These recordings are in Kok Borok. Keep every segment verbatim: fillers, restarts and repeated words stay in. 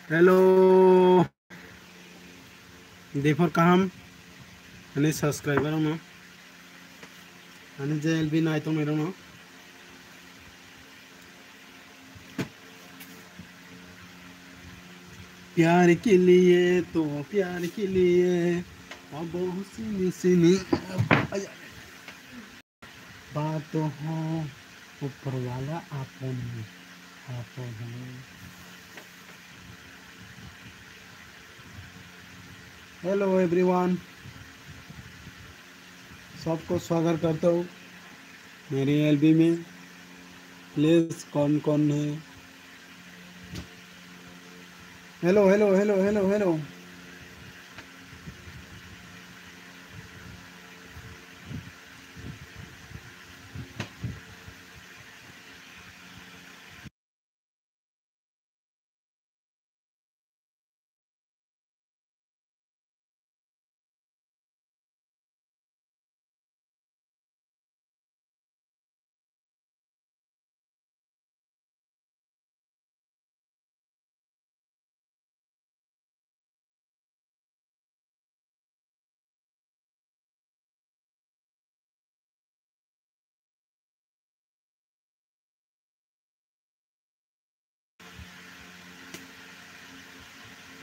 Hello. Diphor kaham. Ani subscriber no. Ani J L B nai tong no. प्यार के लिए तो प्यार के लिए अब हुसैन सिनी बात हो ऊपर वाला आपन आपन। Hello everyone, सबको स्वागत करता हूँ मेरी एलबी में। प्लीज कौन कौन है? Hello hello hello hello hello.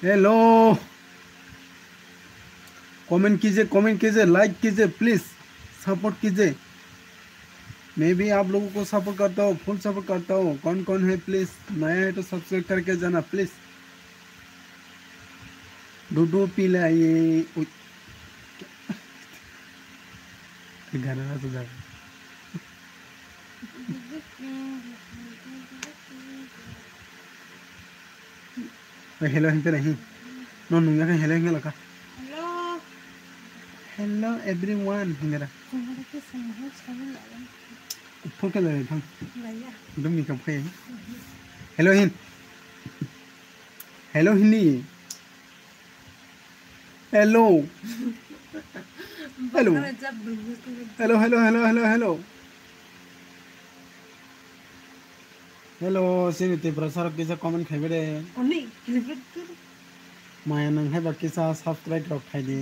Hello, comment कीजिए, कमेंट कीजिए, लाइक कीजिए, प्लीज सपोर्ट कीजिए। मैं भी आप लोगों को सपोर्ट करता हूँ, फुल सपोर्ट करता हूँ। कौन कौन है प्लीज नया है तो सब्सक्राइब करके जाना प्लीज। डुडू पिलाइए। उई। गाना ना सुधा। Hello hingte nahi. No nungya khe hello hingla kha. Hello. Hello everyone hingara. Phone khe lai thang. Dum ni kam khai. Hello hin. Hello hini. Hello. Hello. Hello, hello, hello, hello, hello. Hello, sini Tiprasa rok kisa comment khaibe de. Oni, Tiprasa. Maya nang hai ba kisa subscribe rok khai di.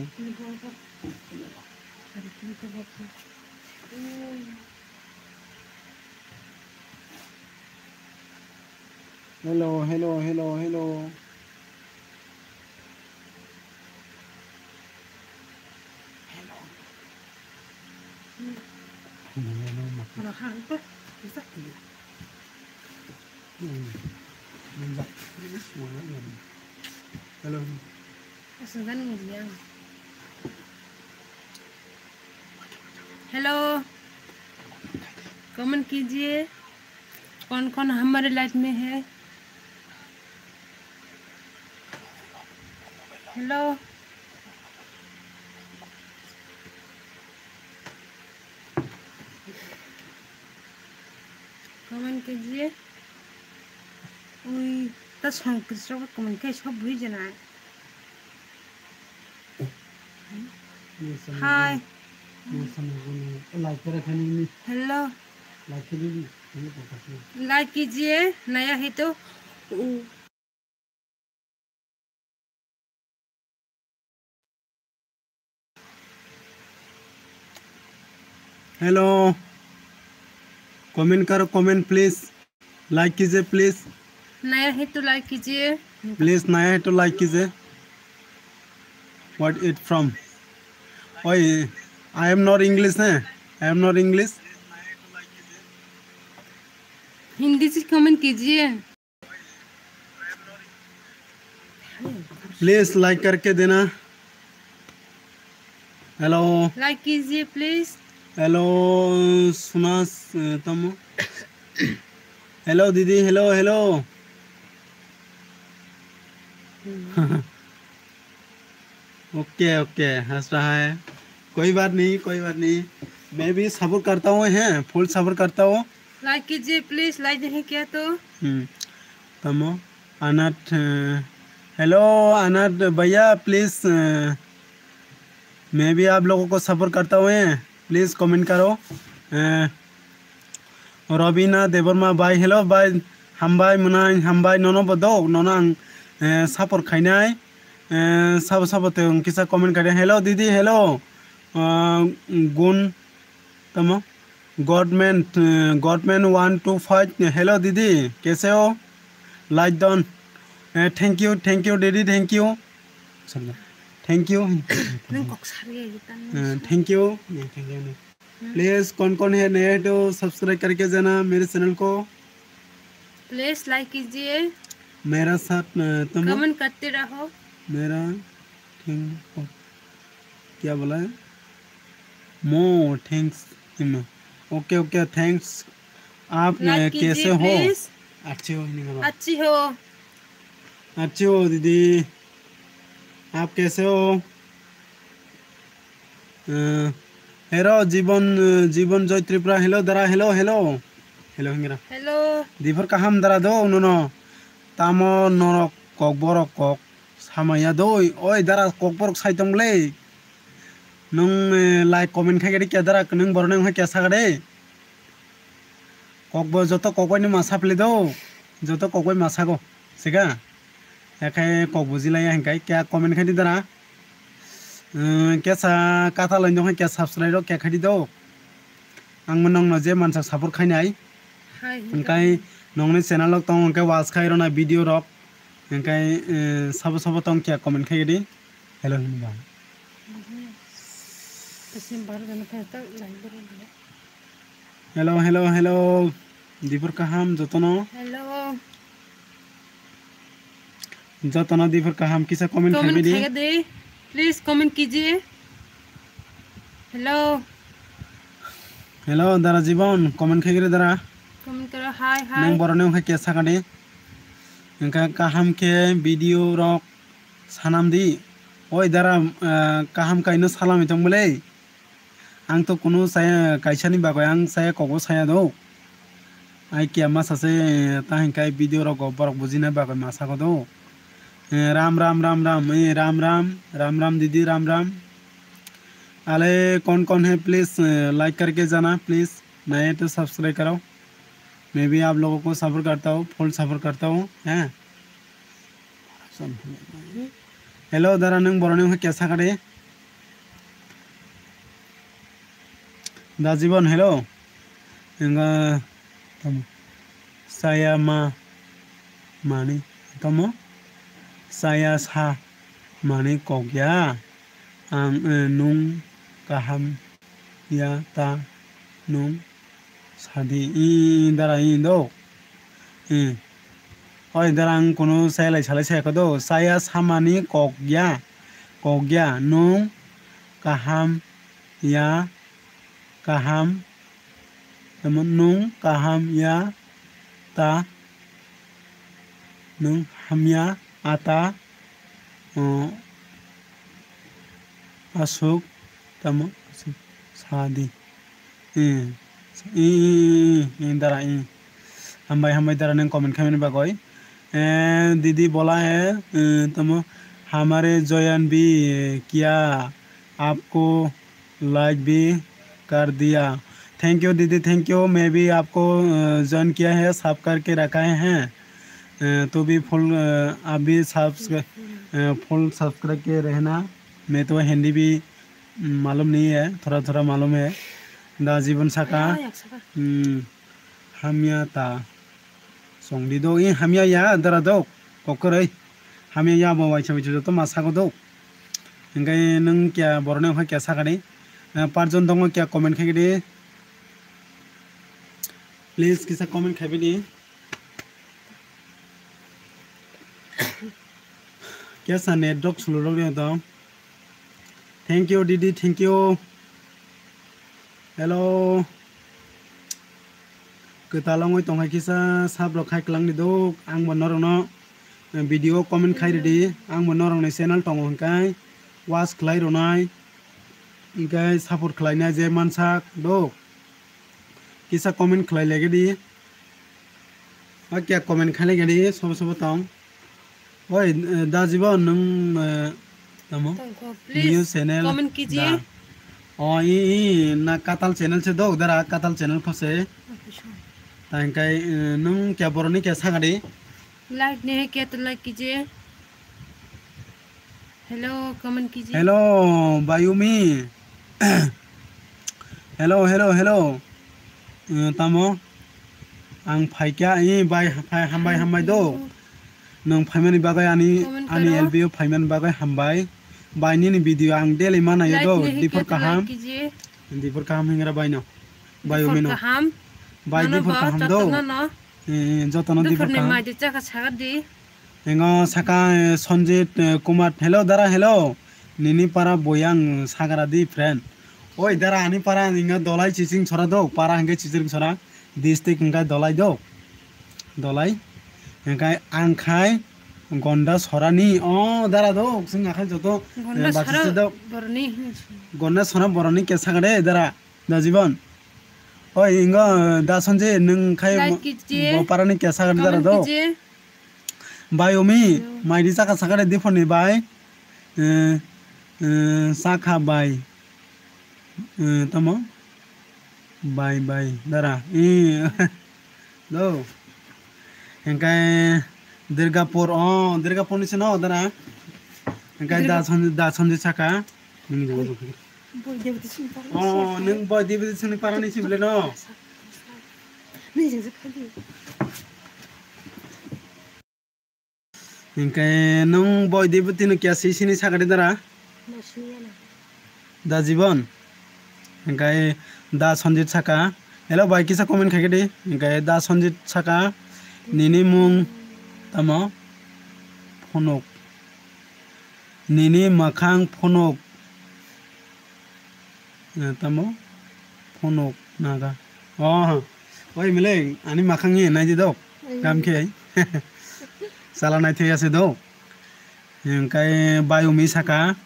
Hello, hello, hello, hello. Hello. Hello, comment कीजिए, कौन कौन हमारे लाइफ में है? Hello, comment कीजिए। उई, त संस्कृत कमेंट के सब बुझे ना। हाय। हेलो। लाइक कीजिए, नया है तो। हेलो, कमेंट करो, कमेंट प्लीज। लाइक कीजिए प्लीज। नया है तो लाइक कीजिए। प्लीज, नया है तो लाइक कीजिए। What it from? ओए, I am not English है। I am not English। Hindi से कमेंट कीजिए। प्लीज लाइक करके देना। हेलो। लाइक कीजिए प्लीज। हेलो, सुना, अ, तमो। हेलो दीदी, हेलो, हेलो। ओके, ओके, हंस रहा है। कोई बात नहीं, कोई बात नहीं। मैं भी सपोर्ट करता हूँ, हैं, फुल सपोर्ट करता हूँ। लाइक कीजिए प्लीज, लाइक नहीं किया तो। हम्म, तमो, अनाथ, अ, हेलो, अनाथ भैया, प्लीज, अ, मैं भी आप लोगों को सपोर्ट करता हूँ, हैं, प्लीज कमेंट करो। अ, Robina Debbarma bai, hello bai, hambai mwnai, hambai nono bo do, nono ang eh, support khainai, eh, sabo sabo tong kisa comment khainai. Hello didi, hello. Ah, gun tamo? Godman, eh, Godman one two five. Hello didi, kaise ho? Like don. Eh, thank you, thank you didi, thank you. Thank you. Nang kok sari ya, gitu. Eh, thank you. Eh, thank you. Hmm. Please, कौन कौन है नया तो subscribe करके जाना मेरे channel को। Please like कीजिए। मेरा साथ, अ, तुम Comment करते रहो। मेरा thank, क्या बोला है? Mo, thanks. Okay, okay, thanks. आप, अ, Like कीजिए, कैसे हो? Please। अच्छे हो, हिंदी में। अच्छी हो। अच्छे हो, दीदी। आप कैसे हो? Eh, hello, Jibon, eh, Jibon Joy Tripura, hello, dara, hello, hello. Hello, hingra. Hello. Dipor kaham dara do, nono. Tamo norok kok borok kok samaya doi. Oi, dara kok borok sai tong le. Nung, eh, like, comment khai gadi kya dara, nung borok nung hai kya sagade. Kokbo joto kokbai no ma sapli do, joto kokbai ma sago, siga. Yakhai kok bujilaya hinkai kya comment khai di dara. Umm, kesa katal oi nokha kya subscribe rok kya khai di do. Ang mo nongno je mansak support khainai. Hai, hinkai. Hinkai nongni channel rok tong hinkai watch khai rona video rok. Hinkai, eh, sabo sabo tong kya comment khai di. Hello hinba. Mhm. Kasi baru dan apa tak lain baru dia. Hello, hello, hello. Dipor kaham jotono. Hello. Jotono dipor kaham kisa comment Comment khai bini. Khai de. Please comment kijiye. Hello. Hello, dara Jibon, comment khai giri dara. Comment karo, hi, hi. Nang borok nang hai kesa kani. Engka kaham khe video rok sanam di. Oi dara, ah, kaham kaino salami tong bwle. Ang to kunu saya kaisani bagwi ang saya kokbo saya do. Ai kiya masa se ta hinkai video rogo borok bujina bagwi masa ko do. Eh, ram ram ram ram, eh, ram ram, ram ram didi, ram ram. Ale kon kon hai please, eh, like karke jana please, naye to subscribe karo. Maybe aap logo ko sabr karta ho, full sabr karta ho, ha. Hello, dara nwng borok ni wngkha kesa kade? Da Jibon, hello. Nwng tamo saya ma mani tamo saya sa mani kok ya. Ang, eh, nwng kaham ya ta nwng sadi, i, i, dara, i, do. I. Oi, dara, ang kunu selai salai saya kodo. Saya samani kok ya. Kok ya. Nwng kaham ya. Kaham. Tamo nwng kaham ya. Ta. Nwng hamya. Ata. O, aswk tamo aswk sa di. Eh, i, i, i, i, i, dara, i. Hambai, hambai, dara, nwng comment khaimani bagwi. Eh, didi bola hai, eh, tamo hamare join bhi kiya, aapko like bhi कर दिया। Thank you दीदी, thank you। मैं भी आपको, अ, ज्वाइन किया है, सब करके रखा है। अ, तो भी फुल, अ, आप भी सब्सक्रा-, अ, फुल सब्सक्राइब के रहना। मैं तो हिंदी भी, उम, मालूम नहीं है, थोड़ा थोड़ा मालूम है। Da Jibon saka, umm, hamya ta. Chwng di do, i hamya ya, dara do, kokroi. Hamya ya bo waisa waisa joto ma sago do. Hingke nwng kya borok ni wngkha kya sakani. Eh, parjon tongo kya comment khaikhe di. Please kisa comment khaibai di. Kya sa net rok sulu rok ni to. Thank you, didi, thank you. Hello. Kwtal wngwi tongkha kisa sab rok khai kwlangni duk. Ang bo norokno video comment khai ridi. Ang bo norokni channel tongo hwnkhe watch khlai rwnai. Hwnkhe support khlainai je mansak duk. Kisa comment khlai lege di. Hakya comment khainai gani sobo sobo tong. Oi, eh, da Jibon nwng, eh, tamo? Tongkho, new please channel comment kijiye. Da. O, i, i, na katal channel se dok dara, katal channel kho se. Okay, sure. Tangkai, eh, nwng kya boroni kya sagadi? Like nahi kiya to like kijiye. Hello, comment kiji. Hello, Bayumi. Hello, hello, hello. Eh, tamo? Ang phaikha, eh, bai, phai, hambai, hambai do. Nwng phaimani bagwi ani, comment ani karo. L B o phaimani bagwi hambai. Bai nini video ang daily manayo do. Like ni hikhe diphor kaham. Like kiji. Diphor kaham hingra bai no. Bayumi no. Diphor kaham. Bai diphor kaham do. Jotono no. Eh, jotono diphor kaham. Diphor ni mai di chakha sagar di. Engo saka, eh, Sanjit, eh, Kumar. Hello, dara, hello. Nini para boyang sagra di, friend. Oi, dara, ani para inga dolai chiching sora do. Para hingke chiching sora. District hingke dolai do. Dolai. Hingke ang khai gonda sorani. O, dara do. Sing akhai joto, eh, gonda sora boroni. Gonda sora boroni ke sagra de, dara. Da Jibon. Oi, ingo, da Sanjay, nwng khai like kiji, bo parani kesa gari dara comment do. Kiji. Bai Umi, yo. Maidi saka saka de diphoni bai. Eh, eh, saka bai. Eh, tamo? Bai, bai, dara. Eh, do. Hingkai Durgapur, oh, Durgapur ni sino, dara. Hingkai da Durga- Sanjay, da Sanjay saka. Nini jaga. Boy Debati sini parani. Oh, nwng Boy Debati sini parani si bole no? Nini jaga khadi. Hingke nwng Boy Debati no kya si sini sakari dara? Da Jibon. Hingke da Sanjit saka. Hello, bai kisa comment khaike di. Hingke da Sanjit saka. Nini mung tamo? Phunuk. Nini makhang phunuk. Eh, tamo? Phunuk naga. Oh, oi mileng, ani makhang ye nai di dok. Kam khe. Sala nai thei ase dok. Hingkai Bai Umi saka.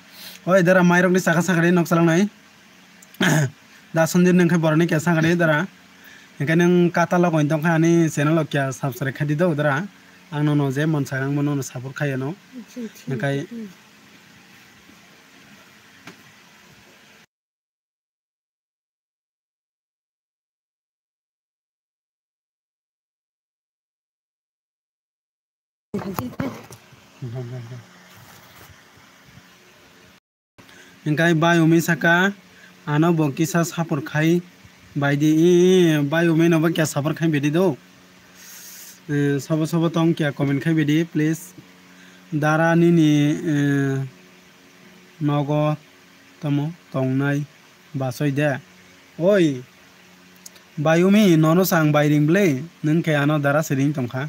Oi dara mairok ni saka saka ri nok salang nai. Da Sanjay nwng khe boroni kya saka ri dara. Hingkai nwng kata logoi tong kha ani channel o kya subscribe khai di dok dara. Ang nono je mansa ang bono support khai ano. Hingkai Hingkai Bai Umi saka, ano bo kisa support khai bai di, i, i, Bai Umi no bo kya support khai bai di do. Eh, sobo sobo tong kya comment khai bai di, please. Dara nini, eh, nogo tamo tongnai basoi de. Oi, Bai Umi, nono sang bai ring ble, nwng khe ano dara se ring tong kha.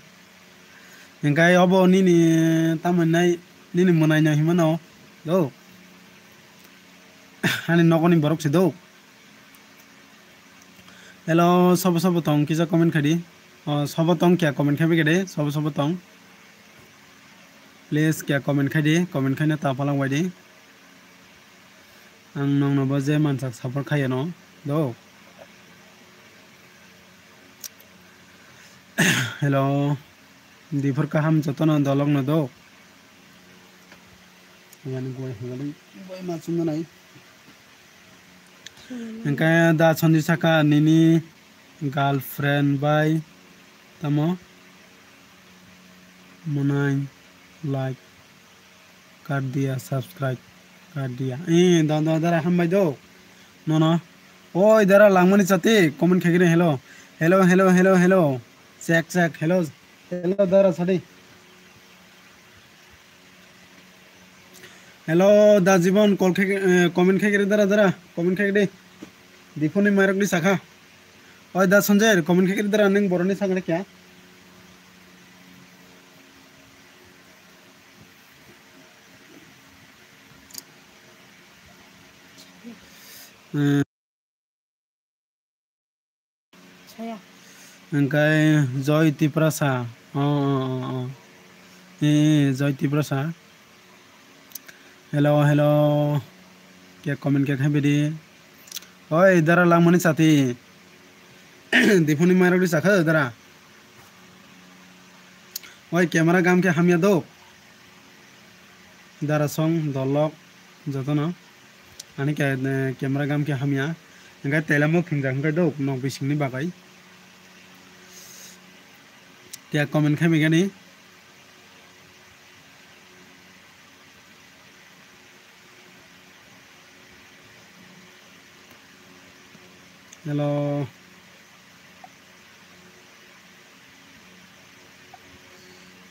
Hingkai obo nini tamo nai, nini mwnai no hima no do. Ani nokoni borok se do. Hello, sobo sobo tong kisa comment khai di. Oh, sobo tong kya comment khai bai khe de, sobo sobo tong. Please kya comment khai di, comment khai na ta phalang bai di. Ang nong no bo je mansak support khai ano do. Hello. Diphor kaham jotono dolok no do. Yani goi hingani goi ma chungo nai. Hingke da Sanjay saka nini girlfriend bai tamo mwnai like kar diya, subscribe kar diya. Eh, da, da, dara hambai do. Nono. Oi, dara langmani chati comment khai kene hello. Hello, hello, hello, hello. Check, check. Hello. Hello, dara sadi. Hello, da Jibon, call khai, eh, comment khai kene dara, dara. Comment khai kene. Diphoni mairok ni sakha. Oi, da Sanjay, comment khai kene dara, nwng boroni sakha kya? Eh, Saya. Hingkai Joy Tiprasa. Oh, oh, oh, oh. Eh, eh, Joy Tiprasa. Hello, hello. Kya comment kya khai bidi? Oi, dara langmani chati. Diphoni mairok di sakha dara. Oi, camera gam khe hamya do. Dara song, dolok, jotono. Ani khe, eh, camera gam khe hamya. Hingke telamo khingjak hingke do, nok bisingni bagwi. Kya comment khai migani. Hello.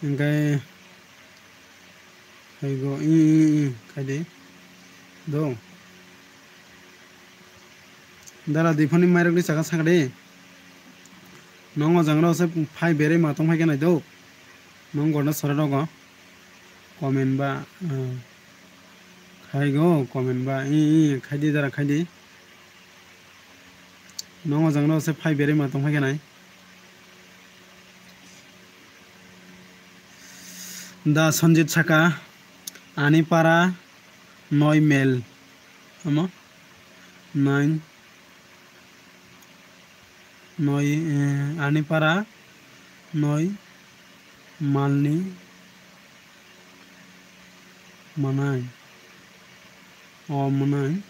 Hingke haigo i, i, i, khaidi. Do. Dara diphani mairok ni saka saka di. Nongo jangra se phai berei ma tong phai khe nai do. Nong gorna sora rogo. Comment ba, ah, khaigo, comment ba, i, i, khaidi dara khaidi. Nongo jangra se phai berei ma tong phai khe nai. Da Sanjit saka, ani para noi mel. Omo? Nine. Noi, eh, ani para noi malni manai. O manai.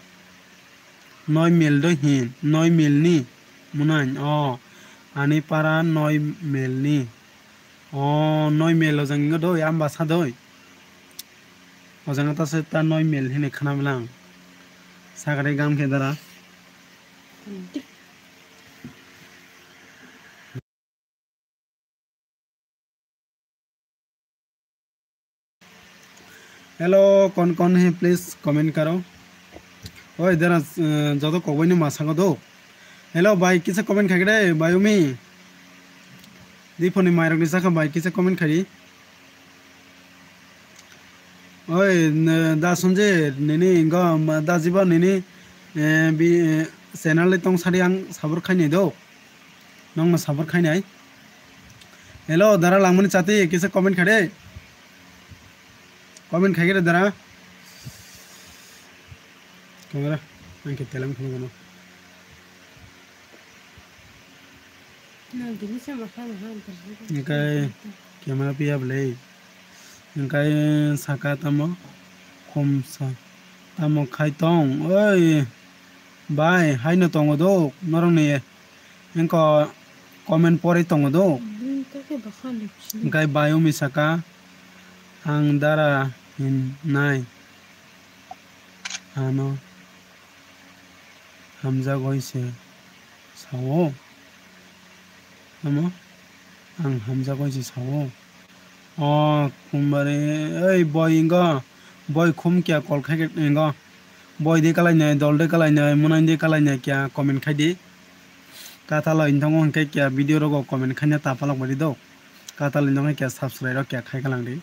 Noi mel do hin, noi mel ni manai. O ani para noi mel ni. O noi mel o jang doi, amba sa doi. O jang ta se ta noi mel hini khana bwlang. Sagare gam khe dara. Hello, kon kon he, please comment karo. Oi dara, eh, joto kokbai ni ma saka do. Hello bai, kisa comment khai de bai umi. Diphoni mairok ni saka bai, kisa comment khai. Oi, ne, da Sanjay, nini ingo, ma, da Jiba nini, eh, bi, eh, channel ni tong sari ang sabur khai ni do. Nong no sabur khai nai. Hello, dara langmani chati, kisa comment khai de. Comment khai de dara. Kamera, ang ke telang phone gano. Hingkai camera piya belai. Hingkai saka tamo khumsa tamo khai tong. Oi bai, haino tongo do norokni. Hingko comment pori tongo do. Hingkai bai umi saka ang dara hin nai. Ano. Hamjagwi se sao. Tamo? Ang hamjagwi se sao. O, khumari, ei, boi ingo, boi khum kiya kol khai ingo. Boi de kalai nai, dol de kalai nai, munai de kalai nai kiya comment khai di. Katalo inthango hingke kiya video rogo comment khai na tapalok bari do. Katalo inthango kiya subscribe rok kiya khai kalang di.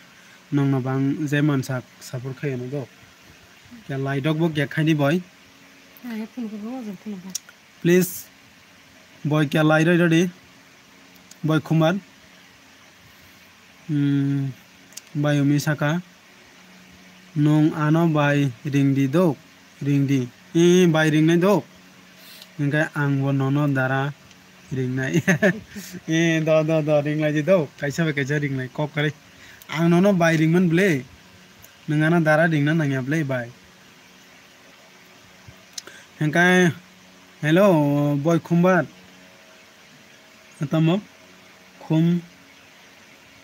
Nongno bang je mansak support khai no do. Kiya like rok bo kiya khai di boi. Ah, ya phone ko bo, phone ko. Please, boi kya lai roi rodi, boi khumar. Hmm, bai umi saka, nung ano bai ring di dok, ring di. Eh, bai ring nai dok. Hingke ang bo nono dara ring nai. Eh, do, do, do, ring lai di dok. Kaisa bai kaisa ring nai, kok kari. Ang nono bai ring man ble. Nung ano dara ring na nang ya ble bai. Hingke, hello, boi khumbar. Tamo? Khum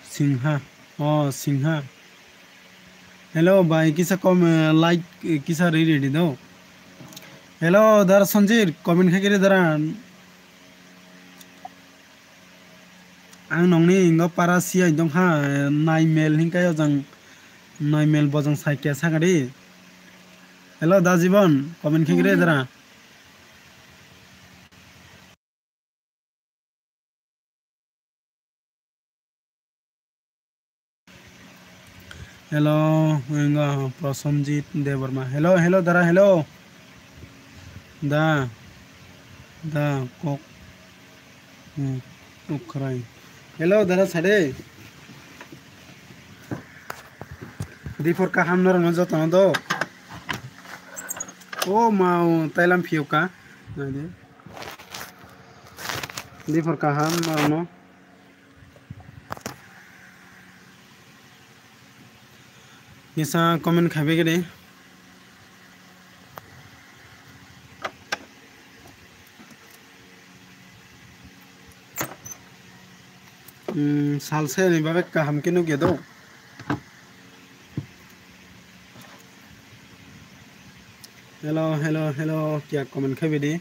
singha. Oh, singha. Hello, bai, kisa kom, eh, like, eh, kisa ri ri di do. Hello, dara Sanjir, comment khai kiri dara. Ang nongni ingo para siyai dongkha, nai mel hinkai ojang, nai mel bojong sai kya sakari. Hello, da Jibon, comment khai kiri dara. Hello, ingo Prosenjit Debbarma. Hello, hello, dara, hello. Da, da, kok, hmm, ukrai. Hello, dara, sade. Diphor kaham norok no joto no do. O ma, o tailam phiyok ka. Nai de. Diphor kaham norok no. Kisa comment khai bai khe de. Hmm, sal se ni bagwi kaham khe nukya do. Hello, hello, hello, kiya comment khai bai di.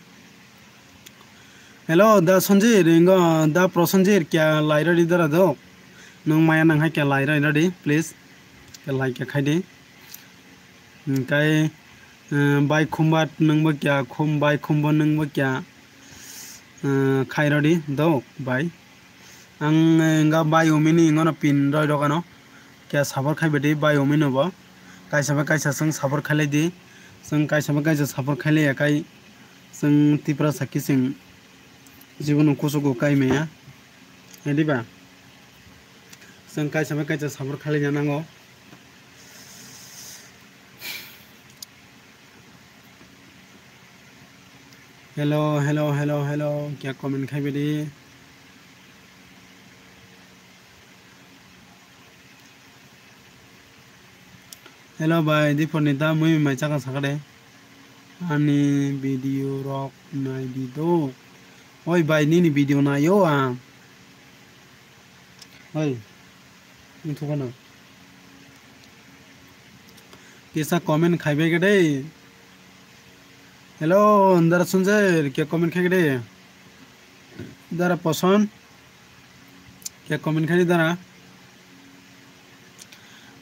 Hello, da Sanjir, ingo da Prosanjir, kya lai radi dara do? Nung maya nang hai kya lai radi, please. Kya lai kya khai di. Hingkai, eh, bai khumba nungbo kya, khum bai khumbo nungbo kya, eh, khai radi do, bai. Ang, eh, nga bai umini ngono pin roi rok ano. Kya support khai badi bai umino bo. Kaisa bai kaisa chwng support khai lai di. Chwng kaisa bai kaisa support khai lai ya kai chwng Tiprasa kiching jibono kuchugo kai maya. Hai di ba? Chwng kaisa bai kaisa support khai lai ya nango. Hello, hello, hello, hello. Kya comment khai badi? Hello bai, diphor ni da mui mai chakha sakha de. Ani video rok nai di do. Oi bai, nini video naio ang. Oi, wngthukgano. Kisa comment khaibai khe de. Hello, dara Sanjay, kya comment khai khe de. Dara Poson, kya comment khai dara.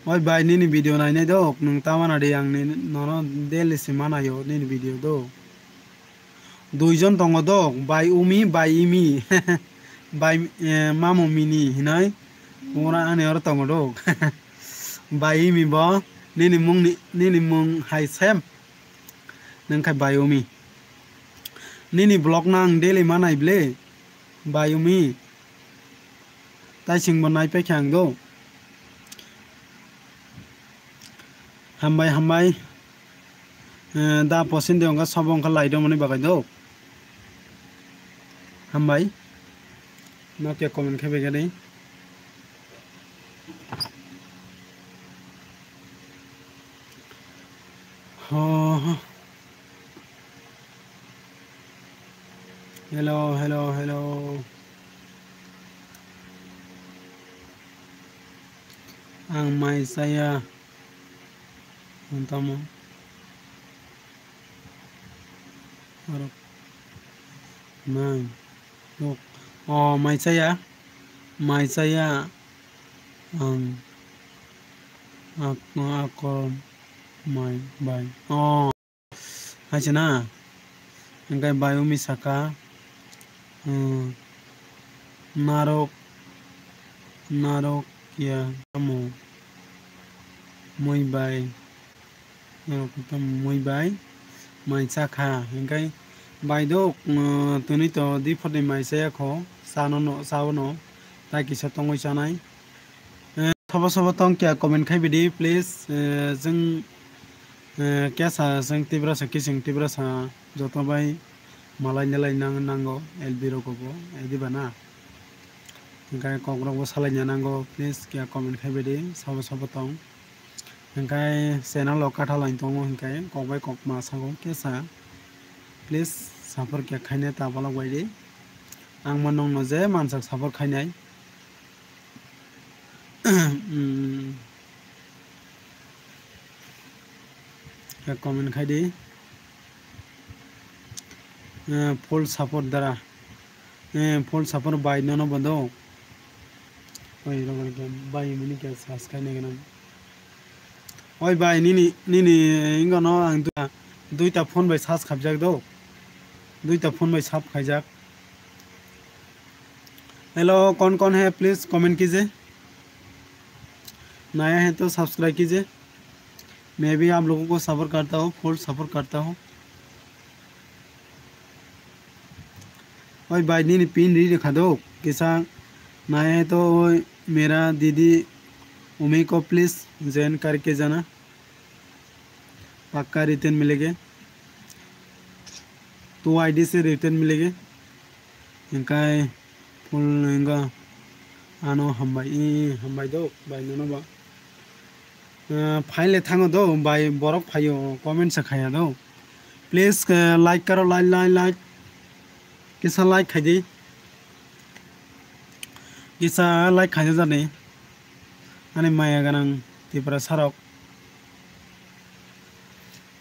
Oi bai, nini video nainai do, nwng ta mana di, ang ni nono daily se manayo nini video do. Duijon tongo do, bai Umi, bai Imi. Bai, eh, Mamu Mini hinoi. Ora ani oro tongo do. Bai Imi bo, nini mung ni, nini mung hai sem. Nwng khai bai Umi. Nini vlog no ang daily manai ble. Bai Umi. Tai chwngbo naipaikha ang do. Hambai, hambai. Eh, da Poson de wngkha, sabo wngkha lai rwmani bagwi do. Hambai. No khe comment khai bai gani. Ho, ho. Hello, hello, hello. Ang mai chaya. Ang tamo. Arok. Nang. Tok. O, mai chaya. Mai chaya. Ang. Ak-, akor mai bai. O. Hai se na, hingke bai umi saka, hmm, narok, narok ya tamo mui bai, narok tamo mui bai, mai chakha, hingke bai do, hmm, tini to di photi mai chaya kho, chano no, chao no, tai kisa tongwi chanai. Eh, sobo sobo tong kya comment khai bidi, please. Eh, jeng, eh, kya sa, jeng Tiprasa, kising Tiprasa, joto bai malai nilai nang, nango, L B rok bo, eh, diba na? Hingkai kok rok bo salai nya nango, please kya comment khai bidi, sobo sobo tong. Hingkai channel o katha lai tongo, hingkai kok bai kok ma sago, kya sa, please, support kya khaine ta bolok bai di. Ang ma nong no je mansak support khainai. Hmm. Ya comment khai di. Eh, full support dara. Eh, full support bai nono bondo. Oi, rok rok bai mini ke subscribe ne gana. Oi bai nini, nini ingo no ang duita, duita phone bai charge khaijak do. Duita phone bai sap khaijak. Hello, कौन कौन है, please comment कीजिए। नया है तो subscribe कीजिए। मैं भी आप लोगों को support करता हूँ, full support करता हूँ। Oi bai nini pin ri rikha do kisa, नया है तो मेरा दीदी उमी को please join करके जाना। पक्का return मिलेंगे, two I D से return मिलेंगे। Hingkai full hingka ano hambai, i hambai do bai nono ba. Eh, phaile thango do bai, borok phaio, comment se khaya do. Please, eh, like karo, like, like, like. Kisa like khai di. Kisa like khai di jani. Ani maya ganang Tiprasa rok.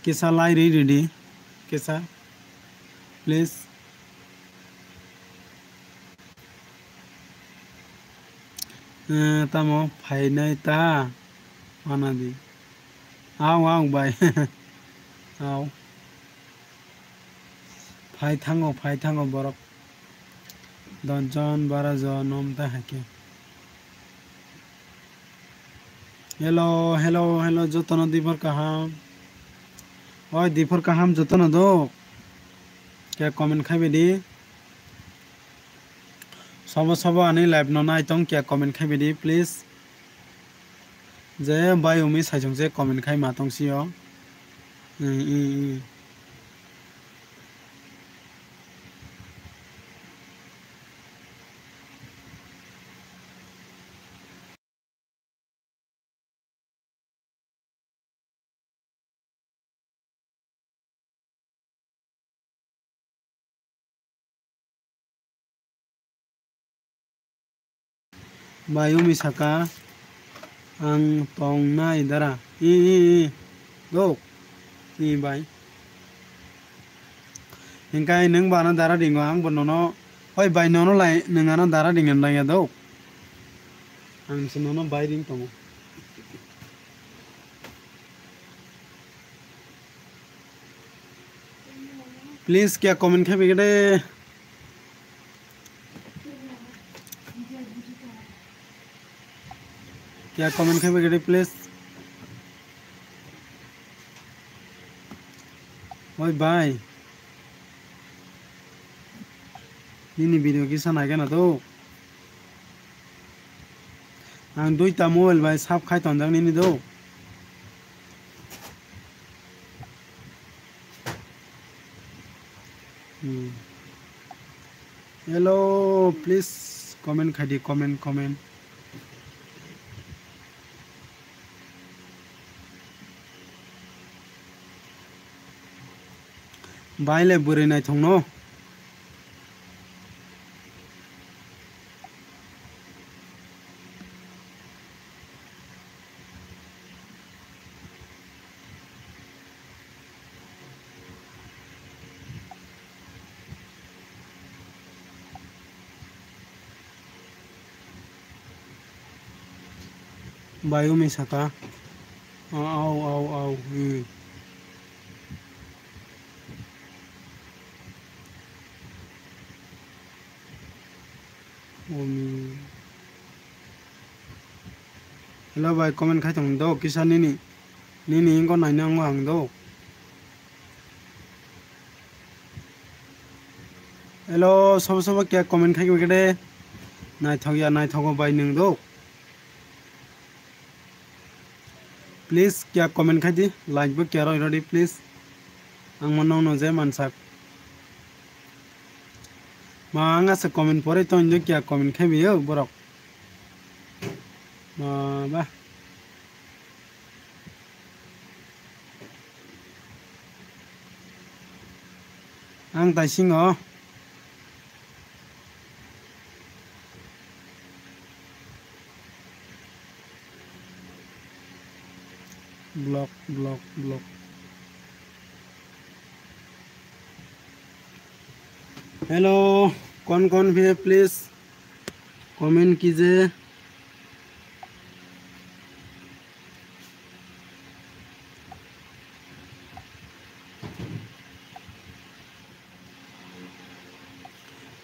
Kisa lai ri ridi, kisa, please. Eh, tamo phainai ta? Mana di. Aw, aw, bai. Aw. Phai thango, phai thango borok. Dosh jon, baro jon, om ta hai khe. Hello, hello, hello, jotono diphor kaham. Oi, diphor kaham jotono do. Khe comment khai bai di. Sobo sobo ani live no nai tong khe comment khai bai di, please. Je bai umi saisong se comment khai ma tong sio. Mm, mm, mm. Bai umi saka, ang tong nai dara. I, i, i. Dok. I bai. Hingkai nwng bana dara ringo, ang bo nono, oi bai nono lai, nwng ano dara ringna nangya do. Ang se nono bai ring tongo. Please kya comment khai bigede. Kya comment khai bigede, please. Oi bai. Nini video kisa nai gana do. Ang duita mobile bai sap khai tonjak nini do. Hmm. Hello, please comment khai di, comment, comment. Bai le bwrwi naithok no. Bai umi saka. Au, au, au, hmm. Umi. Hello bai, comment khai tong do kisa nini. Nini wngkha naina wngkha ang do. Hello, sobo sobo kya comment khai khe de. Naithok ya, naithogo bai nwng do. Please kya comment khai di, like bo kya roi rodi please. Ang mo nong no je mansak. Ma ang asa comment pore to injo kya comment khai biyo borok. Ma ba. Ang taisingo. Block, block, block. Hello, कौन कौन भी है, please comment कीजिए।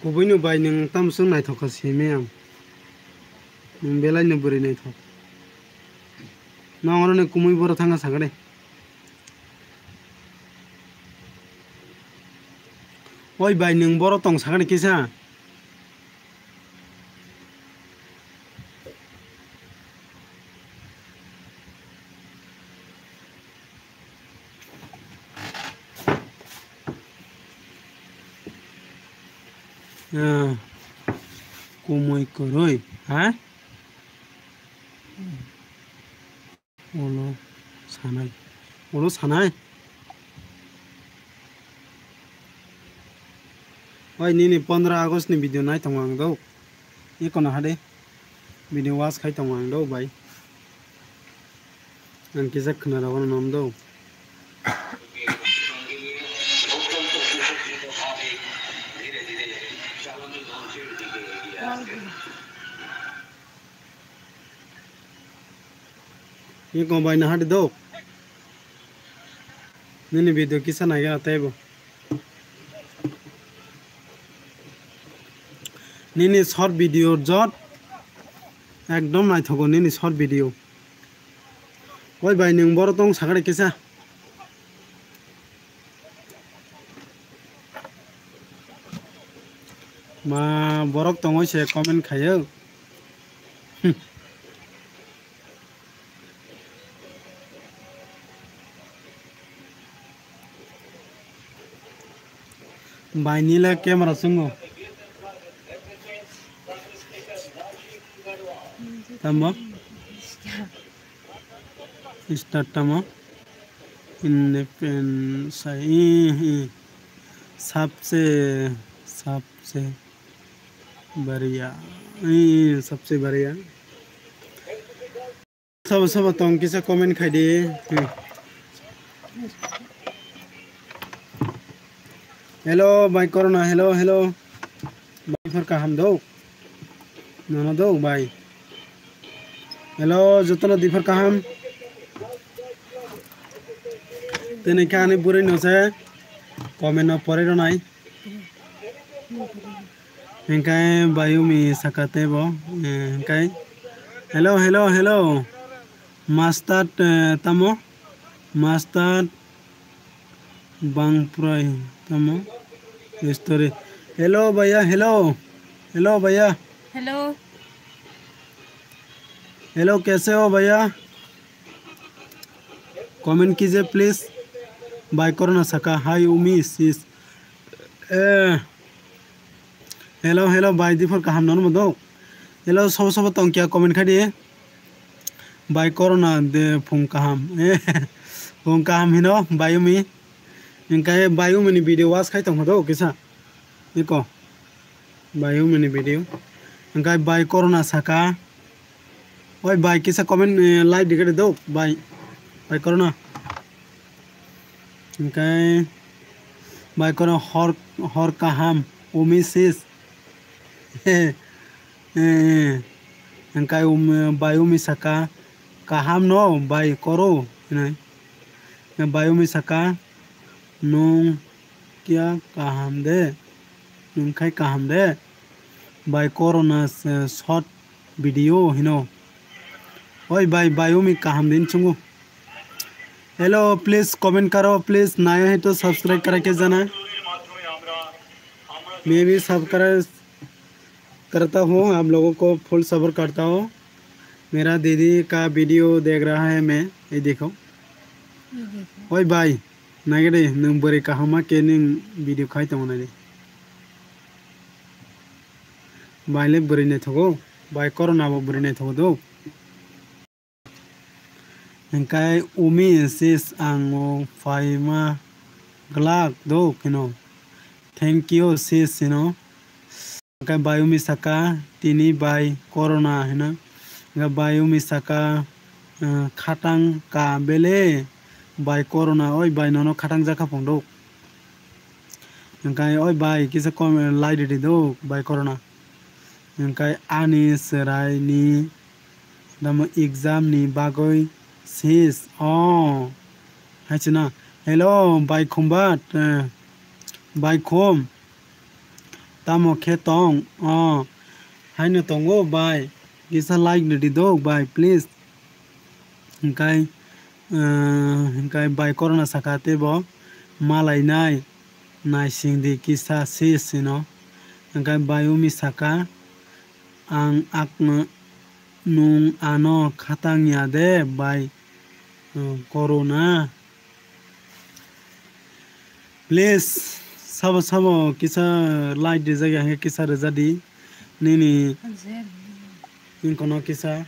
Kubui no bai nwng tamswk naithok kha simi ang. Nwng belai no bwrwi naithok. Nong oro ni kumui boro thangna sakha de. Oi bai nwng boro tong sakha de kisa. Ah, kumui kwrwi, ha? Ulo sanai. Ulo sanai. Oi, nini pondro August ni video nai tongo ang do. Ikono hade. Video watch khai tongo ang do bai. Ang kisa khna rogo no nom do. Ni kom bai na hadi dok. Nini video kisa nai gana tebo. Nini short video jot ekdom naithogo nini short video. Oi bai nwng boro tong sakare kisa. Ma borok tongoi se comment khayo. Hmm. Bai nila camera sungo. Tamo? Start tamo? Independence, ih, ih. Sabse, sabse bariya. Ih, sabse bariya. Sabo, sabo tong kisa comment khai di. Hmm. Hello, bai Corona, hello, hello. Bai phar kaham do. Nono do, bai. Hello, jotono diphar kaham. Tini kha ani bwrwi no se comment no pore ronai. Hingkai Bayumi saka tebo, eh, hingkai. Hello, hello, hello. Master, eh, tamo? Master Bangprai tamo? History. Hello, bhaiya, hello. Hello, bhaiya. Hello. Hello, kaise ho, bhaiya? Comment kije, please. Bai Corona saka, hi, Umi, sis. Eh. Hello, hello, bai, diphar kaham nono do. Hello, sobo sobo tong kya comment khai di. Bai Corona de phung kaham. Eh, phung kaham hino, Bayumi. Hingkai Bayumi ni video watch khai tong do kisa. Iko. Bayumi ni video. Hingkai bai Corona saka. Oi bai, kisa comment, eh, like dikhe do, bai. Bai Corona. Hingkai bai Corona hor, hor kaham, Umi sis. Eh, eh. Hingkai um, Bayumi saka, kaham no, bai Koro, hinai. Bayumi saka, nung kya kaham de, nung khai kaham de. Bai Corona, eh, short video hino. Oi bai, Bayumi kaham din chungo. Hello, please comment karo, please naya hai to subscribe kara ke jana. Maybe subscribe karta ho, aap logo ko full sabr karta ho. Mera didi ka video dekh raha hai main, ye dekho. Ye dekho. Oi bai, nai gede, nwng bwrwi kaham ma ke nwng video khai tongo nai de. Bai le bwrwi naithogo, bai Corona bo bwrwi naithogo do. Hingkai Umi sis ang o phaima glak do hino. Thank you sis hino. Hingkai Bayumi saka tini bai Corona hino. Hingkai Bayumi saka, eh, khatang ka bele bai Corona oi bai nono khatang jakha phung do. Hingkai oi bai kisa kom lai ridi do bai Corona. Hingkai ani chwrai ni tamo exam ni bagwi sis o hai china. Hello bai Khumbat, eh, bai Khum tamo khe tong o haino tongo bai kisa like ridi do bai please. Hingkai, eh, hingkai bai Corona saka tei bo malainai naising di kisa sis hino. Hingkai Bayumi saka ang akno nung ano khatang ya de bai, eh, Corona. Please, sabo sabo kisa like rijak ya hingke kisa rijak di. Nini inkono kisa.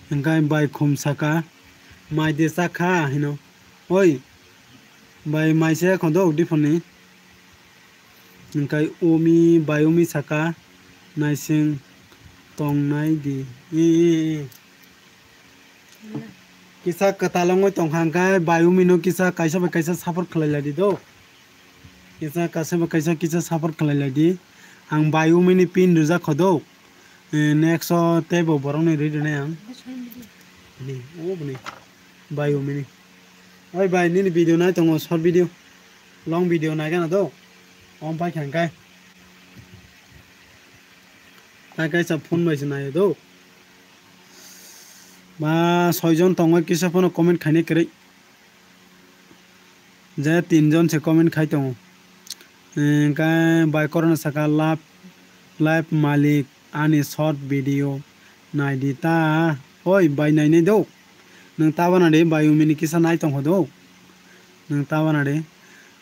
Hingke bai Khum saka, mai de chakha hino. Oi, bai mai se khondo udi phone ni. Hingke Umi, Bayumi saka, naising tongnai di. I, i, i. Kisa kwtal wngwi tongkha hingke Bayumi no kisa kaisa bai kaisa support khlai lai di do. Kisa kaisa bai kaisa kisa support khlai lai di. Ang bai Umi ni pin rijak kho do. Eh, next o teibo borok ni ri rinai ang. Ni, o bini. Bai Umi ni. Oi bai, nini video nai tongo, short video. Long video nai gana do. Om pai khan kai. Tai kaisa phone bai se naio do. Ba soi jon tongo, kisa phano comment khainai kwrwi. Je tin jon se comment khai tongo. Hwnkhe bai Corona saka, "Love, live malik, ani short video naidi ta." Oi bai, nainai do. Nwng ta bana de, bai Umi ni kisa nai tongkho do. Nwng ta bana de.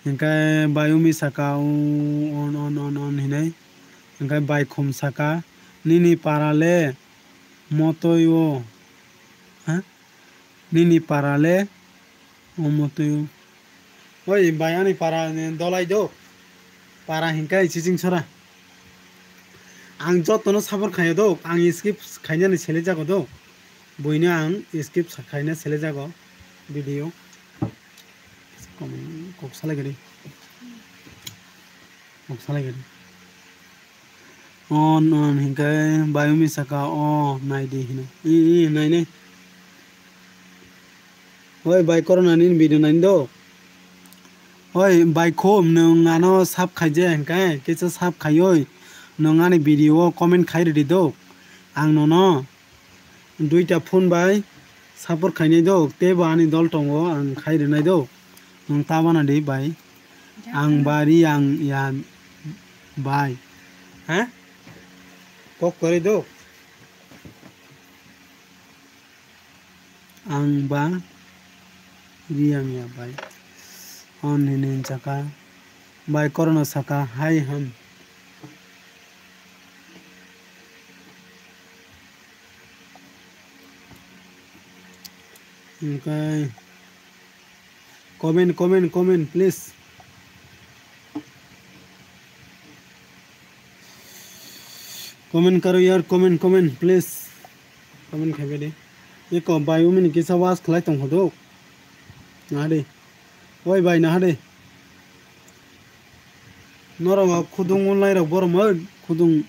Hwnkhe bai Umi saka, "On, on, on, on," hinai. Hwnkhe bai Khum saka, "Nini para le motoi o." Ha? Nini para le omo twi. Oi bai, ani para ni dolai do. Para hinkai chiching sora. Ang jotono support khaio do. Ang skip khainani sele jago do. Buino ang skip khaina sele jago video. Kok salai gari. Kok salai gari. On, on, hinkai bai Umi saka, "O, naidi," hino. I, i, nainai. Oi, bai Corona ni video naini do. Oi, bai Khum, nwng ano sap khaije hinkai, kisa sap khaioi. Nwng ani video o comment khai ridi do. Ang nono duita phone bai support khainai do, teibo ani dol tongo, ang khai rinai do. Nwng ta bana di bai. Ang ba Riang ya bai. Ha? Kok kwrwi do. Ang ba Riang ya bai. On hini saka. Bai Corona saka, "Hai ham." Hwnkhe comment, comment, comment, please. Comment karo yar, comment, comment, please. Comment khai bedi. Eko bai Umi ni kisa was khlai tong kho do. Nahadi. Oi bai, nahadi. Norok khudung onlai rok borok mo khudung.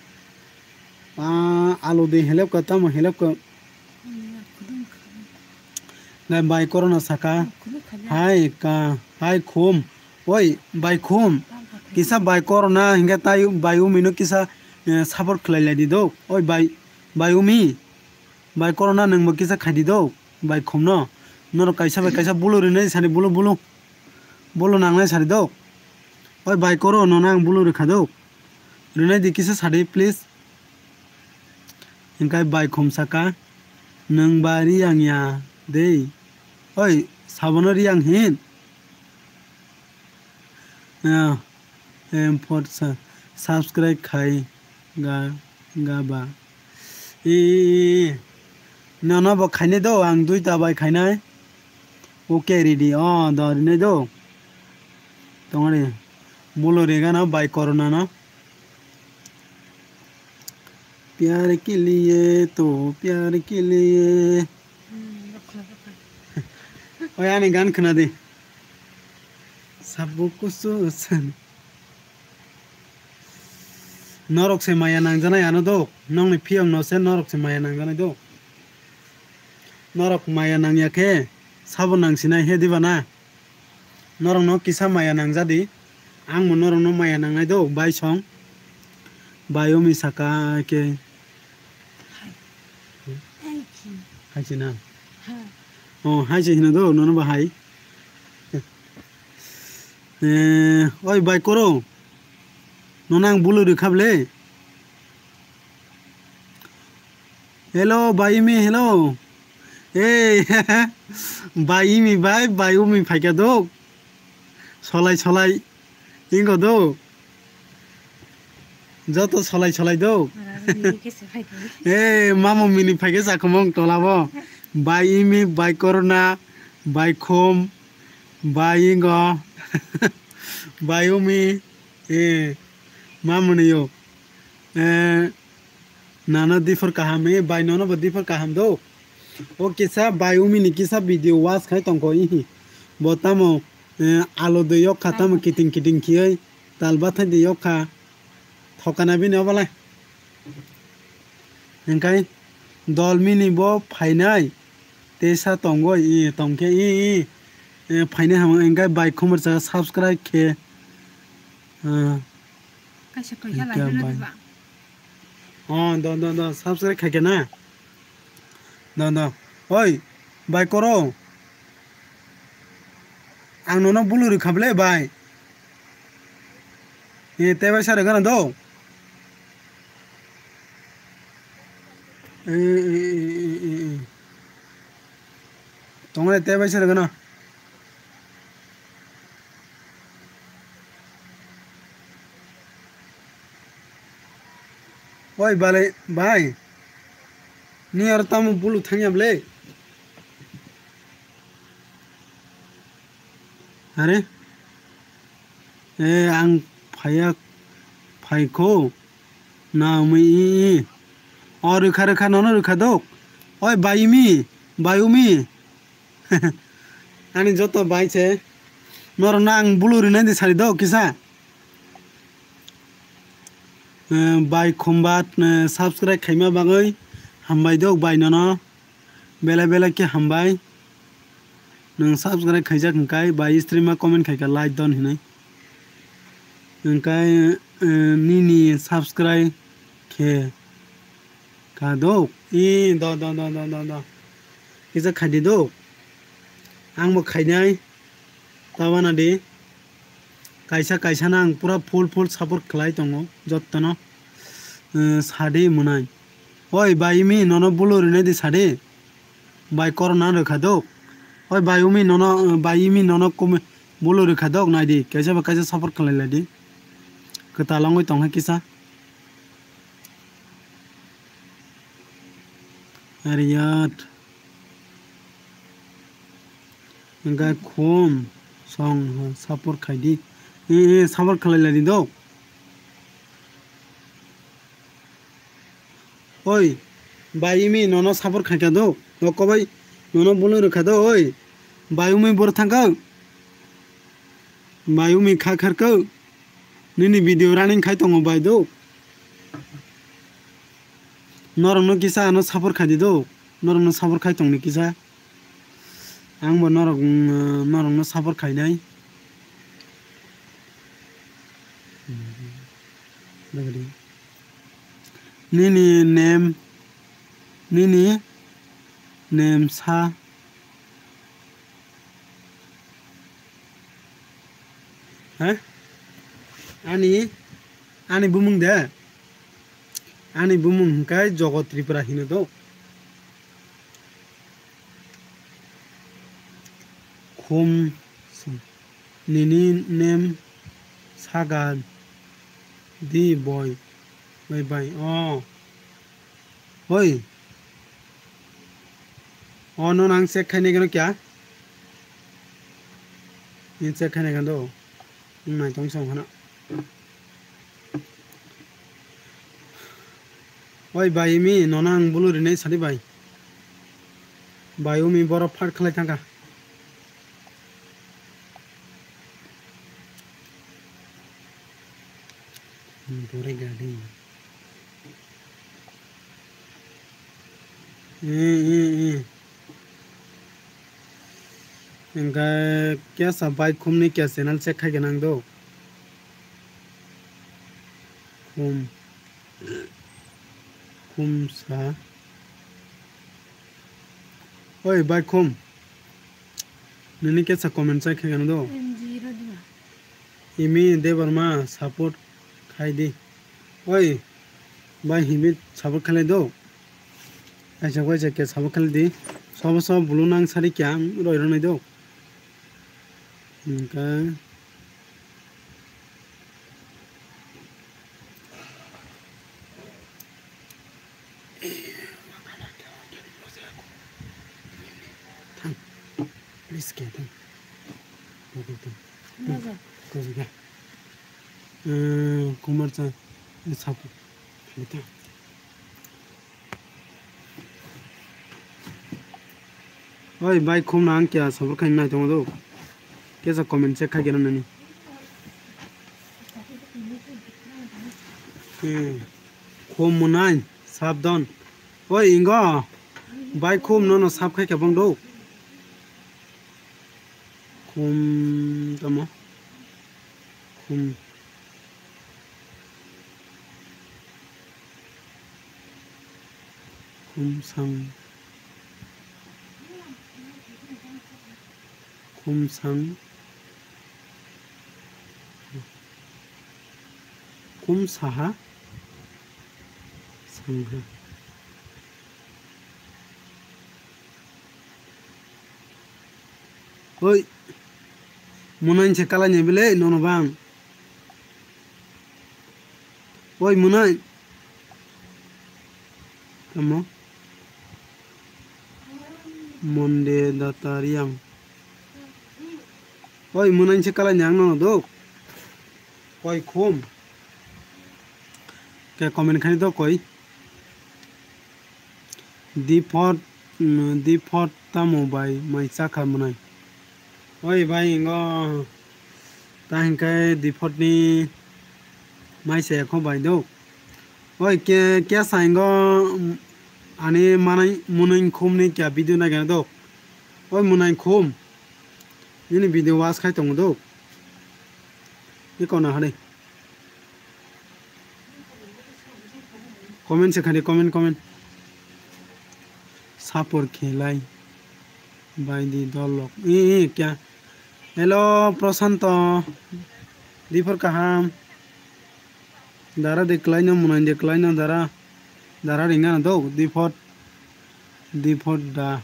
Ah, alu de helep ka, tamo helep ka. Nai bai Corona saka. Hai ka, hai Khum. Oi, bai Khum. Kisa bai Corona hingke tai bai Umi no kisa, eh, support khlai lai di do. Oi bai, bai Umi. Bai Corona nwng bo kisa khai di do. Bai Khum no. Norok kaisa bai kaisa bulu rinai sari bulu bulu. Bulu nangnai sari do. Oi bai Koro no nang bulu rikha do. Rinai di kisa sadi please. Hingkai bai Khum saka, "Nwng ba Riang ya dei." Oi, sabono Riang hin. Ah, em, for sa-, subscribe khai ga, ga ba. I, i, i, i. Nono bo khainai do, ang duita bai khainai. Okay, ready. Oh, do rinai do. Tongori. Bulu rigano bai Corona no. Pyar ke liye to, pyar ke liye. Oi, ani gan khna di. Sabu kusu san. Norok se maya nangjanai ano do. Nokni phiyok no se norok se maya nangjanai do. Norok maya nangya khe sabo nangsinai he diba na? Norokno kisa maya nangjadi, ang bo norokno maya nangnai do, bai song. Bai Umi saka ke. Hai. Hai se na. Ha. Oh, hai se hino do, nono ba hai. Eh, oi bai Koro. Nono ang bulu rikha ble. Hello, bai Umi, hello. Hey, bai Umi bai, bai Umi phaikha do. Solai, solai. Ingo do. Joto solai, solai do. Hey, mamo mini phaikha sakhumong tolabo. Bai Umi, bai Corona, bai Khum, bai Ingo, bai Umi. Eh, mamoni yo. Eh, nano diphor kaham, eh, bai nono bo diphor kaham do. O kisa bai Umi ni kisa video watch khai tongkho ihi. Bo tamo, eh, alo de yok kha tamo kiting kiting khiyoi, tal bathai de yok kha. Thokana bini obolai. Hingkai dol mini bo phainai. Tesa tongoi, i, tongkhe, i, i, i, phainai hamung, hingkai bai khumar sa subscribe khe. Ah, kaisa koi hingkai hala bai. Oh, do, do, do, subscribe khaikhe na? Do, do. Oi, bai koro. Ang nono bulu rwkha ble, bai. E, tei bai sa rwgana do. E, e, e, e, e, e. Tongre tei bai sa rwgana. Oi, balai, bai. Ni aro tamo bulu thangya ble. Are? E, ang phaiya, phaikho. Na, umi, i, i. O, rwkha, rwkha, nono rwkha dok. Oi, bai umi, bai umi. Ani joto bai se. Norokno ang bulu rinai di sari dok kisa. Eh, bai khumba, eh, subscribe khaima bagwi hambai dok bai nono. Belai belai khe hambai. Nwng subscribe khaijak hwnkhe bai stream o comment khaikha like don hinwi. Hwnkhe, eh, nini subscribe khe kha dok. I do, do, do. Kisa khaidi dok. Ang bo khainai. Tabana di. Kaisa kaisa no ang pura full full support khlai tongo jottono. Eh, sadi mwnai. Oi bai imi nono bulu rinai di sadi. Bai korona rwkha dok. Oi bai umi nono, bai imi nono kumi bulu rwkha dok nai di. Kaisa ba kaisa support khlai lai di. Kwtal wngwi tongkha kisa. Ariyat. Hingke khum song, ha, support khaidi. E, e, support khlai lai di do. Oi, bai imi nono support khaikha do. Nokko bai nono bulu rwkha do, oi. Bai umi bor thangkha. Bai umi kha kharkha. Nini video running khai tongo bai do. Norokno kisa ano support khaidi do. Norokno support khai tongni kisa. Ang bo norok, mm, norokno support khainai. Nini name, nini name sa. Ha? Ani, ani bumung de? Ani bumung hingkai Jogot Tripura hino do. Khum song. Nini name saga di boy. Bye bye. Oh. Hoi. Oh, no nang check khainai gano kya? Ni check khainai gano. Nai tong song hana. Oi bai imi nono ang bulu rinai sadi bai. Bai umi borok fight khlai thangkha. Bore gadi. Hingke kesa bai khumni kesa channel check khai gana ang do. Khum. Khum sa. Oi, bai khum. Nini kesa comment check khai gana do. M G Rodima. Imi Debbarma support khai di. Oi, bai himit support khlai do. Kaisa kaisa khe support khlai di. Sobo sobo bulu nang sari kya ang roi rwnai do. Hingke. Thang. Please kya thang. Kumar cha, support. Oi, bai, khum na ang kya support khai nai tongo do. Kesa comment check khai gana nani. Hmm. Khum mwnai, sabdon. Oi, ingo. Bai khum nono sab khai khe bong do. Khum tamo. Khum. Khum sang. Khum sang. Khum saha. Sangha. Oi. Mwnai se kalai ni bile nono bang. Oi mwnai. Tamo. Monde datariang. Oi mwnai se kalai ni ang nono do. Koi khum. Ke comment khai do koi. Dipot, mm, dipot tamo bai mai chakha mwnai. Oi bai ingo ta hinkai dipot ni mai se kho bai do. Oi ke kya sa ingo, mm, ani manai mwnai khum ni kya video nai gana do. Oi mwnai khum. Nini video watch khai tongo do. Ni kona hade. Comment se khani comment comment. Sapor khelai. Bai di dolok. Eh, eh, kya? Hello, Prosanto. Dipor kaham. Dara de klaino, munai de klaino, dara. Dara ringa na do. Dipot. Dipot da.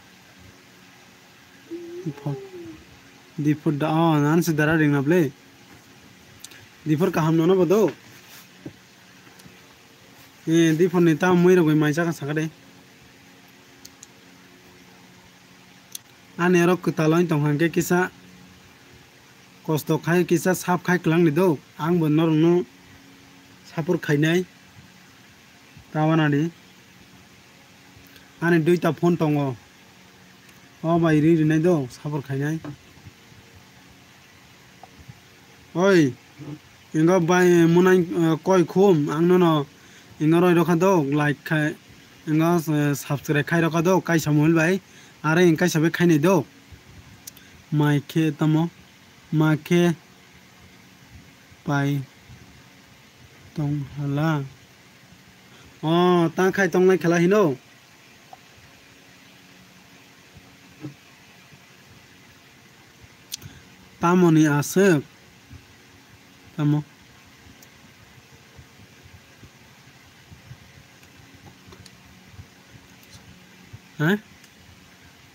Dipot. Dipot da. Oh, nan se dara ringna ble. Dipor kaham nono bodo. Eh, dipor ni tam mui rogoi mai chaka sakade. Ani oro kwtal wng tong hwnkhe kisa kosto khai kisa sap khai kwlangni do. Ang bo norokno sapor khainai. Tawanani. Ani duita phone tongo. O bai ri rinai do, sapor khainai. Oi, ingo bai mwnai, eh, koi khum, ang nono ingo roi rokha do, like khai, ingo, eh, subscribe khai rokha do, kaisa mobile bai, are ing kaisa bai khainai do. Mai khe tamo, ma khe pai tong hala. O, ta khai tongnai khala hino. Tamoni aswk? Tamo? Ha?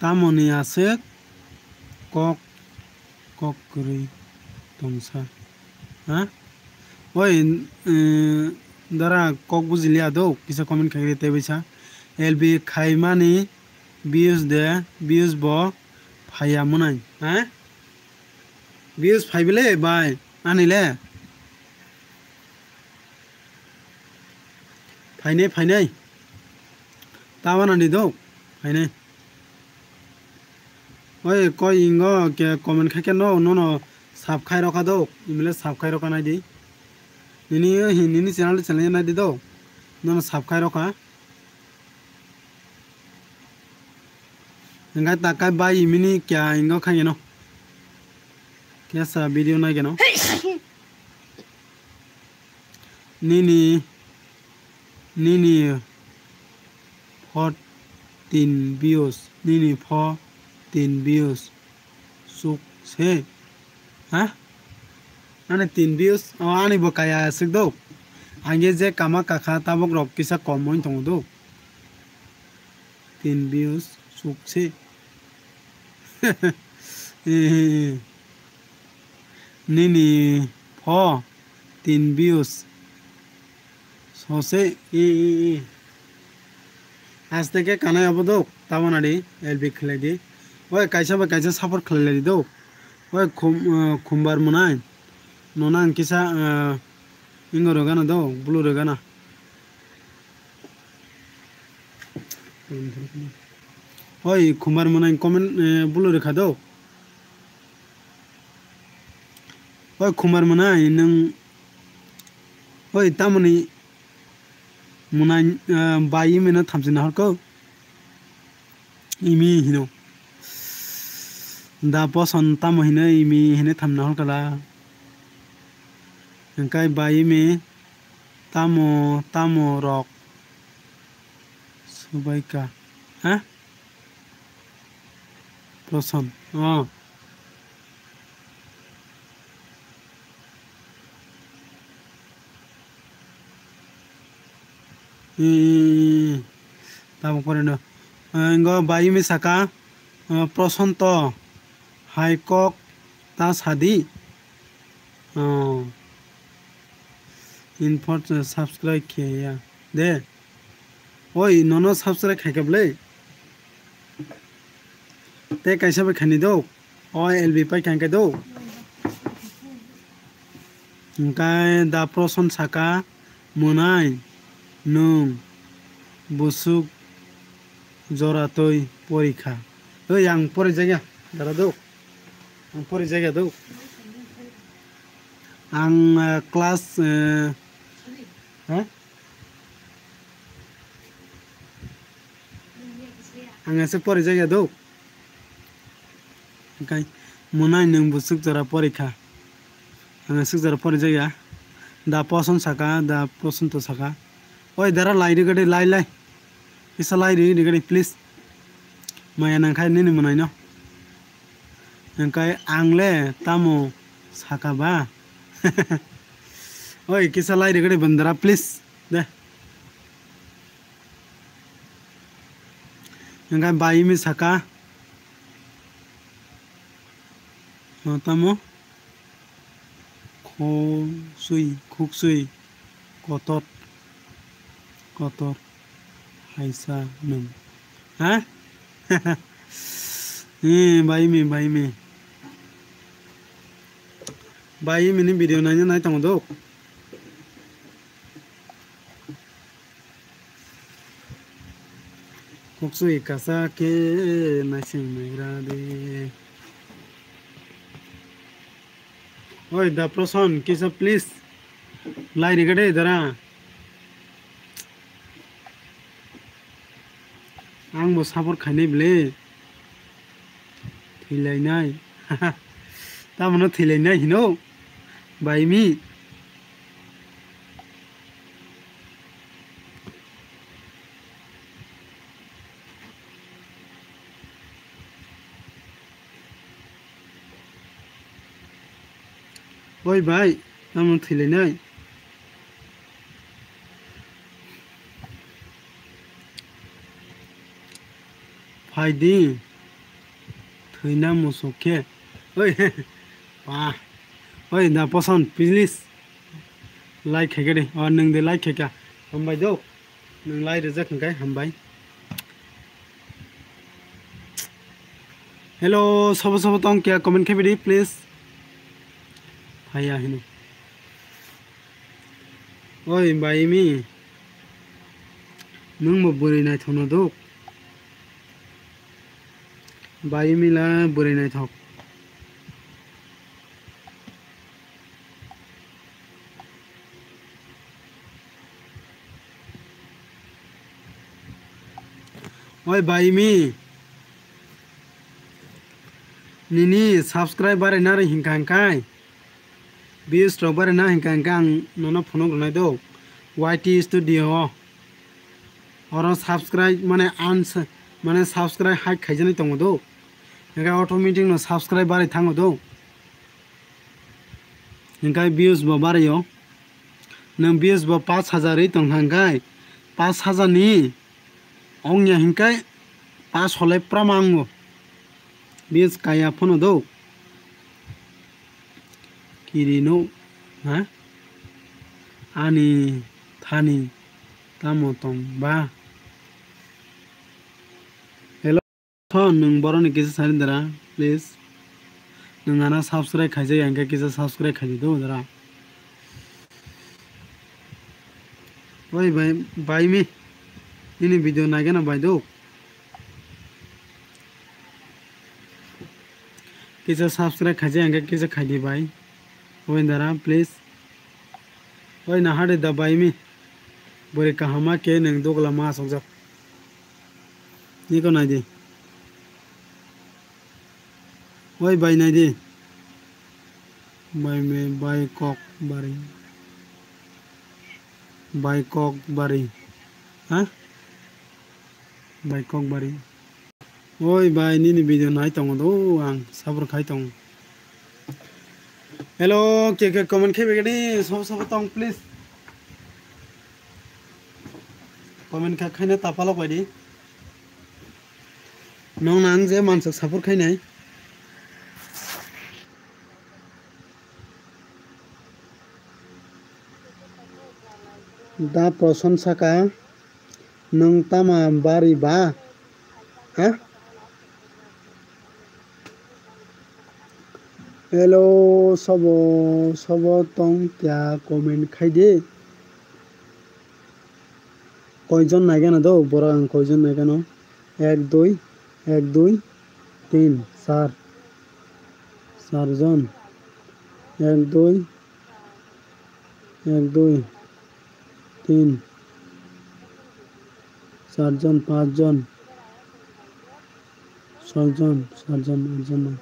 Tamoni aswk kok, kok kwrwi tongsa? Ha? Oi, eh, dara kok bujiliya do, kisa comment khaikhe tei baisa. L B khaimani views de, views bo phaiya mwnai, ha? Views phaibele bai, ani le? Phainai, phainai. Tawanani do, phainai. Oi, koi ingo ke comment khai khe no, nono sub khai rokha do, imile sub khai rokha nai di. Nini, nini channel, channel nai di do, nono sub khai rokha. Hingke takai bai imini kya ingo khaigeno. Kya sa video naigeno. Nini, nini pho tin views, nini pho tin views. Suk se. Ha? Ani tin views, o ani bo kaya sik do. Ang je kama kakha tabok rok kisa kom wng tongo do. Tin views suk se. Nini pho tin views. Sose, i, i, i. Aste ke kanai abo do, tabana di, L B khlai di. Oi, kaisa bai kaisa support khlai lai di do. Oi, khum, eh, khumbar mwnai. Nona ang kisa, eh, ingo rwgana do, blue rwgana. Oi, khumbar mwnai comment, eh, blue rwkha do. Oi, khumbar mwnai, nwng, oi, tamoni, Mwnai, eh, bai imi no thamchi nahor kok. Imi hino. Da poson tamo hino imi hino tham nahor kala. Hingkai bai imi tamo, tamo rok. Subaika. Ha? Proson. Oh. Hmm. Tabuk pore no. Ngo bai imi saka, eh, Prosonto hai kok ta sadi. Oh. Info subscribe khe ya. De. Oi, nono subscribe khai kha bwle. Te kaisa bai khaini do. O L B pai kha hingke do. Hingke da Proson saka, mwnai, nwng, bwswk, jora twi, porikha. Oi, ang pori jagya, dara do. Ang pori jagya do. Ang, eh, class, eh, ha? Ang ese pori jagya do. Hingke mwnai nwng bwswk jora porikha. Ang aswk jora pori jaya. Da Poson saka, da Poson to saka. Oi dara lai rigadi, lai lai. Kisa lai ri rigadi please. Maya nangkha nini mwnai no. Hingke ang le tamo saka ba. Oi kisa lai rigadi bandara please. De. Hingke bai imi saka. No tamo. Khosui, khuksui, kotor, kotor, haisa nwng. Ha? Eh, bai mi, bai mi. Bai mi ni video naina nai tongo do. Khuksui kasa khe naising naigra de. Oi, da Proson, kisa please. Lai riga de dara. Ang bo support khainai bwle. Thwilainai. Tamano thwilainai hino. Bai mi. Oi bai, tamo thwilainai. Phaidi, thwina musuk khe. Oi, wah. Oi, da Poson, please. Like khaikha de. O, nwng de like khaikha. Hambai do. Nwng lai rijak hwnkhe hambai. Hello, sobo sobo tong kya comment khe bidi please. Phaiya hino. Oi bai mi. Nwng bo bwrwi naithok no duk. Bai mi la bwrwi naithok. Oi bai mi, nini subscribe bare nari hinka hinkai, views rok bare na hinka hinka ang nono phunuk rwnai do, Y T Studio o. Oro subscribe mane ans-, mane subscribe hike khaijaknai tongo do, hinka automatic no subscribe bare thango do. Hinkhe views bo baraio. Nwng views bo pash hajar ri tong kha hinkhe pash hajar ni ongya hinkhe pash holai pura mango. Views kaya phano do. Kiri no, ha? Ani thani tamo tong ba? Tho, nwng borokni kisa sani dara, please. Nwng ano subscribe khaijak ya, hinkhe kisa subscribe khaidi do dara. Oi bai, bai mi. Nini video naigana bai do. Kisa subscribe khaijak ya, hinkhe kisa khaidi bai. Oi dara, please. Oi nahade da bai mi. Bwrwi kaham ma khe nwng dugla ma achukjak. Niko naidi. Oi bai naidi. Bai me, bai kok bari. Bai kok bari. Ha? Bai kok bari. Oi bai, nini video nai tongo do ang, sabur khai tongo. Hello, ke ke comment khai begani, sabo sabo tong please. Comment kha khaina tapalok bai di. Nong nang je mansuk sabur khainai. Da Proson saka, nwng tama bari ba? Ha? Hello, sobo, sobo tong kya comment khai di. Koijon naigana do, borok ang koijon naigano. Ek, dui, ek, dui, tin, char. Char jon. Ek, dui, ek, dui, tin, char jon, panch jon, soi jon, sat jon, at jon, nai.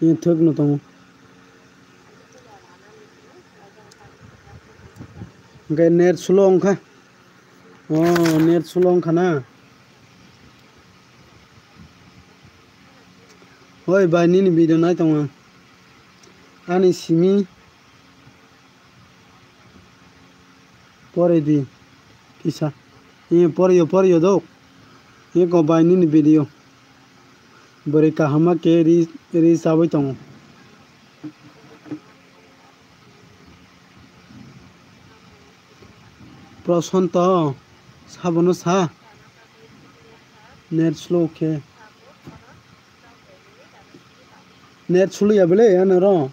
Ye thwk no tongo. Hwnkhe net slow wngkha. Oh, net slow wngkha na? Oi bai, nini video nai tongo. Ani simi pore di kisa. Ee, poriyo, poriyo dok. Ee, ko bai nini video. Bwrwi kaham ma khe ri, ri chawi tongo. Prosonto, sabono sa. Net slow khe. Net slow ya bele, ano ro.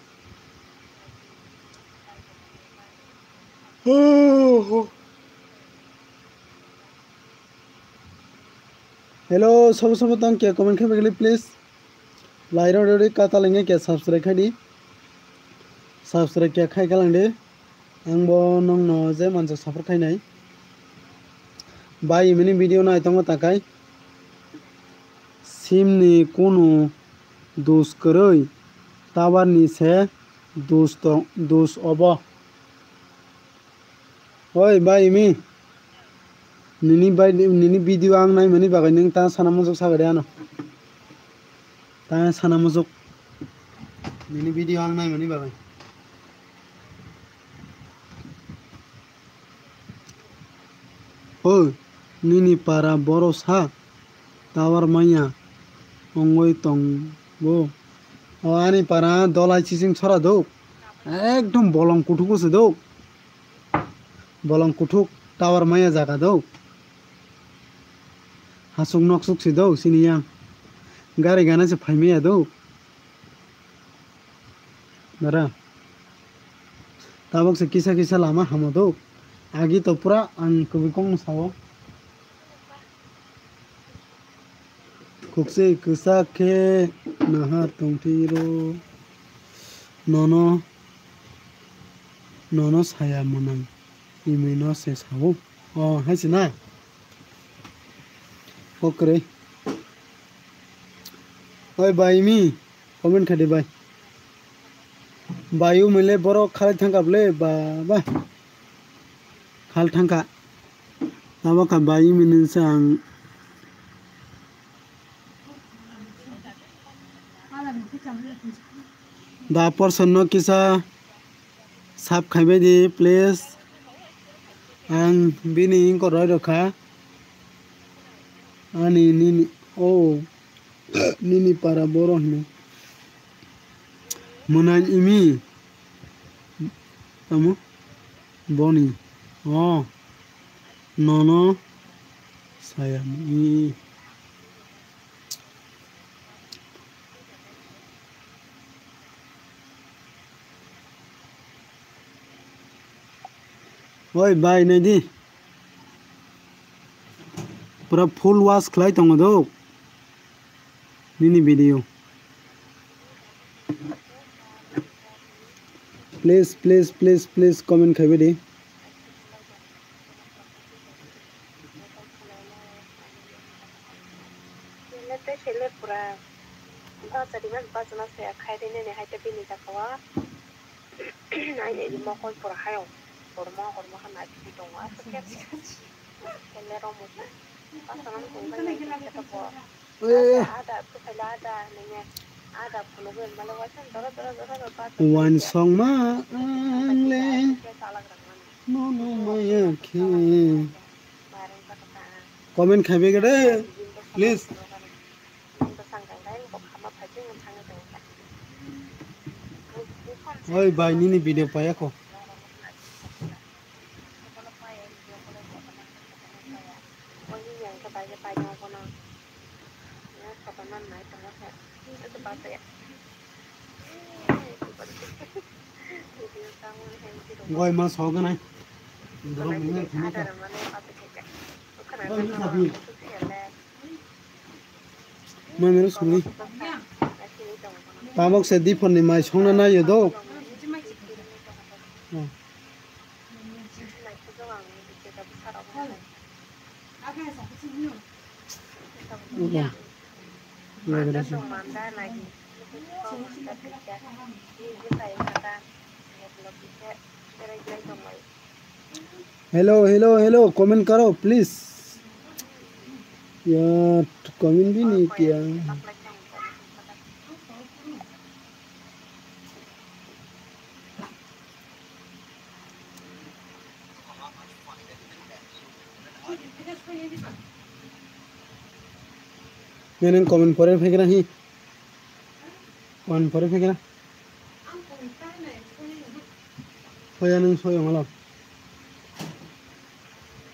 Hello, sabo sabo tong khe comment khai bagli please. Lai rw rw katal wngya khe subscribe khai di. Subscribe khe khai kalang di. Ang bo nongno je mansa support khainai. Bai mini video nai tongo takai. Sim ni kunu dus kwrwi, tower ni se dus tong, dus obo. Oi bai mi. Nini bai, nini video ang nai mani bagai nwng ta sana muchuk sagai de ano. Ta sana muchuk. Nini video ang nai mani bagai. Oi, nini para boro sa tower manya ongoi tongo. O ani para dolai chiching sora dok. Ekdom bolong kuthuk se dok. Bolong kuthuk tower maya jaga do. Hasuk noksuk si do sini yang. Gari gana se phaimaya do. Dara. Tabok se kisa kisa lama hamo do. Agi to pura ang kubui kong sao. Khukchwi kwchak khe nahar tongphiro. Nono, nono saya mwnang imino se sao. O, hai se na? Kok kwrwi. Oi bai mi. Comment khai di bai. Bayu mile borok khalai thangkha bwle, ba, ba. Khal thangkha. Abo kha bayu mile se ang. Da person no kisa sub khai bai di, please. Ang bini ingkor roi rokha. Ani nini, oh. Nini para boro hwnwi. Mwnang imi. Tamo? Boni. Oh. Nono. Saya. Imi. Oi, bai, nai di. Pura full watch khlai tongo do. Nini video. Please, please, please, please comment khai bai di. Chadi mas bachana se khai de nene hai te bini jaka wa. Ai ne di mokol pura hayo. Hormo hormo ha na di tongo. Asa kya. Kelle romo. Bachana mo kung kai na di kata po. Ada tu khala ada nene. Ada pulu gel mala wasan dora dora dora dora. Wan song ma ang le. Kya chalak rang mani. Nono maya khe. Comment khai bai gede, please. Oi bai, nini video paya kho. Goi ma sogo nai. Dorok nini thani ta. Goi ma sabi. Mai mero suri. Tabok se diphor ni mai songna nai yo do. Oh. Hello, hello, hello, comment karo, please. Yaar, comment bhi nahi kiya. Nini comment pore phaikra hi? Comment pore phaikra? Phaia nwng soyo malo.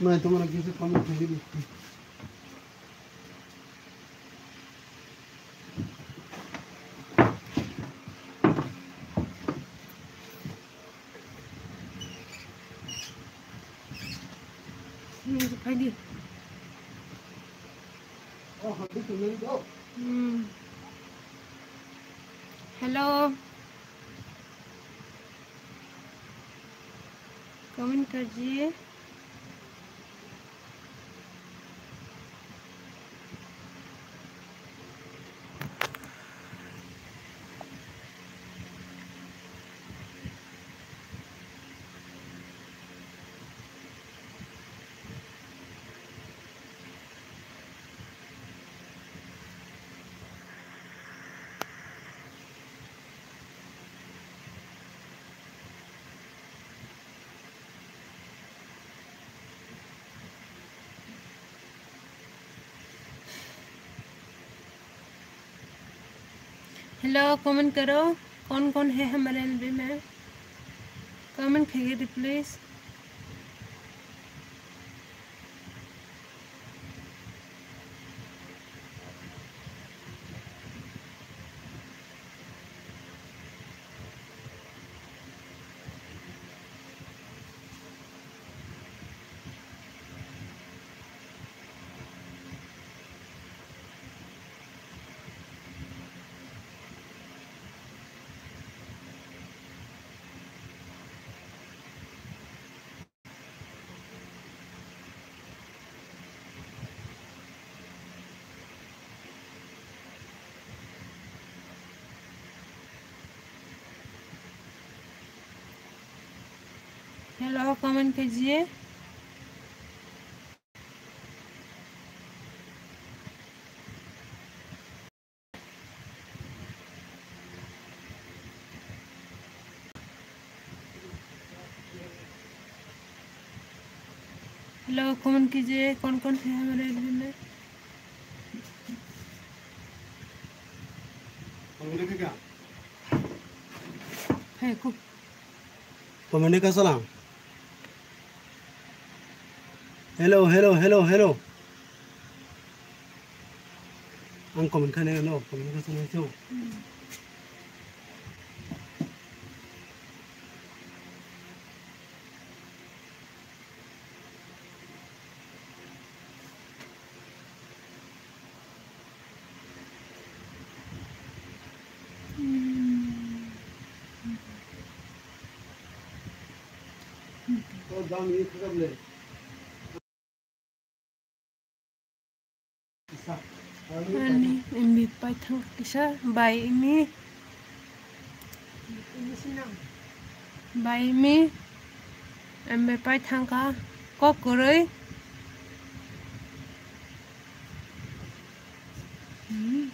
Nai tomara kisa comment phaikri. Hmm. Hello. Comment कीजिए। Hello, comment करो, कौन कौन है हमारे एलबी में? Comment कीजिए please. Hello, comment कीजिए। Hello, comment कीजिए, कौन कौन है हमारे एलबी में? Hey, cook. Comment ka salam. Hello, hello, hello, hello. Ang comment kha nai no, comment ka salam chong. Ani M B pai thang kisa bai imi. Bai imi. M B pai thangka kok kwrwi. Hmm.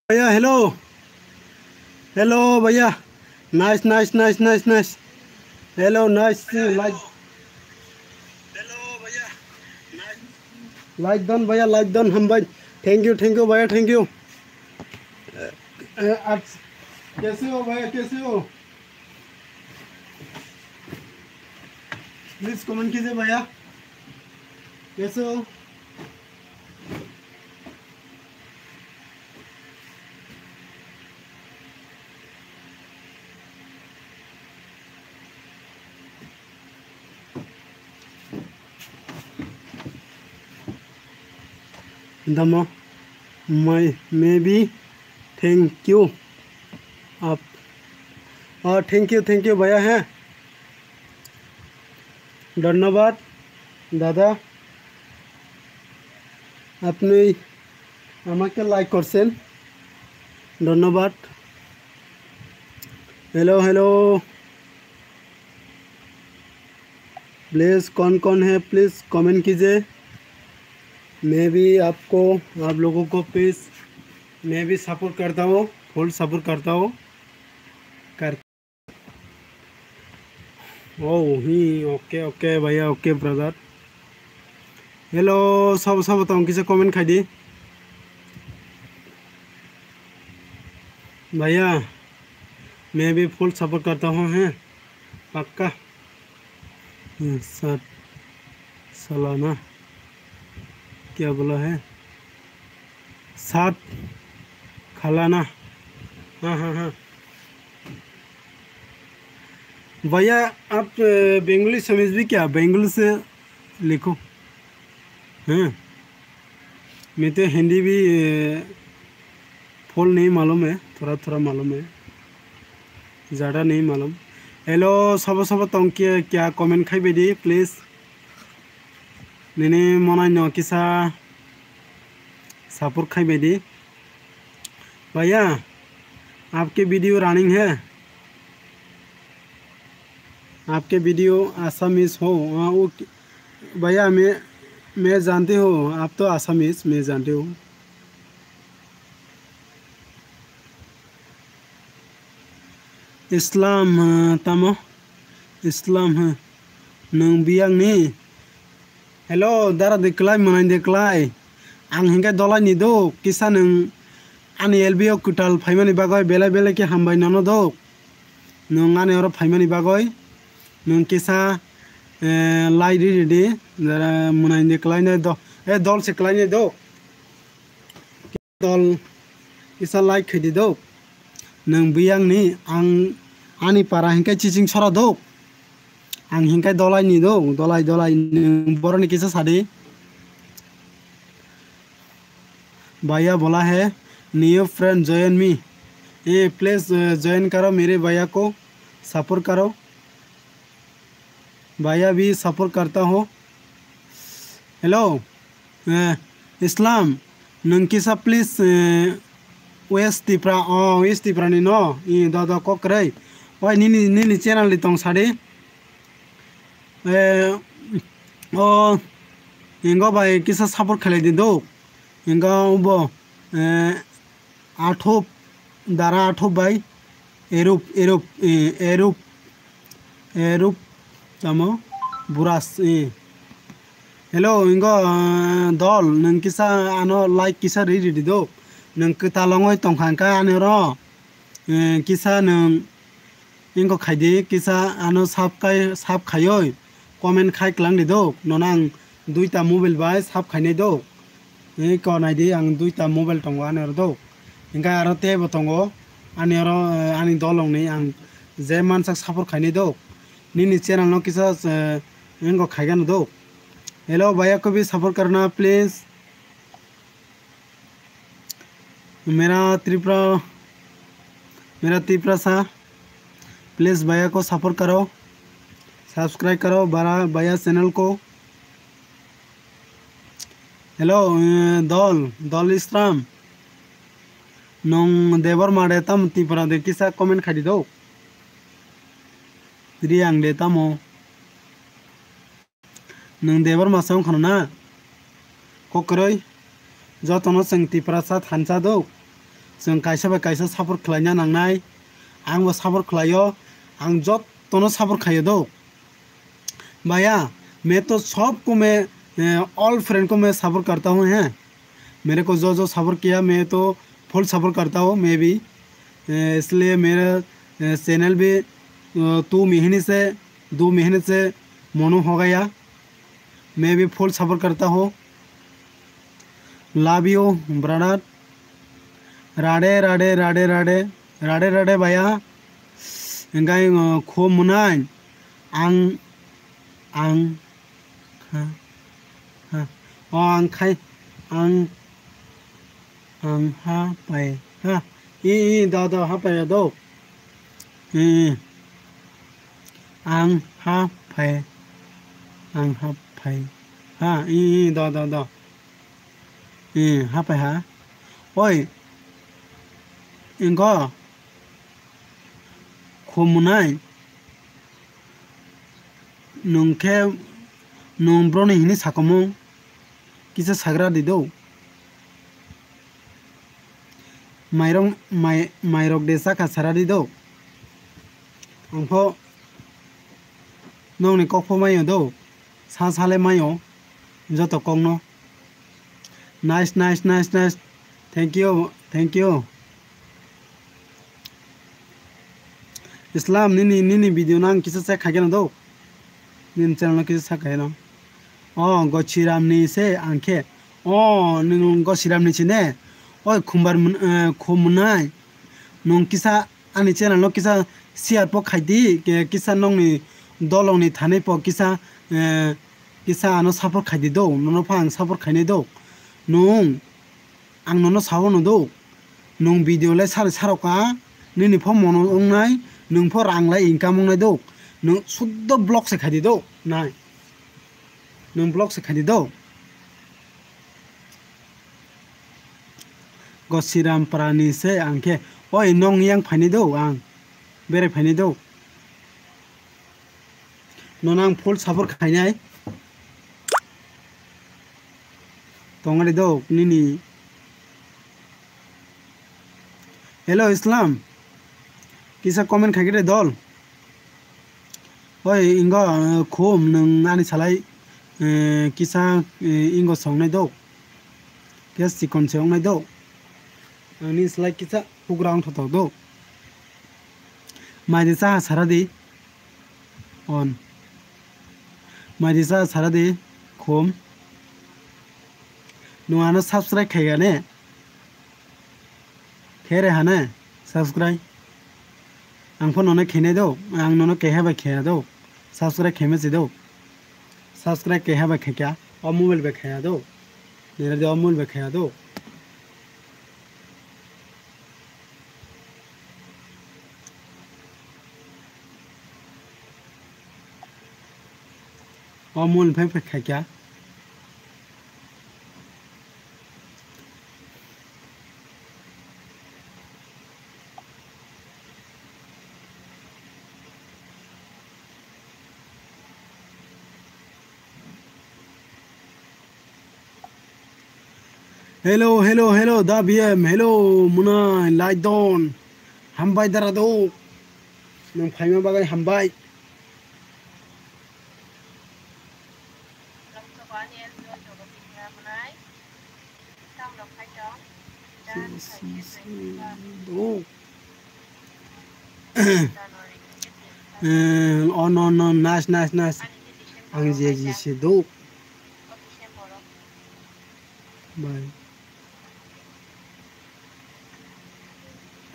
Bhaiya, hello. Hello, bhaiya. Nice, nice, nice, nice, nice. Hello, nice. Like, like done, bhaiya, like done, hambai. Thank you, thank you, bhaiya, thank you. Eh, eh, aap kaise ho, bhaiya, kaise ho? Please comment कीजिए भैया, कैसे हो? Damo, my, maybe, thank you. आप, और thank you, thank you भैया हैं। ধন্যবাদ দাদা, আপনি আমাকে লাইক করছেন, ধন্যবাদ। Hello, hello। प्लीज कौन कौन है, प्लीज कमेंट कीजिए। मैं भी आपको, आप लोगों को प्लीज मैं भी सपोर्ट करता हूँ, फुल सपोर्ट करता हूँ। कर Oh, hi, okay, okay, bhaiya, okay, brother. Hello, sabo sabo tong kisa comment khai di. भैया, मैं भी फुल सपोर्ट करता हूँ, हैं, पक्का। ये साथ सालाना क्या बोला है? साथ खलाना। हाँ, हाँ, हाँ। भैया, आप, अ, बंगाली समझ भी क्या? बंगाली से लिखो। हैं? मैं तो हिंदी भी, अ, फुल नहीं मालूम है, थोड़ा थोड़ा मालूम है, ज़्यादा नहीं मालूम। Hello, sabo sabo tong khe, kya comment khai bai di, please. Nini monai no kisa support khai bai di. भैया, आपके वीडियो रनिंग है? आपके वीडियो आसामीज हो? हाँ, वो भैया, मैं, मैं जानती हूँ, आप तो आसामीज, मैं जानती हूँ। Islam, ah, tamo? Islam, ha. Nwng biyang ni? Hello, dara de klai, mwnai de klai. Ang hinkhe dolai ni do, kisa nwng ani L B o kwtal phaimani bagwi belai belai khe hambai nono do. Nwng ani oro phaimani bagwi nwng kisa, eh, lai ri ri di, dara mwnai de klai nai do, eh, dol se klai nai do. Dol kisa like khai di do. Nwng biyang ni ang ani para hinkhe chiching sora do. Ang hinkhe dolai ni do, dolai dolai nwng boroni kisa sadi. भैया बोला है, new friend join me. ए, प्लीज, अ, ज्वाइन करो मेरे भैया को, सपोर्ट करो। भैया भी सपोर्ट करता हो। Hello, eh, Islam, nwng kisa please, eh, West Tipra, oh, West Tipra ni no, i do do kok kwrwi. Oi, nini, nini channel ni tong sadi. Eh, o, ingo bai kisa support khlai di do. Ingo bo, eh, Athop, dara Athop bai, Erup, Erup, eh, Erup, Erup, tamo, Buras, eh. Hello, ingo, eh, dol, nwng kisa ano like kisa ri ri di do. Nwng kwtal ongoi tongkha hwnkhe ani oro, eh, kisa nwng ingo khai di, kisa ano sub kai, sub khaioi comment khai klang di do. Nono ang duita mobile bai sub khainai do. Eko nai di, ang duita mobile tongo ani oro do. Hinkhe aro teibo tongo ani oro, eh, ani dolong ni ang je mansak support khainai do. Nini channel no kisa, eh, ingo khaigano do. Hello, भैया को भी सपोर्ट करना प्लीज। मेरा त्रिपुरा, मेरा त्रिपुरा सा, प्लीज भैया को सपोर्ट करो, सब्सक्राइब करो बड़ा भैया चैनल को। Hello, eh, dol, dol Islam. Nwng Debbarma de tamo Tripura de kisa comment khai di do. Riyang de tamo. Nwng Debbarma se wngkha na? Kok kwrwi. Jotono chwng Tiprasa thansa do. Chwng kaisa bai kaisa support khlaina nangnai. Ang bo support khlaio. Ang jotono support khaio do. भैया, मैं तो सबको मैं, अ, all friend को मैं सपोर्ट करता हूँ, हैं। मेरे को जो जो सपोर्ट किया, मैं तो फुल सपोर्ट करता हूँ, मैं भी। अ, इसलिए मेरा, अ, चैनल भी, अ, दो महीने से, दो महीने से मोनो हो गया। मैं भी फुल सपोर्ट करता हूँ। Love you, brother. Rade, rade, rade, rade. Rade, rade, bhaiya. Engkai, uh, kho mwnai. Ang, ang, ha, ha. O, ang khai, ang, ang ha pai, ha. I, i, do, do, ha pai, do. I, i. Ang ha pai, ang ha pai. Ha, i, i, do, do, do. I, ha pai ha. Oi. Ingo. Kho mwnai. Nwng khe, nwng broni hini sakomung. Kisa sagra di do. Mairok, mai, mairok de chakha sara di do. Ang pho nokni kok pho maio do. Sa sale maio joto kokno. Nice, nice, nice, nice. Thank you, thank you. Islam, nini, nini video no ang kisa check khaikhe no do. Nini channel no kisa check khaikhe no. O, Gosiram ni se ang khe. O, nwng Gosiram ni se ne? Oi, khumbar mwn-, eh, khum mwnai. Nwng kisa ani channel no kisa share po khaidi, ke-, kisa nongni dolongni thani po kisa, eh, kisa ano support khaidi do, nono pha ang support khainai do. Nung ang nono sao no do. Nung video lai sari sarok ka, nini pho mono wngnai, nung pho rang lai income wngnai do. Nung suddo vlog se khaidi do, nai. Nung vlog se khaidi do. Gosiram Prani se ang khe, oi nong yang phainai do ang, berai phainai do. Nono ang full support khainai. Tongari do nini. Hello Islam. Kisa comment khaikhe de dol. Oi, ingo, eh, khum, nwng ani salai, eh, kisa, eh, ingo songnai do. Kisa chikon se wngnai do. Ani salai kisa hugra wngthotok do. Mai de cha sara di. On. Mai de cha sara di. Khum. Nwng ano subscribe khaikha ne? Khere hane subscribe. Ang pho nono khenai do, ang nono keha bai kheya do. Subscribe kheme si do. Subscribe keha bai khekya, o mobile bai khaya do. Nere de o mobile bai khaya do. O mobile bai khekya. Hello, hello, hello, da B M, hello, Munai, Laidon, hambai dara do, nang phaima bagwi hambai. Oh. Eh, oh, no, no, nice, nice, nice. Ang je ji se do. Bai.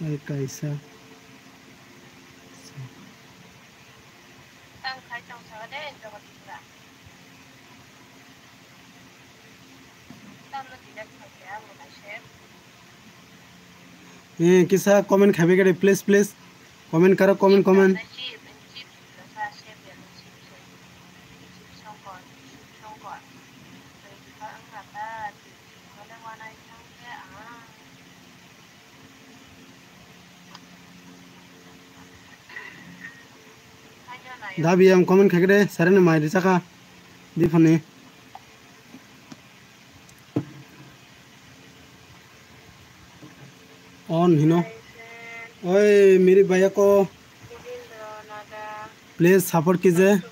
Tai kaisa. Eh, kisa comment khabi gari, please, please. Comment karo, comment, comment. Dabi ang comment khaikhe de, sarani mai ri chakha. Diphani. On hino. Oi, meri bhaiya ko. Please support kije.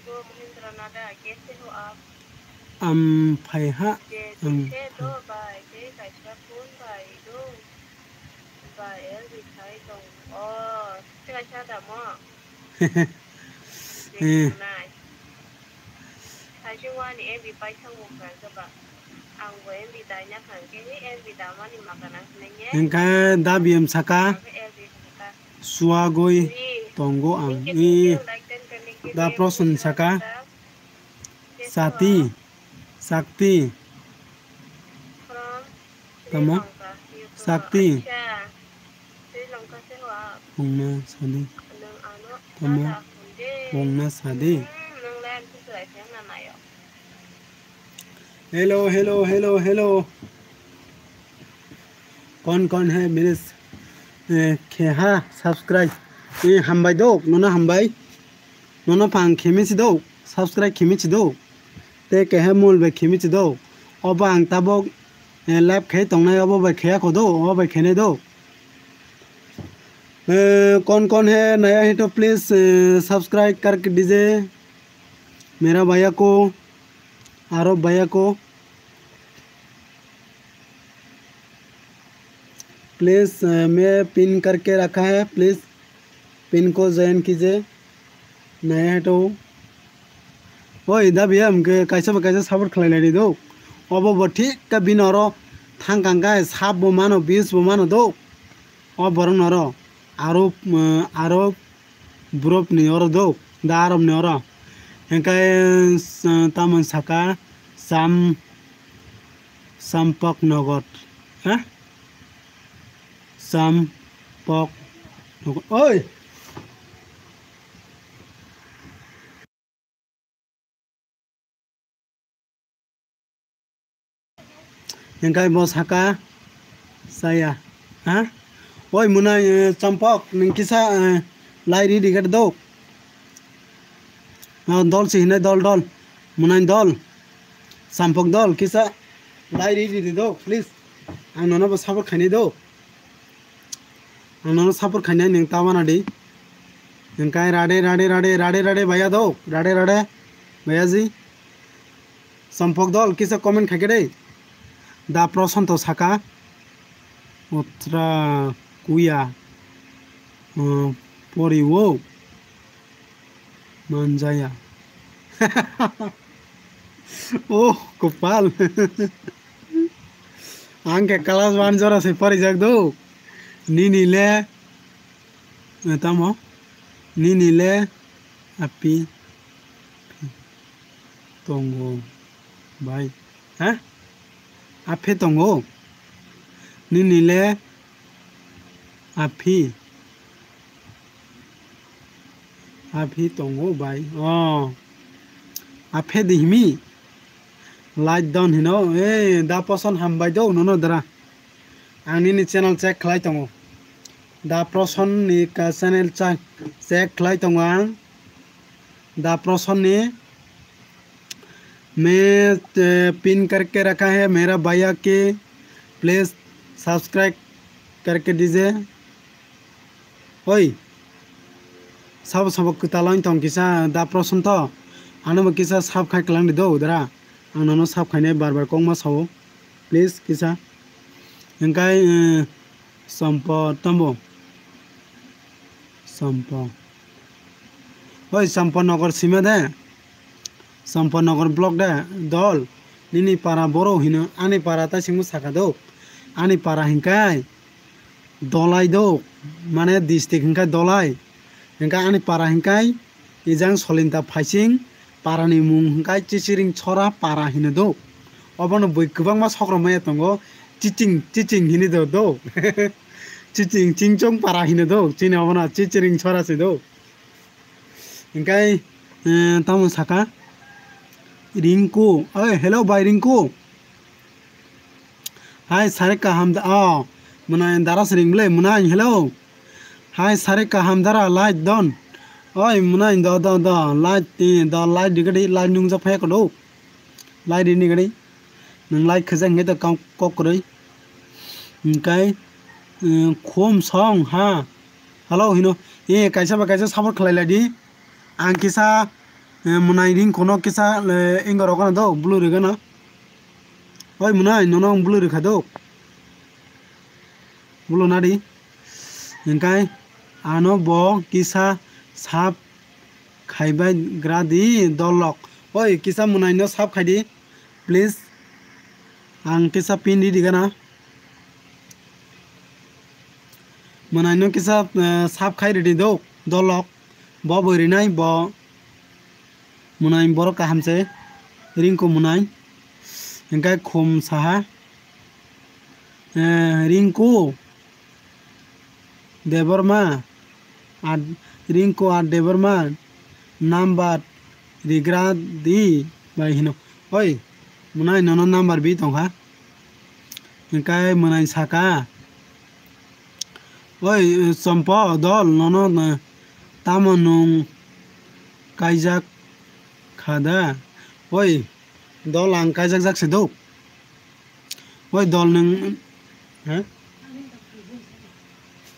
Am phai ha. Am phai. Eh. Hingkhe da B M saka. Suagwi tongo ang. Eh. Da Proson saka. Sati. Sakti. Tamo? Sakti. Hongna sadi. Tamo? Hongna sadi. Hello, hello, hello, hello. Kon kon hai mere, eh, kheha subscribe. Eh, hambai do, nono hambai. Nono phang khemi si do, subscribe khemi si do. Te keha mol bai khemi si do. Obo ang tabok, eh, live khai tongnai, obo bai khaya ko do, obo bai khainai do. Eh, kon kon hai naya hai to please, eh, subscribe karke dije. Mera bhaiya ko, aro bhaiya ko. Please, eh, मैं pin करके रखा है, please pin को join कीजिए, नया है तो। Oi, da B M ke kaisa ba kaisa support khlai lai do. Obo bo thik ka bini oro thang kang kai sap bo mano, bis bo mano do. O borok noro aro, eh, aro Bwrwpni oro do, da aromni oro. Hingke, s-, tamoni saka, Sam-, Sampok Nogot. Ha? Sampok Nogot. Oi! Hingkai bo saka saya. Ha? Oi mwnai, eh, Champok, nwng kisa, eh, lai ri ri khe do. Ah, dol si hinai dol dol. Mwnai dol. Champok dol kisa lai ri ri do, please. Ang nono bo support khainai do. Ang nono support khainai nwng ta wana di. Nwng kai rade, rade, rade, rade, rade, baya do. Rade, rade. Baya ji. Champok dol, kisa comment khaikhe dei. Da Prosanto saka. Otra kuya. Uh, pori wo. Manjaya. Oh, kopal. Ang khe class one jora se parijak do. Nini le, eh, tamo? Nini le api tongo, bai. Ha? Aphe tongo? Nini le aphi? Aphi tongo bai. Oh. Aphe di himi. Like don hino. Eh, da poson hambai do nono dara. Ang nini channel check khlai tongo. Da Proson ni ka channel cha-, check khlai tongo ang. Da Proson ni मैं, ए, पिन करके रखा है मेरा भैया के, please subscribe करके दीजिए। Oi, sabo sabo kwtal wng tong kisa da Proson to, ano bo kisa sab khai klang di do dara, ang nono sab khainai bar bar kok ma sao, please kisa. Hingkai, eh, Sompo tambo. Sompo. Oi, Sompo nogor sima de. Sompo nogor block de. Dol. Nini para boro hino. Ani para ta singmo saka do. Ani para hinkai. Dolai do. Mane district hinkai Dolai. Hinkai ani para hinkai. Ijang solinta phaising parani mung hwnkhe Chichiring Chora para hino do. Obono bui kwbangma sokro maya tongo, Chiching, Chiching hini do do. Chiching, Chingchong para hino do. Chini obono Chichiring Chora se do. Hingkai, eh, tamo saka Rinku. Oi, hello bai Rinku. Hai, sare kaham da, oh, mwnai dara sering bwle, mwnai, hello. Hai, sare kaham dara, light don. Oi, mwnai, do, do, do, light, eh, do, light di gadi, light nung ja phaya kodo. Light di ni gadi. Nung light khaja ngai to kam kok koroi. Hingkai, eh, khum song, ha. Hello, hino. Eh, kaisa ba kaisa support khlai lai di. Ang kisa, eh, mwnai ring kono kisa, eh, ingo rogana do, blue rigana. Oi mwnai, nono ang blue rikha do. Blue nadi. Hingkai ano bo kisa sap khaibai gradi dolok. Oi kisa mwnai no sap khaidi, please. Ang kisa pin di digana. Mwnai no kisa, eh, sap khai ridi do, dolok. Bo bo rinai bo. Mwnai borok kaham se. Rinku mwnai. Hingkai khum saha. Eh, Rinku. Debbarma. Ad-, Rinku ar Debbarma. Number rigra di bai hino. Oi, mwnai nono number bi tongkha. Hingkai mwnai saka. Oi, Chompo dol, nono, eh, tamo nwng kaijak kha da? Oi, dol ang kaijak jak se do. Oi, dol nwng, ha?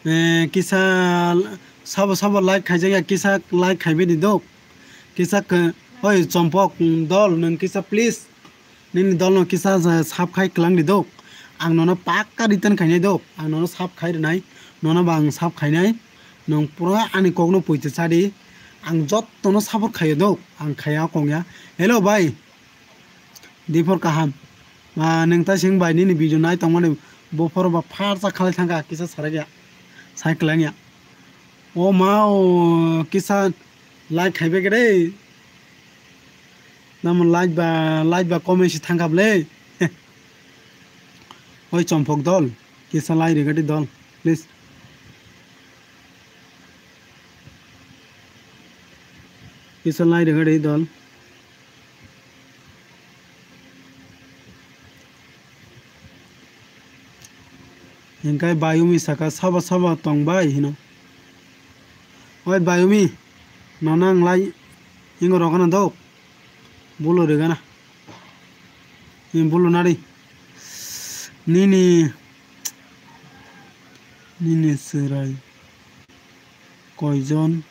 Eh, kisa sabo sabo like khaijak ya, kisa like khaibai di do. Kisa khe, oi, Chompo dol nwng kisa please. Nini dolno kisa ja sap khai klang di do. Ang nono pakka return khainai do. Ang nono sap khai rwnai. Nono ba ang sap khainai. Nwng pura ani kokno poito cha di. Ang jottono support khaio do. Ang khaiya kongya. Hello bai. Diphor kaham. Ma nwng ta sing bai nini video nai tongmani buphoro ba pharsa khalai thangkha kisa sarakya. Sai klangya. O ma o, kisa like khaibai khe de. Namo like ba, like ba comment si thangkha ble. Oi chompok dol, kisa like rega di dol, please. Kisa like rega di dol. Hingkai Bayumi saka, "Sabo sabo tong bai," hino. Oi Bayumi, nono ang lai ingo rogana dok. Bulu rigana. Ni bulu nari. Nini, nini serai. Koijon,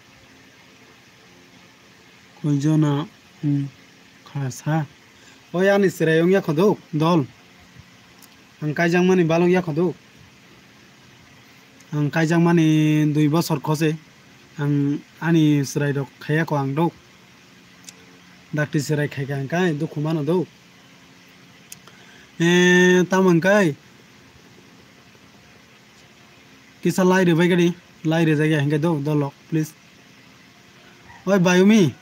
koijona, hmm, kha sa. Oi ani chwrai wngya khoduk, dol. Ang kaijakmani balok ya khoduk. Ang kaijakmani dui bosor khose. Ang ani chwrai rok khaiya kho ang duk. Dakti chwrai khaikha ang kai dukhu mano duk. Eh, tamo hingkai. Kisa lai rwbai gadi, lai rwjak ya hingke do, dolok, please. Oi, Bayumi.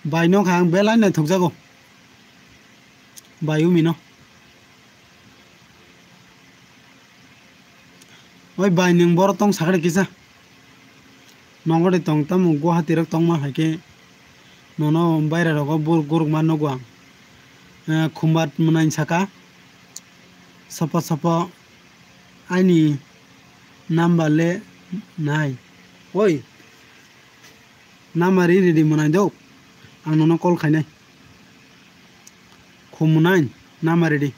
Bai no kha ang belai naithok jago. Bayumi no. Oi, bai nwng boro tong sakre kisa. Nongori tong tamo Guwahati rok tongma hai khe nono baira rogo bur-, gurukma nugo ang. Eh, khumbat mwnai saka. Sopo sopo aini number le nai. Oi. Number ri ridi mwnai do. Ang nono call khainai. Khum mwnai number ridi.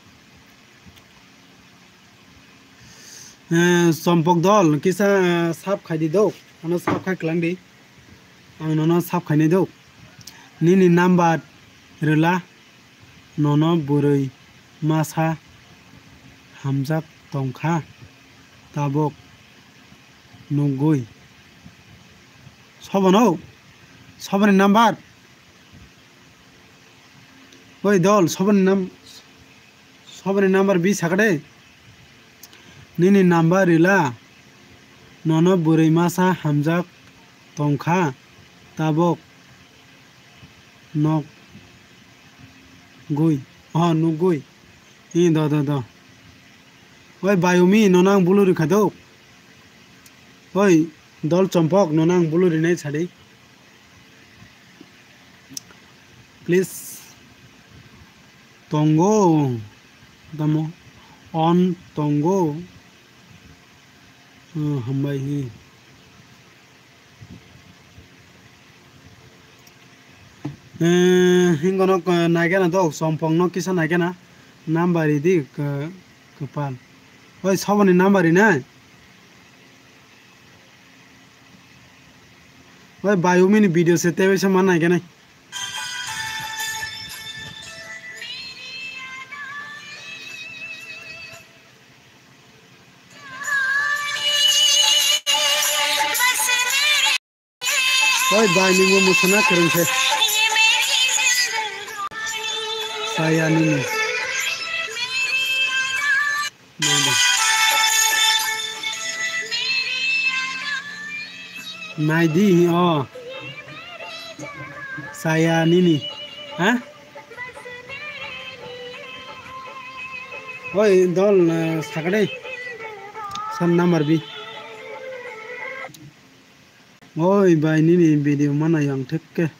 Eh, chompok dol, kisa, eh, sap khai di dok. Ano sap khai klang di. Ang nono sap khainai dok. Nini number rwla, nono bwrwi masa hamjak tongkha. Tabok nugwi. Sobono? Soboni number? Oi dol, soboni nam-, soboni number bi sakade. Nini number rila. Nono bwrwi masa hamjak tongkha. Tabok nok gui. Oh, nugui. Hi do do do. Oi Bayumi, nono ang bulu rikha do. Oi dol chompok, nono ang bulu rinai sadi. Please. Tongo. Tamo. On tongo. Oh, hambai hi. Eh, hingono, eh, naikena do, sompong no kisa naikena. Number ridi, ke-, kepal. Oi, soboni number rinai. Oi, Bayumi ni video se tebesa man nai kene. Oi, bai, nini musana kereng se. Saya nini. Naidi. Naidi, oh. Saya nini. Ha? Oi, dol, eh, sakadai. San number bi. Oi, bai, nini video mana yang thekke.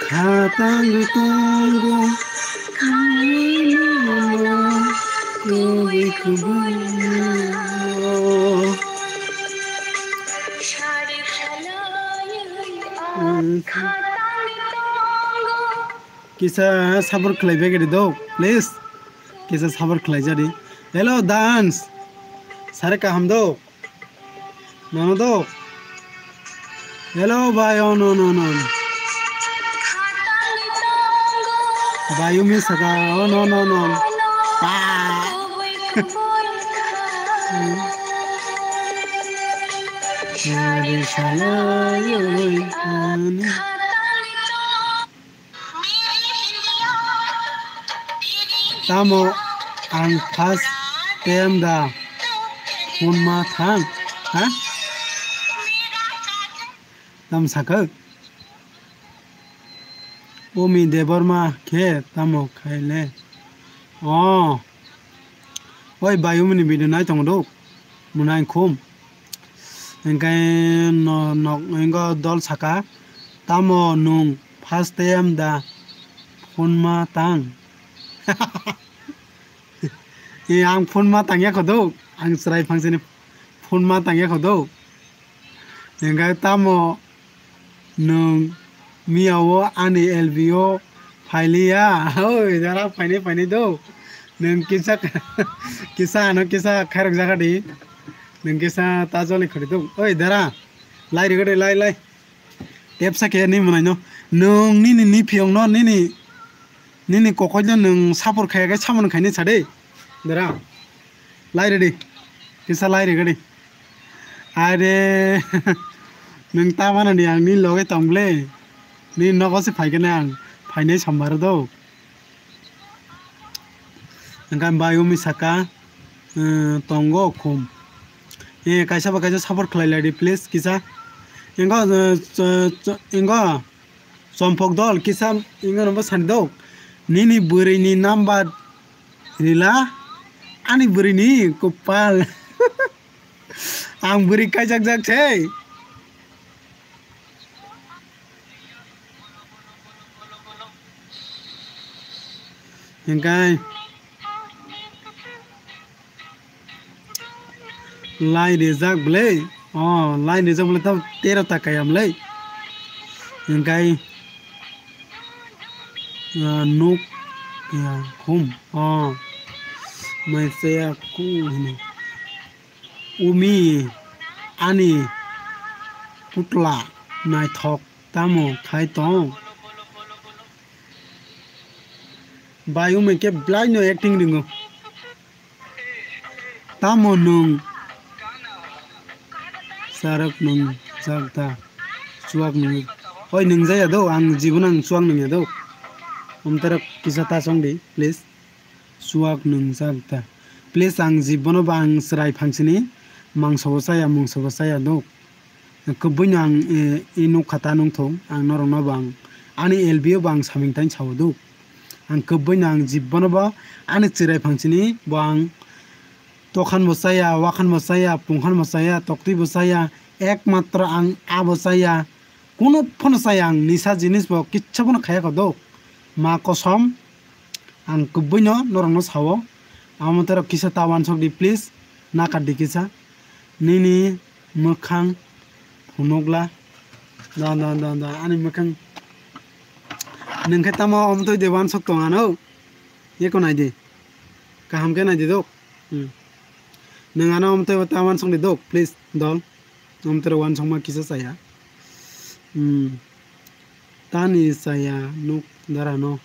Khatang tongo, khatang tongo, kubui kubui no. Kisa support khlai bai khe do, please. Kisa support khlai jadi. Hello, dance. Sare kaham do. Nono do. Hello, bhai. Oh, no, no, no. Bhai, you miss aga. Oh, no, no, no. Ah. Sari salai ani. Tamo ang first time da phone ma thang, ha? Tam sakha? Umi Debbarma khe tamo khaile? Oh. Oi bai umini video nai tongo do. Munai khum. Engkai no nok engko dol saka. Tamo nung first time da phone ma tang. E ang phone ma tangya khodo. Ang chwrai phangsani phone ma tangya khodo. Engkai tamo nwng miyao ani L B o phailiya? Oi, dara phaini phaini do. Nwng kisa, kisa ano kisa khairok jaga di. Nwng kisa ta joli khori do. Oi, dara. Lai rigade, lai, lai. Tepsa khe ni mwnaino. Nwng nini ni phiyongno, nini, nini kokoino nwng sapor khaya khe samon khaini sade. Dara. Lai redi. Kisa lai rigade. Are, nwng ta manani ang ni loge tong ble. Ni nogo se phaikhe na ang phainai sambar do. Engkha bai umi saka, eh, tongo khum. Eh, kaisa ba kaisa support khlai lai di please kisa. Engkha, eh, ch-, ch-, engkha chompok dol kisa engkha no bo sani do. Nini bwrwi ni number rila ani bwrwi ni kopal. Ang bwrwi kaijak jak se. Hingkai lai rijak bwlai. Oh, lai rijak bwlai tamo tero ta kaya bwlai. Hingkai, ah, nuk ya khum. Oh, mai saya ku hini. Umi ani putla naithok tamo khai tong? Bai umi khe blaino acting ringo. Tamo nwng charwk nwng jakta chuwak nwng. Oi nwng jaya do, ang jibon ang chuwak nwngya do. Omtara kisa ta song di please. Chuwak nwngjak da. Please, ang jibono bo ang chwrai phangsini mangso bo chaya, mungso bo chaya do. Kwbwino ang, eh, i nukha ta nungthung, ang norokno bo ang ani L B o bo ang samung tang sao do. Ang kwbwino ang jibono bo ani chwrai phangsini bo ang tokhan bo chaya, wakhan bo chaya, pungkhan bo chaya, toktwi bo chaya, ekmatro ang abo chaya. Kuno phano chaya ang nisa jinis bo kisa phano khaya kho do. Ma kosom. Ang kwbwino norokno sao, amo tei rok kisa ta uansuk di please, nakar di kisa. Nini mwkhang phunukla, da, da, da, da, ani mwkhang. Nwng khe tamo omo twi de uansuk tong ano? Eko nai di. Kaham khe nai di dok. Hmm. Nwng ano omo twi ta uansuk di dok, please, dol. Amtwrok uansukma kisa chaya. Hmm. Tani chaya nuk dara no.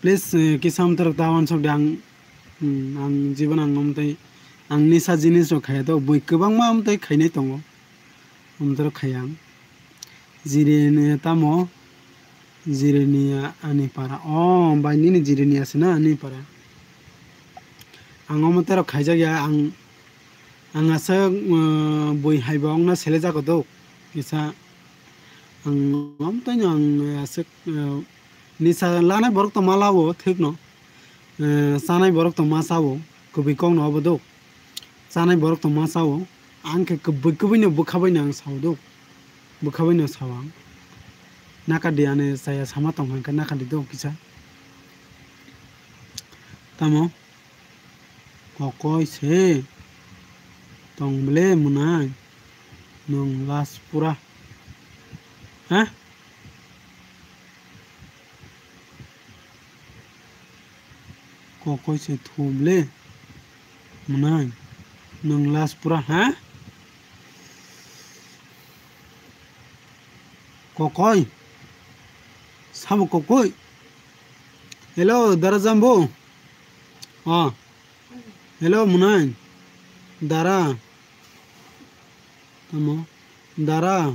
Please, eh, kisa amtwrok ta uansuk di ang, hmm, ang jibon ang amtwi ang nisa jinis rok khaya to bui kwbangma amtwi khainai tongo. Amtwrok khaya ang. Jiri ni tamo Jirania ani para. Oh, bai nini Jirania se na ani para. Ang omo terok khaijak ya, ang, ang aswk, uh, bui hai bo wngna sele jago do. Kisa ang omo tei ang aswk, uh, nisa lanai borok tongma lao thik no. Eh, chanai borok tongma sao, kwbwi kok no obo do. Chanai borok tongma sao, ang khe kwbwi kwbwi no bwkha bai no ang sao do. Bwkha bai no sao ang. Nakadi ani chaya sama tong kha, nakadi do kisa. Tamo? Kokoi se tong ble mwnai. Nwng last pura. Ha? Kokoi se thum le. Mwnai. Nwng last pura, ha? Kokoi. Sabo kokoi. Hello, Dara Jambo. Oh. Hello, mwnai. Dara. Tamo? Dara,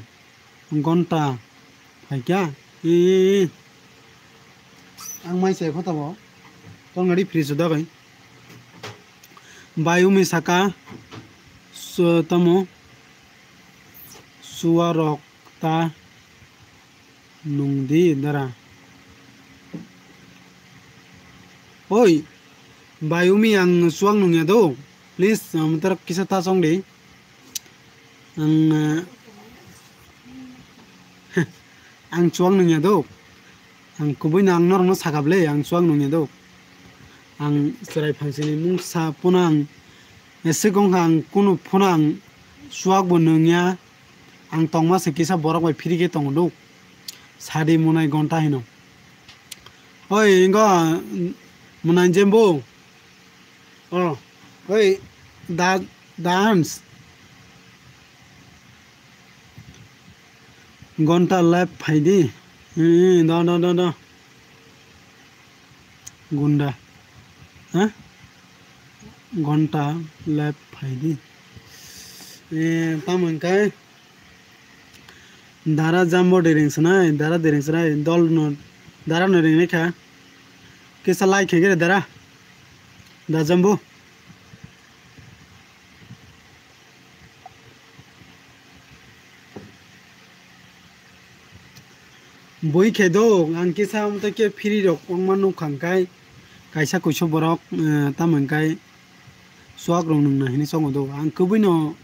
gonta, phaikha? Ee, ang mai se kho tamo? Tong nadi free suda kai. Bayumi saka, su-, tamo? Suarok ta nungdi dara. Oi, Bayumi ang suak nungya do. Please, um, terok kisa ta song di. Ang, uh, ang chuak nungya do. Ang kubui no ang norok no sakap le, ang chuak nungya do. Ang chwrai phangsini mungsa phano ang, eh, sikong kha ang kunu phano ang chuak bo nungya. Ang tongma se kisa borok bai phiri khe tongo do. Sadi munai gonta hino. Oi, ingo, munai jembo. Oh, oi, da-, dance. Gonta lab phaidi. Hmm, da, da, da, da. Gunda. Ha? Gonta lab phaidi. Eh, tamo hwnkhai. Dara jambo dereng swnai, dara dereng swnai, dol no, dara no reng kha. Kisa like khe gere dara. Da jambo. Bui khe do, ang kisa amtwi khe phiri rok wngma nukha hwnkhai, kaisa kuisu borok, eh, tamo hwnkhai, chuak rok nungna hinwi chongo do. Ang kubui no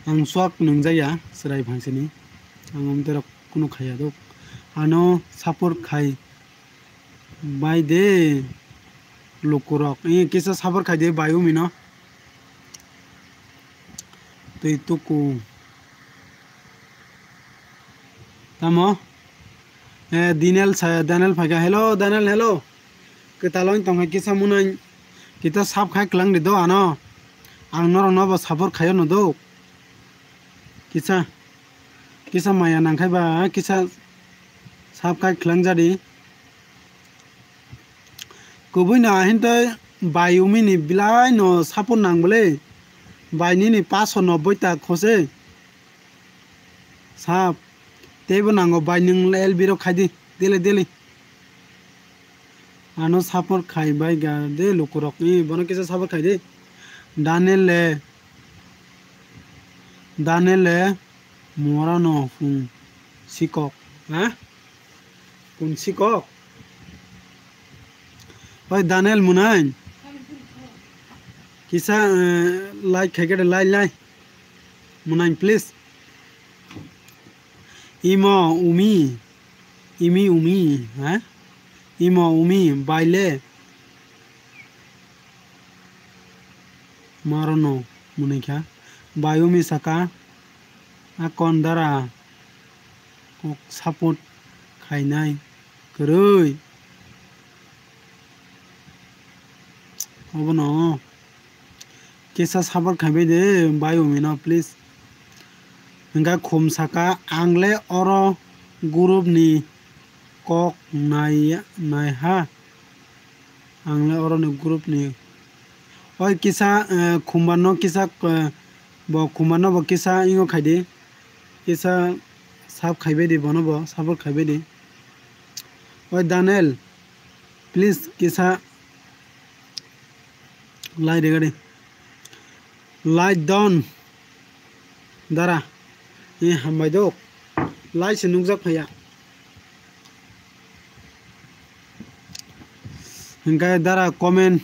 ang chuak nungjakya chwrai phangsini. Ang amtwi rok kunu khaiya do. Ano support khai bai de lukurok. Ee, kisa support khai de bai umi no. Twi tuku. Tamo? Eh, Daniel sa, Daniel phaikha. Hello, Daniel, hello. Kwtal wng tongkha kisa munai. Kita sab khai kwlang di do ano. Ang norok no bo support khaio no do. Kisa, kisa maya nangkhai ba, kisa sab khai kwlang jadi. Kubui no ahintoi bai umi ni belai no support nang bwle. Bai nini paso nobboi ta khose. Sap. Teibo nango bai nwng L B rok khaidi. Dili, dili. Ano support khai bai ga de lukurok. Ee, bono kisa support khai di. Daniel le. Daniel le. Morano phung sikok. Ha? Kun sikok? Oi, Daniel munai. Kisa, eh, like khai khe de, like, like. Munai, please. Imo umi. Imi umi, ha? Imo umi, baile. Marono munai kha. Bai umi saka. A kon dara kok support khainai kwrwi. Obono kisa support khaibai de bai umi no please. Hingkha khum saka ang le oro group ni kok nai, nai ha. Ang le oro ni group ni. Oi kisa, eh, khumbar no kisa, eh, bo khumbar no bo kisa ingo khai di. Kisa sub khai bai di bono bo, support khai bai di. Oi Daniel, please kisa like rega di. Like don. Dara. Ni hambai do. Like se nukjak phaiya. Hingkhe dara comment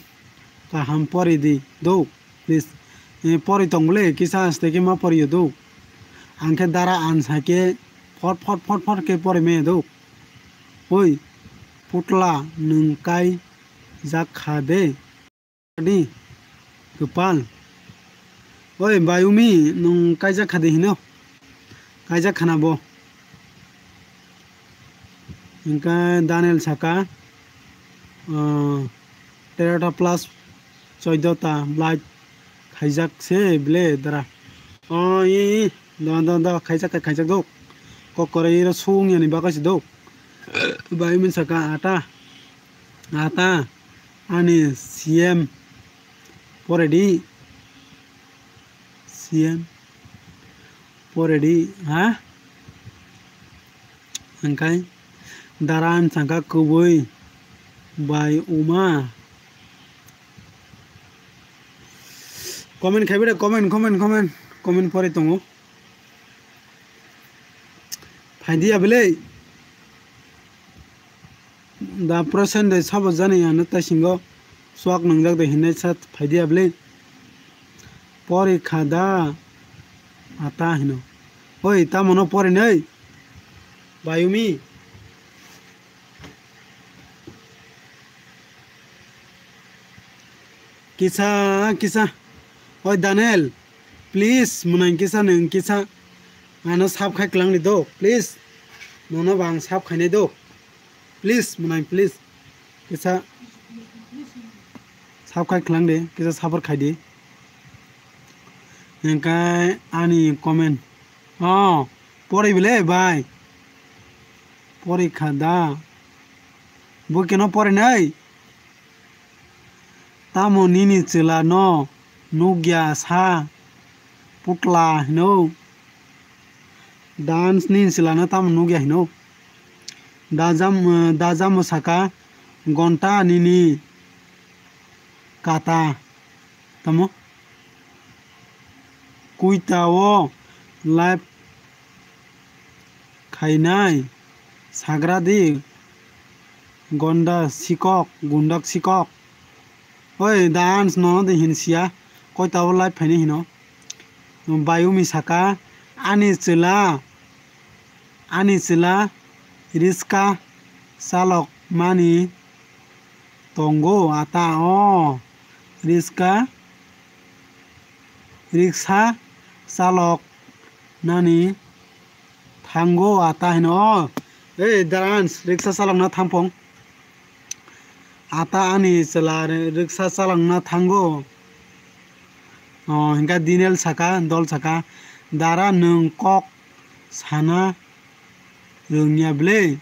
kaham pori di do, please. Eh, pori tong bole, kisa aste khe ma pori yo do. Ang khe dara ansa khe phot phot phot phot khe pori me do. Oi, putla nwng kai jak kha de. Di, kwpal. Oi, Bayumi, nwng kaijak kha de hino? Kaijak khana bo. Hingkhe Daniel saka, ah, terota plus choidota like khaijak se bile dara. Oh, i, i, do, do, do, khaijak, khaijak do. Kokore iro sung yani bagwi se do. Bayumi saka ata. Ata ani C M poredi, C M Poredi, ha? Hingkai daran sangka kubui bai uma. Comment khaibai de, comment, comment, comment, comment pore tongo. Phaidi abelai. Da present de sabo jani ano taisingo swak nwngjak de hinwi sa phaidi abelai. Porikha da ata hino. Oi, tamo no porinai? Bayumi. Kisa, kisa. Oi, Daniel, please, mwnai kisa nwng kisa. Ano sab khai klang di do, please. Nono bang sab khainai do. Please, mwnai, please. Kisa sab khai klang di, kisa sabor khai di. Hingkai ani comment. Oh, pori bile, bai. Porikha da. Bo keno porinai? Tamo nini chwla no nukya sa putla hino? Dance nini chwla no tamo nukya hino? Da jam, da jamo saka gonta nini kata tamo? Kuita o live khainai sagra di, gonda sikok, gundak sikok. Oi, dance nono de hin siya, koita o live phaini hino. Bayumi saka, ani chwla, ani chwla riska chalok mani tongo ata o riska, riksa chalok nani thango ata hino. Ei, dance, riksa chalokna thampong. Ata ani chwla ri-, riksa chalokna thango. O, hingkha Dinel saka, dol saka, dara nwng kok sana rwngya bwle.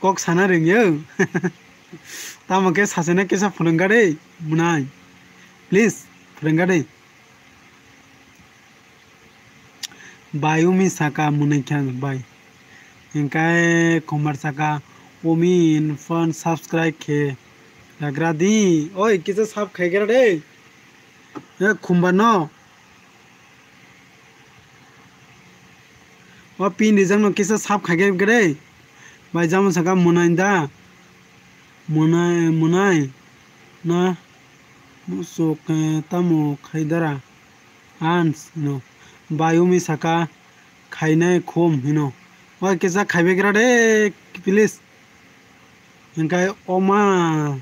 Kok sana rwngya. Tamo khe sachana kisa phwrwngkha de, mwnai. Please, phwrwngkha de. Bai umi saka mwnai kha bai. Hingkai Khumbar saka umi phone subscribe khe ragra di. Oi, kisa sub khai gra de. E Khumbar no. O pin rijak no kisa sub khai gra de. Bai jamo saka mwnai da. Mwnai, mwnai na musuk, eh, tamo khai dara. Ans hino. Bayumi saka khainai khum hino. Bai kisa khaibai gra de, please. Hingkai oma,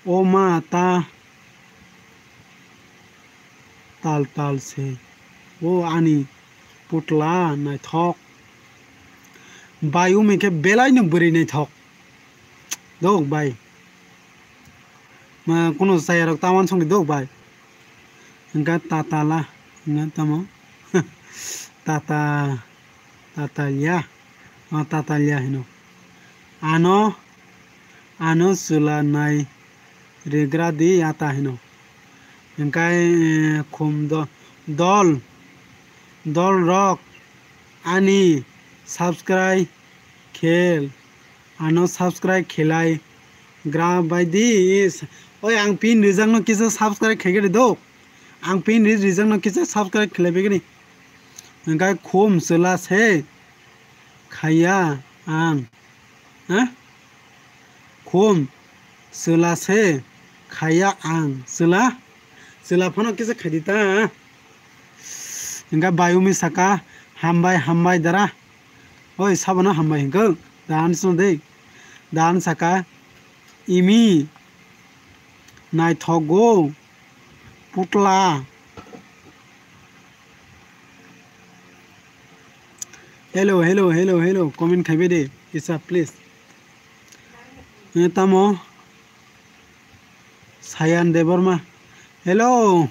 oma ta tal tal se. O ani putla naithok. Bayumi khe belai no bwrwi naithok. Dok bai. Ma, kuno chaya rok ta wansong di dok bai. Hingkha tatala, hingkha tamo? Tata, tatalia. O tatalia hino. Ano, ano chwla nai rigra di ata hino. Hingkha, eh, khum do-, dol, dol rok ani subscribe khel. Ano subscribe khelai gra bai di. Oi, ang pin rijak no kisa subscribe khaigari do. Ang pin ri-, rijak no kisa subscribe khelai bai gani. Hingkha khum chwla se khaiya ang. Ha? Khum chwla se khaiya ang. Chwla? Chwla phano kisa khaidi ta. Hingkha bayumi saka hambai, hambai dara. Oi, sabono hambai hingkha. Dan sino de. Dan saka imi naithogo putla. Hello, hello, hello, hello. Comment khaibai de. Isa, please. Eh, tamo? Sayan Debbarma. Hello.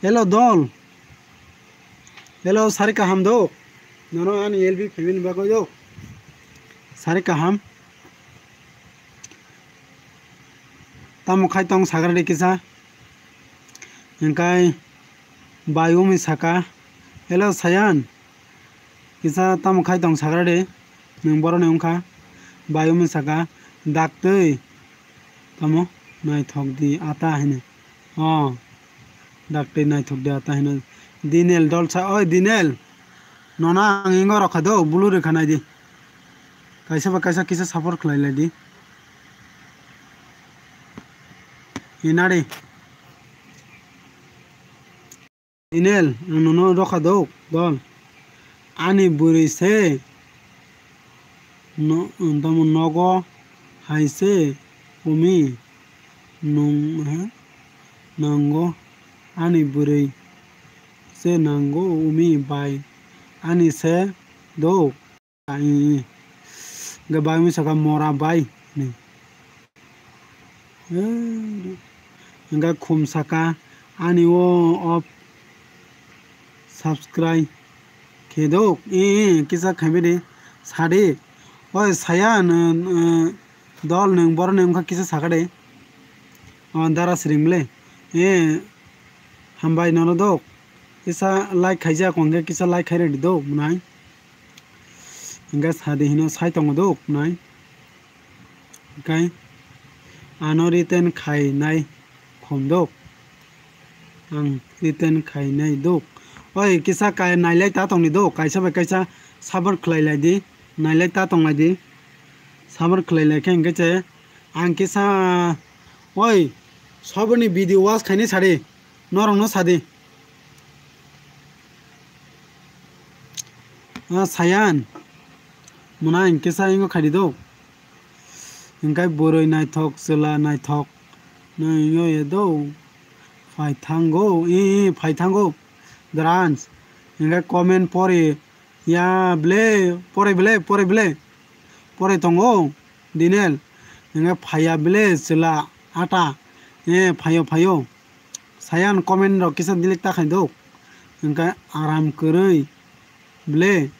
Hello, dol. Hello, sari kaham do. Nono ani L B phaimani bagwi do. Sari kaham. Tamo khai tong sagra de kisa. Hingkai Bayumi saka, "Hello Sayan, kisa tamo khai tong sakra de, nwng boroni wngkha?" Bayumi saka, "Daktwi, tamo naithok di ata," hino. "O, daktwi naithok di ata," hino. Dinel dolsa, "Oi Dinel, nono ang ingo rokha do, bulu rikha nai di. Kaisa ba kaisa kisa support khlai lai di." Inari. Inel, ang nono rokha dok, dol. Ani bwrwi se no-, tamo nogo hai se umi nung-, ha? Nango ani bwrwi se nango umi bai ani se dok. Hwnkhe bayumi saka mora bai hinwi. Hwnkhe khum saka ani o off subscribe khe dok. Ee, ee, kisa khaimani sadi. Oi saya, dol nwng boroni wngkha kisa sakadi. O dara siring le. Ee, hambai nono dok. Kisa like khaijak hwnkhe kisa like khairadi dok mwnai. Hwnkhe sadi hino sai tongo dok nai. Hwnkhe ano written khainai khum dok. Ang written khainai dok. Oi kisa kai nailai ta tongni dok. Kaisa bai kaisa sabar khlai lai di. Nailai ta tong lai di. Sabar khlai lai khe hwnkhe se ang kisa oi soboni video watch khainai sadi. Norokno sadi. Ah, Sayan. Mwnai hwnkhe sa ingo khaidi do. Hwnkhe bwrwi naithok, chwla naithok. Nw ingo ye do. Phai thango, ee, ee, phai thango. Drans. Hwnkhe comment pori ya ble, pori ble, pori ble. Pori tongo, Dinel. Hwnkhe phaiya ble, chwla ata. Ee, phaio, phaio. Sayan comment rok kisa delete ta khaidok. Hwnkhe aram kwrwi ble.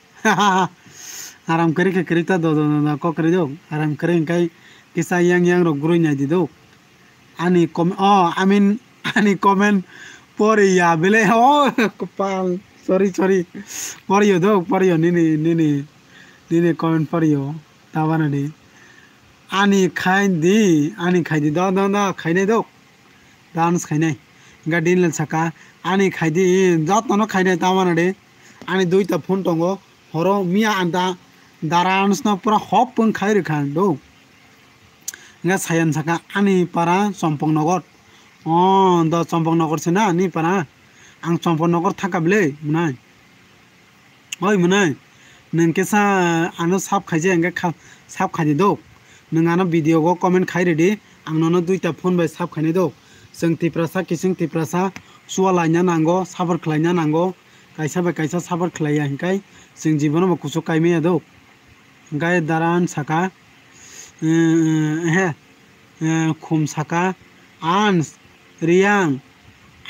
Aram kwrwi khe kwrwi ta do do do do kok kwrwi dok. Aram kwrwi hwnkhe kisa yang yang rok gurui nai di dok. Ani com-, oh, I mean, ani comment pori ya ble. Oh, kopal. Sorry, sorry. Pori yo dok, pori yo nini, nini, nini comment pori yo. Tabana di. Ani khai di, ani khai di, da, da, da, khainai dok. Dance khainai. Hwnkhe Dinel saka, ani khai di, jotono khainai tamana de. Ani duita phone tongo, horo miya anta dance no pura hop wng khai rwkha do. Hwnkhe Sayan saka, ani para Chompok Nogor. O, do Chompok Nogor se na, ni para? Ang Chompok Nogor thaka ble, mwnai. Oi mwnai, nwng kisa ano sap khaijak hwnkhe kha-, sap khaidi do. Nwng ano video o comment khai rwdi, ang nono duita phone bai sap khainai do. Chwng Tiprasa, kising Tiprasa, chua laina nango, sabar khlaina nango, kaisa bai kaisa sabar khlaiya hinkhai chwng jibono bo kuchuk kaimaya do. Hinkhai daran saka, eh, eh, he, eh, khum saka, ans, riyang,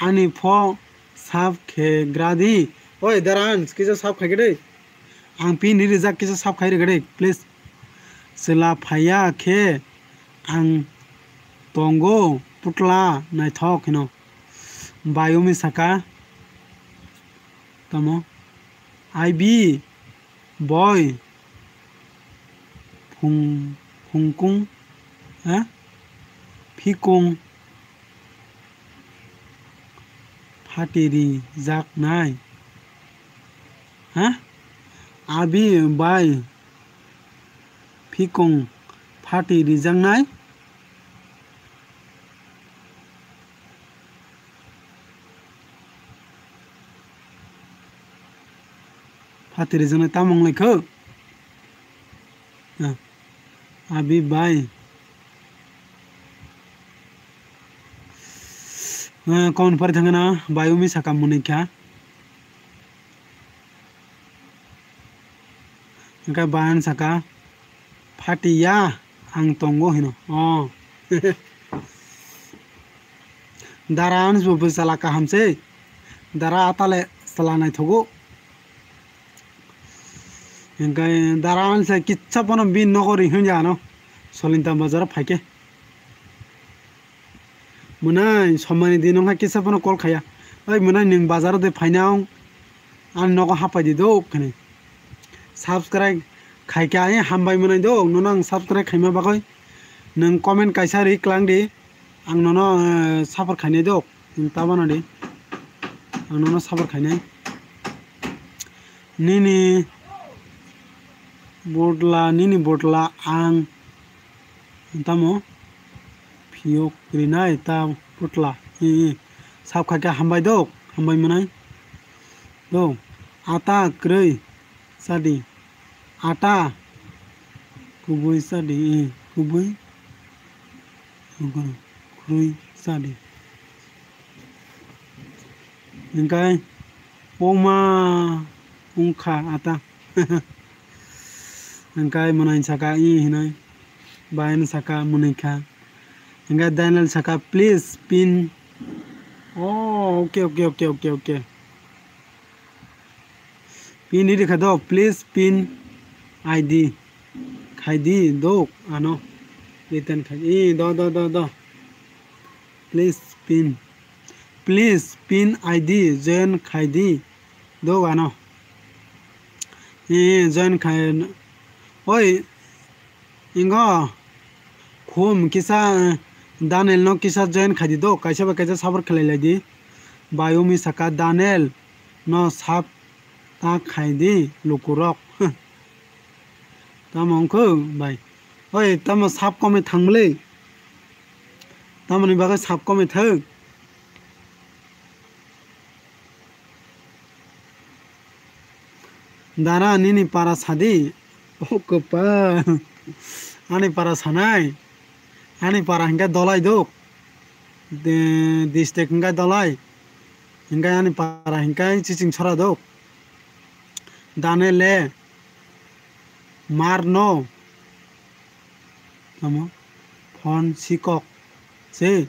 ani pho sap khe gradi. Oi, daran, kisa sap khai gede. Ang pin ri rijak kisa sap khai ri gede, please. Chwla phaiya khe ang tongo putla naithok hino. Bayumi saka, tamo? I B boy phung-, phungkung, ha? Phikung. Phati rijaknai. Ha? Abi bai phikung phati rijaknai. Phati rijaknai tamo wnglaikho? Ah, Abi bai. Ah, comment pori thangna, Bayumi saka mwnwi kha. Hwnkhe Bayan saka, "Phatiya, ang tongo," hino. Oh. Dara ani bo bwsala kaham se. Dara atale chwla naithogo. Hwnkhe dara ani se kisa phano bini nogo ring hwnja ano. Solinta bazar phaikhe. Mwnai, somani din wngkha kisa phano call khaya. Oi mwnai nwng bazar de phainang ani nogo hapai di do khani. Subscribe khaikha ai hambai mwnai do nono ang subscribe khaima bagwi nwng comment kaisa ri klang di ang nono eh, support khainai do nwng ta bana di ang nono support khainai nini botla nini botla ang tamo phiyok rinai ta botla. Sab khaikha hambai do hambai mwnai. Do ata kwrwi chadi ata kubui chadi kubui kwrwi chadi. Hingkai oma wngkha ata. Hingkai mwnai saka i hinoi bayan saka mwnai kha. Hingkai Daniel saka please pin. Oh, okay, okay, okay, okay, okay. Pin ready kha do, please pin I D khai di do ano. Return khai. Eh, do, do, do, do. Please pin. Please pin I D join khai di do ano. Eh, join khai. Oi, ingo. Khum kisa, eh, Daniel no kisa join khai di do. Kaisa ba kaisa support khlai lai di. Bayumi saka Daniel no sap ta khai di lukurok. Tamo wngkhu bai. Oi, tamo sap komai thangmwlwi. Tamoni bagwi sap komai thang. Dara nini para sadi. O kwpal. Ani para sanai. Ani para hingke dolai duk. De-, district hingke dolai. Hingke ani para hingke chiching sora duk. Dane le. Mar no. Tamo. Phone sikok. Se.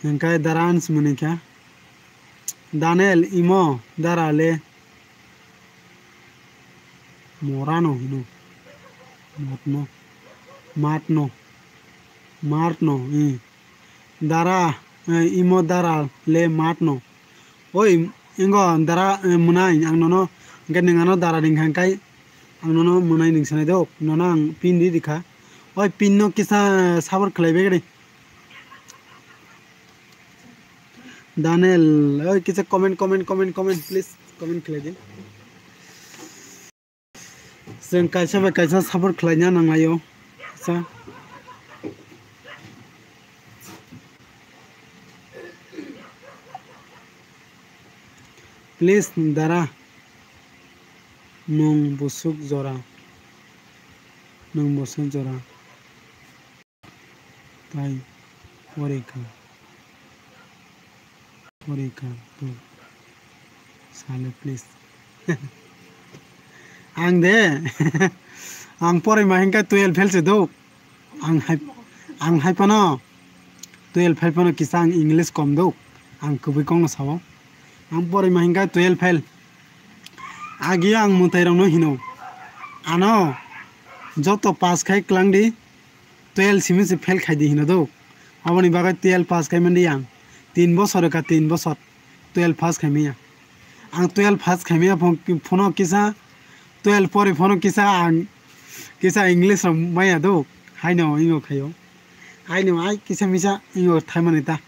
Hingke dara ani simi kha. Daniel imo dara le. Morano hino. Matno. Matno. Martno. Eh. Dara. Eh, imo dara le matno. Oi, ingo dara, eh, mwnai ang nono. Hingke nwng ano dara ring hangkai. Ang nono mwnai ning sanai do. Nono ang pin di dikha. Oi, pin no kisa sabor khlai begri. Daniel, oi kisa comment, comment, comment, comment, please comment khlai di. Chwng kaisa bai kaisa support khlaina nanglaio. Sa. Please dara. Nwng bwswk jora. Nwng bwswk jora. Tai porikha. Porikha to sale please. Ang de ang porima hingka twelve fail se do. Ang hai ang hai pano twelve fail pano kisa ang English kom do. Ang kubui kong no sao. Ang porima hingka twelve fail. Agi ang mutai rok no hino. Ano joto pass khai klang di. Twelve simi se fail khai di hino do. Aboni bagwi twelve pass khai mandi ang. Tin bosor ka tin bosor twelve pass khai maya. Ang twelve pass khai maya phon-, phono kisa twelve pori phono kisa ang kisa English rok maya do. Haino ingo khayo. Haino ai kisa misa ingo thaimani ta.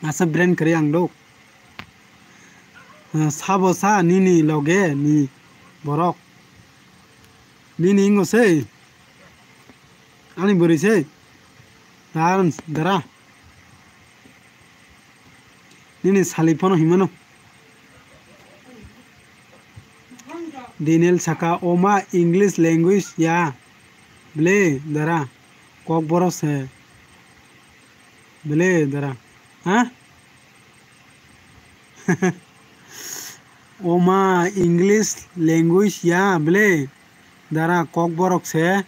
Asa brand kwrwi ang do. Ah, sabo sa nini loge ni borok. Nini ingo sei. Ani bwrwi sei. Dance, dara. Nini sali phano himano. Daniel saka oma English language ya. Ble, dara. Kokborok se. Bele dara. Ha? Oma English language ya bele. Dara kokborok se.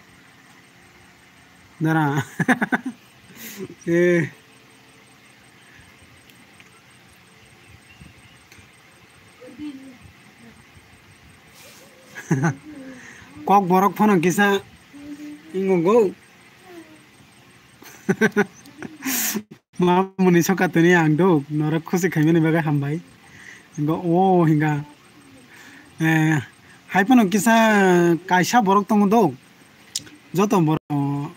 Dara. Eh. Kokborok phano kisa ingo go. Mamuni soka tini ang duk, norok khusi khaimani bagwi hambai. Hingo o hinga. Eh, hai phano kisa kaisa borok tongo duk. Joto borok,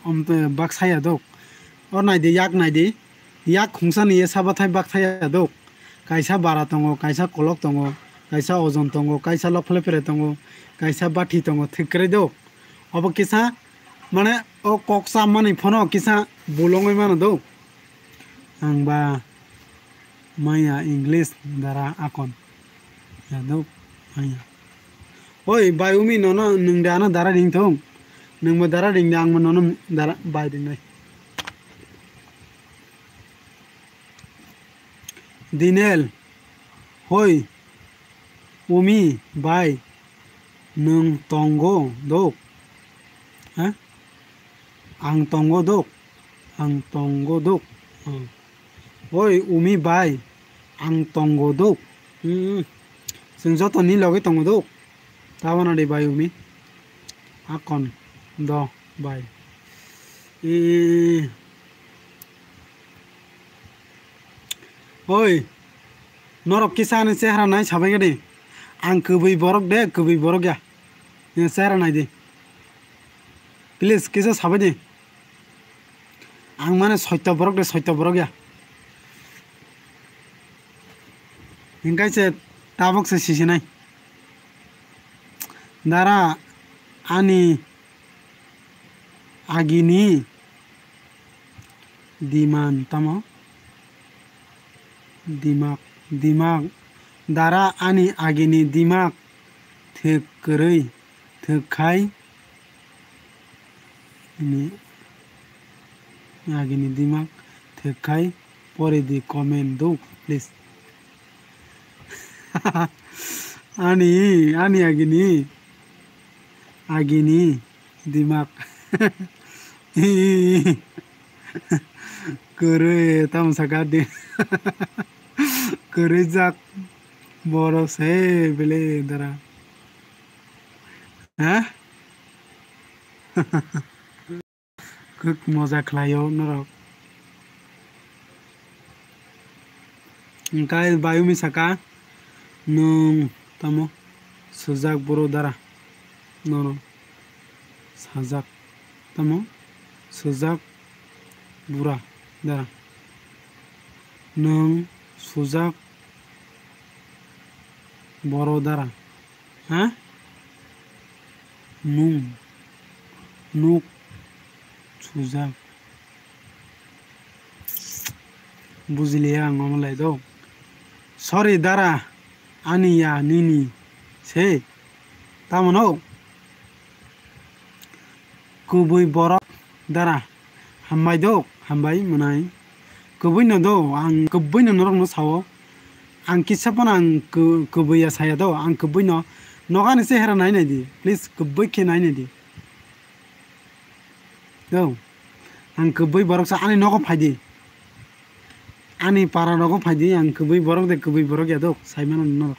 um, baksa ya duk. O naidi, yak naidi. Yak khungsa ni ye sabathai baksa ya duk. Kaisa bara tongo, kaisa kolok tongo, kaisa ojon tongo, kaisa lokphele pere tongo, kaisa bathi tongo, thik kwrwi duk. Obo kisa, mane, o kok chamani phano kisa bulongwi mano do. Ang ba maya English dara akon. Ya do, maya. Oi, bai umi nono nwng de ano dara ring thung. Nwng bo dara ring de, ang bo nono dara bai ringnai. Dinel, hoi, umi, bai, nwng tongo dok? Ha? Ang tongo dok? Ang tongo dok? Hmm. Hoi, umi, bai, ang tongo dok? Hmm. Chwng joto ni logi tongo dok? Tabana de bai umi. Akon do bai. E, oi, norok kisa ani chehra nai sabai gadi. Ang kwbwi borok de, kwbwi borok ya. Ni chehra nai di. Please, kisa sabai di. Ang mane soito borok de, soito borok ya. Hinkai se tabok se sisinai. Dara ani agini diman tamo? Dimak, dimak. Dara ani agini dimak thik kwrwi, thik khai. Ini agini dimak thik khai pori di comment do, please. Ani, ani agini, agini dimak. Kwrwi tamo saka di. Kwrwi jak boro se bele dara. Ha? Kok moja khlaio norok. Hingkai bayumi saka, nwng tamo sujak boro dara. Nono sajak tamo sujak bura dara. Nwng sujak boro dara. Ha? Nwng. Nuk. Sujak. Bujiliya ang omo lai do. Sorry dara. Ani ya nini. Se. Tamo no? Kubui borok dara. Hambai do, hambai mwnai. Kubui no do, ang kubui no norok no sao. Ang kisa phano ang ku-, kubui ya saya do, ang kubui no. Nokani se hera nai nai di, please kubui khe nai nai di. Do, ang kubui borok sa ani nogo phai di. Ani para rogo phai di, ang kubui borok de kubui borok ya do, sai mano norok.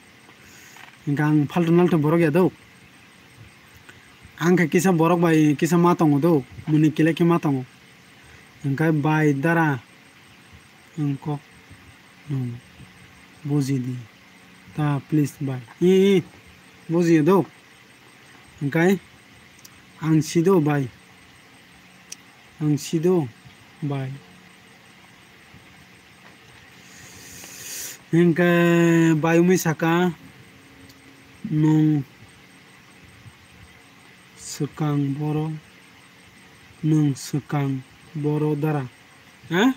Hingke ang faltu naltu borok ya do. Ang khe kisa borok bai kisa ma tongo do, muni kile khe ma tongo. Hingke bai dara ang kok nung buji di ta please bai. I, i, buji do. Hingke ang sido bai. Ang sido bai. Hingke bayumi saka, nwng swkang boro, nwng swkang boro dara. Ha?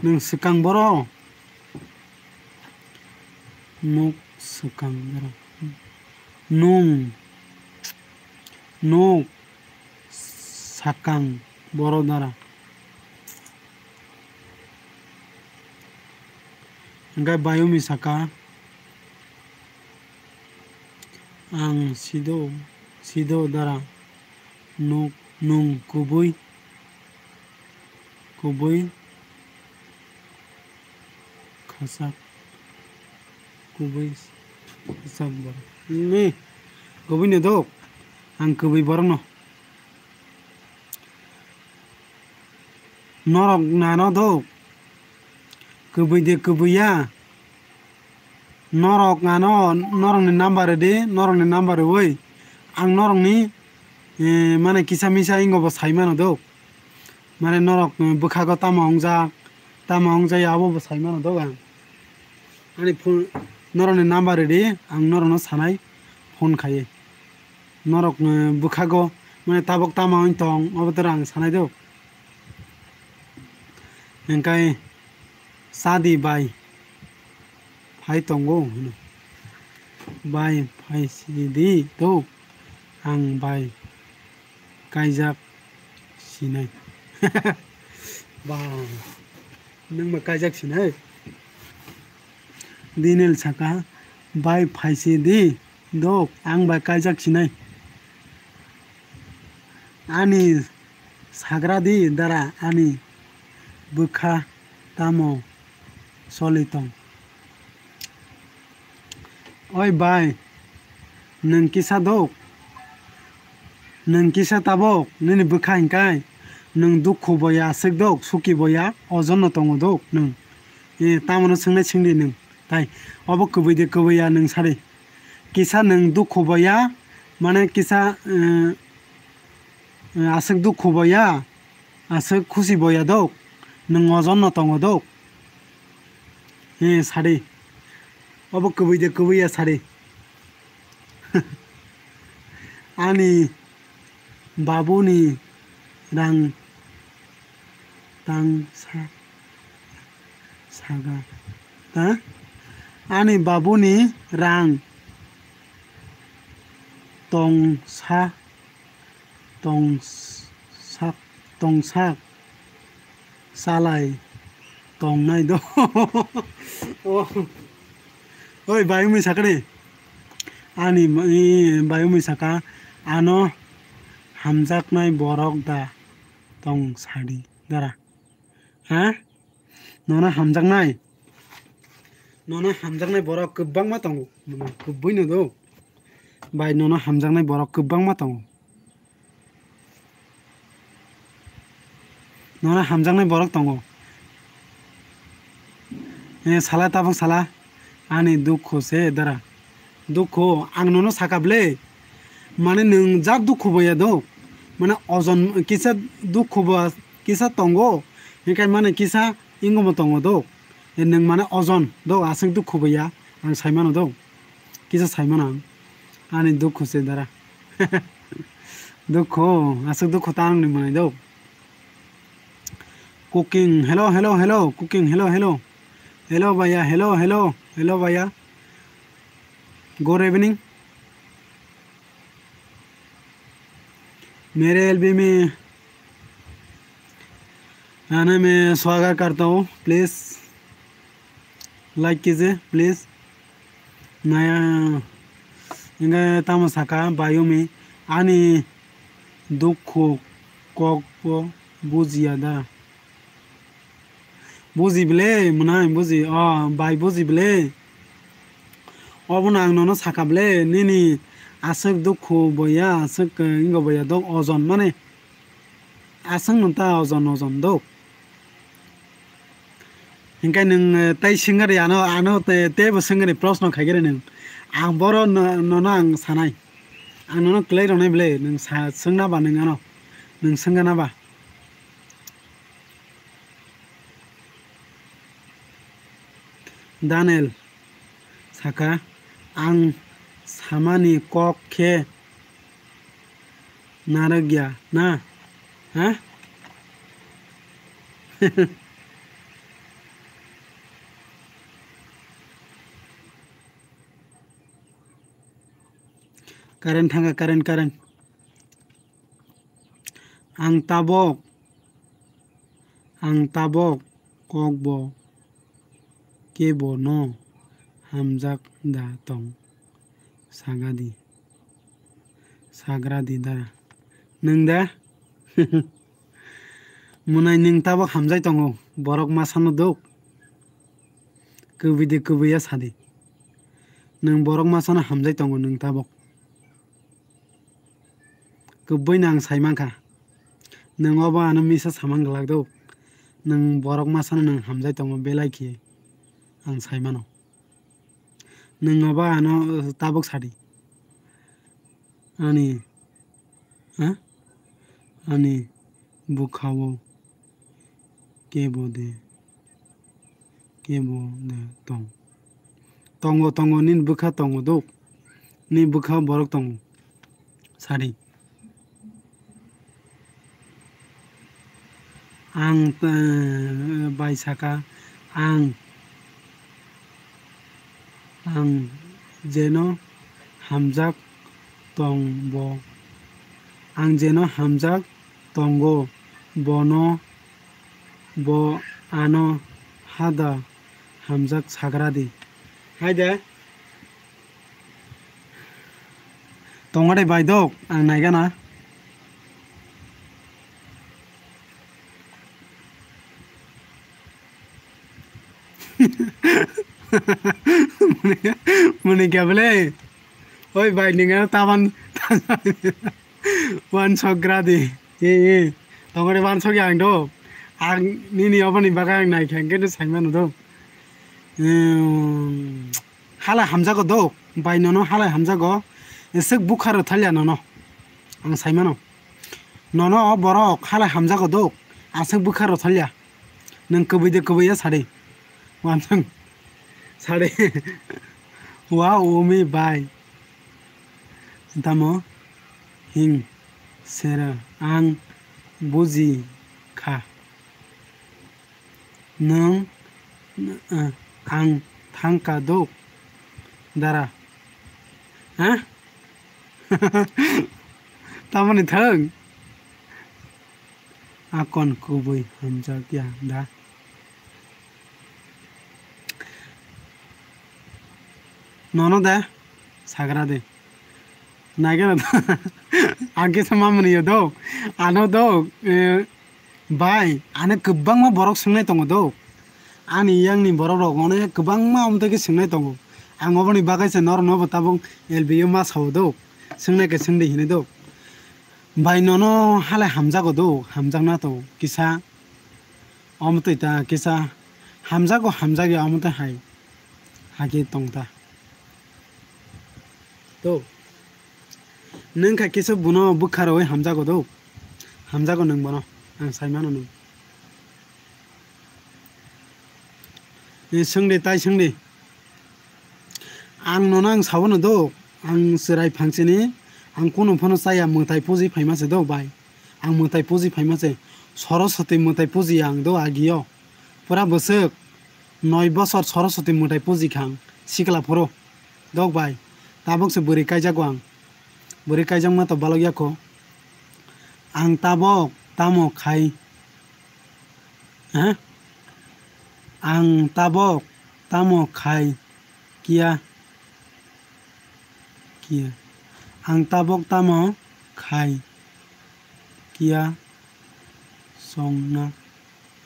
Nwng swkang boro? Nuk swkang boro. Nwng. Nuk. Sakang boro dara. Hingke bayumi saka, ang sido, sido dara, nuk, nwng kubui, kubui, Khachak, kubui khachak borok. Ni, kubui ni dok. Ang kubui borok no. Norok nano do. Kwbwi de kwbwi ya. Norok ano norokni number rwdi, norokni number rwwi ang norokni, eh, mane kisa misa ingo bo sai mano do. Mane norok, eh, bwkhago tamo wngjak, tamo wngjak ya abo bo sai mano do ang. Ani phone, norokni number rwdi, ang norokno sanai phone khaiwi. Norok, eh, bwkhago mane tabok tamo wng tong, obo to ang sanai do. Hingkai sadi bai phai tongo hino. Bai phai sidi do, ang bai kaijak sinai. Ba, nwng ba kaijak sinai. Dinil saka, bai phai sidi do, ang bai kaijak sinai. Ani sagra di dara, ani bwkha tamo soli tong? Oi bai, nwng kisa dok, nwng kisa tabok, nini bwkha hinkai nwng dukhu boya aswk dok, suki boya ojon no tongo dok nwng. E, tamono swngnai swngdi nwng. Tai obo kwbwi de kwbwi ya nwng sari. Kisa nwng dukhu boya, mane kisa, eh, eh, aswk dukhu boya, aswk khusi boya dok, nwng ojon no tongo dok. He sari. Obo kwbwi de kwbwi ya sari. Ani babuni rang tang sa, saga. Ha? Ani babuni rang tong sa, tong sak, tong sak salai tongnai do. Oh. Oi, bayungni sakani. Ani, i, bayungni saka, ano hamjaknai borok da tong sadi dara. Ha? Nono hamjaknai. Nono hamjaknai borok kwbangma tongo. Kwbwino do. Bai, nono hamjaknai borok kwbangma tongo. Nono hamjaknai borok tongo. Eh, sala tabuk sala. Ani dukhu se dara. Dukhu, ang nono saka ble. Mane nwng ja dukhu boya do. Mane ojon kisa dukhu bo kisa tongo. Hinkhe mane kisa ingomo tongo do. Eh, nwng mane ojon do aswk dukhu boya. Ang sai mano do. Kisa sai mano ang. Ani dukhu se dara. Dukhu, aswk dukhu ta nangni mwnai do. Cooking, hello, hello, hello, cooking, hello, hello. Hello, bhaiya, hello, hello, hello, bhaiya. Good evening. मेरे एलबी में आने में स्वागत करता हूँ, please like कीजिए, please. Naya, hingke tamo saka, bayumi, ani dukhu kok bo bujiya da. Buji bile, mwnai buji, o, bai buji bile. Obono ang nono saka bile, nini aswk dukhu boya, aswk, eh, wngkha boya dok ojon mane. Aswk nwng ta ojon ojon do. Hinkhe nwng, eh, tei swngari ano, ano te-, teibo swngari proshno khaigari nwng. Ang boro no-, nono ang sanai. Ang nono kwlai rwnai bwle, nwng sa-, swngna ba nwng ano. Nwng swngna ba. Daniel saka, ang samani kok khe narwkya na, ha? Current thangkha, current, current. Ang tabok, ang tabok kokbo kebo no hamjak da tong sagadi, sagradi da. Nwng da? Mwnai nwng tabok hamjai tongo, borok masano duk. Kwbwi de kwbwi ya sadi. Nwng borok masano hamjai tongo nwng tabok. Kwbwino ang sai mankha. Nwng obo ano misa samang glak do. Nwng borok masano nwng hamjai tongo belai khe, ang sai mano. Nwng obo ano tabuk sadi. Ani, ha? Ani bwkhao kebo de, kebo de tong. Tongo, tongo, nini bwkha tongo duk. Nini bwkha borok tongo. Sadi. Ang, eh, bai saka, ang, ang jeno hamjak tong bo, ang jeno hamjak tongo, bono, bo ano hada hamjak sagra di. Hai de. Tongo de bai dok, ang naigana. Muni, muni kya bole? Oi bai, ninga taban, wan sok gradi. E, e. Tongo de wan sok yang do. Ang nini oboni baga ang nai khe, ang khe sai mano do. Hmm. Halai hamjago do, bai nono halai hamjago, eswk bwkha rw thalya nono, ang sai mano. Nono o borok halai hamjago do, aswk bwkha rw thalya. Nwng kwbwi de kwbwi ya sadi. Wansang. Sadi. Wa umi bai. Tamo hing sera ang buji kha. Nwng, eh, ang thangka do, dara. Ha? Tamoni thang? Akon kubui hamjak ya da. Nono de sagra de. Naikhe no ang khe sama mani yo do. Ano do, eh, Bai, ano kwbangma borok swngnai tongo do. Ani yangni borok rok onek kwbangma omo twi khe swngnai tongo. Ang oboni bagwi se norok no bo tabuk L B o ma sao do. Swngnai khe swngdi hinwi do. Bai nono halai hamjago do, hamjakna to kisa. Omo twi ta kisa hamjago hamjagya omo twi hai. Hakhe tong ta. To. Nwng kha kisa bono bwkha rwi hamjago do. Hamjago nwng bono. Ang sai mano nwng. Ni swngdi, tai swngdi. Ang nono ang sabono do. Ang chwrai phangchini, ang kunu phano chaya mwtai puji phaima se do bai. Ang mwtai puji phaima se. Soroswti mwtai puji ang do agio. Pura bwswk noi bosor Soroswti mwtai puji kha ang sikla phuru. Dok bai, tabuk se bwrwi kaijago ang. Bwrwi kaijakma to balok ya kho. Ang tabok tamo khai, ha? Ang tabok tamo khai kiya, kiya. Ang tabok tamo khai kiya songna.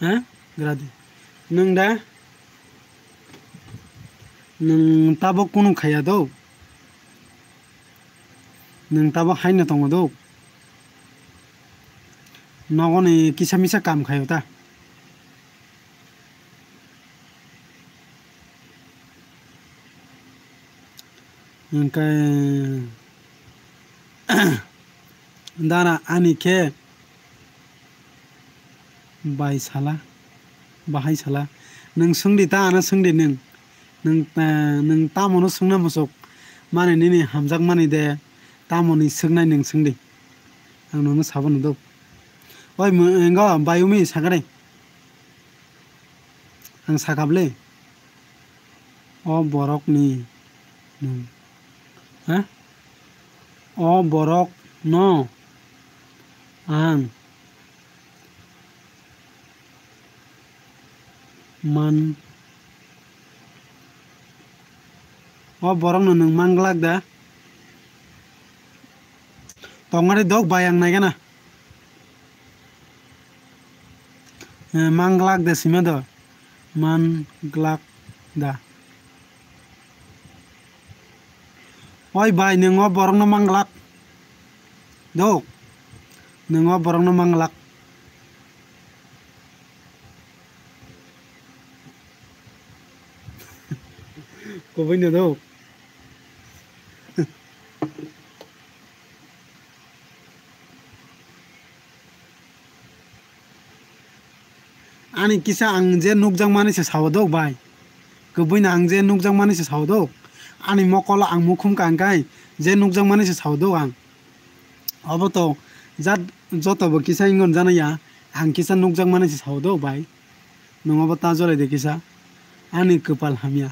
Ha? Gradi. Nwng da? Nwng tabok kunu khaya do? Nwng tabok haino tongo do? Nogoni kisa misa kam khayo ta? Hwnkhe dana ani khe bai sala, bahai sala. Nwng swngdi ta, ano swngdi nwng. Nwng, eh, nwng tamono swngna muchuk mani nini hamjakmani de, tamoni swknai nwng swngdi. Ang nono sabono do. Oi, mo-, engo, bai umi sakari. Ang sakha bwle. O borokni nwng. Ha? O borokno ang man. O borokno nwng manglak da? Tongmani dok bai ang naigana. Eh, manglak de sima do. Manglak da. Oi bai, nwng o borokno manglak. Dok. Nwng o borokno manglak. Kubui no do. Ani kisa ang je nukjakmani se sao do bai. Kubui no ang je nukjakmani se sao do. Ani mokolo ang mukhum kangkai je nukjakmani se sao do ang. Obo to jat joto bo kisa ingon jana ya, ang kisa nukjakmani se sao do bai. Nung obo ta jolai de kisa. Ani kwpal hamya.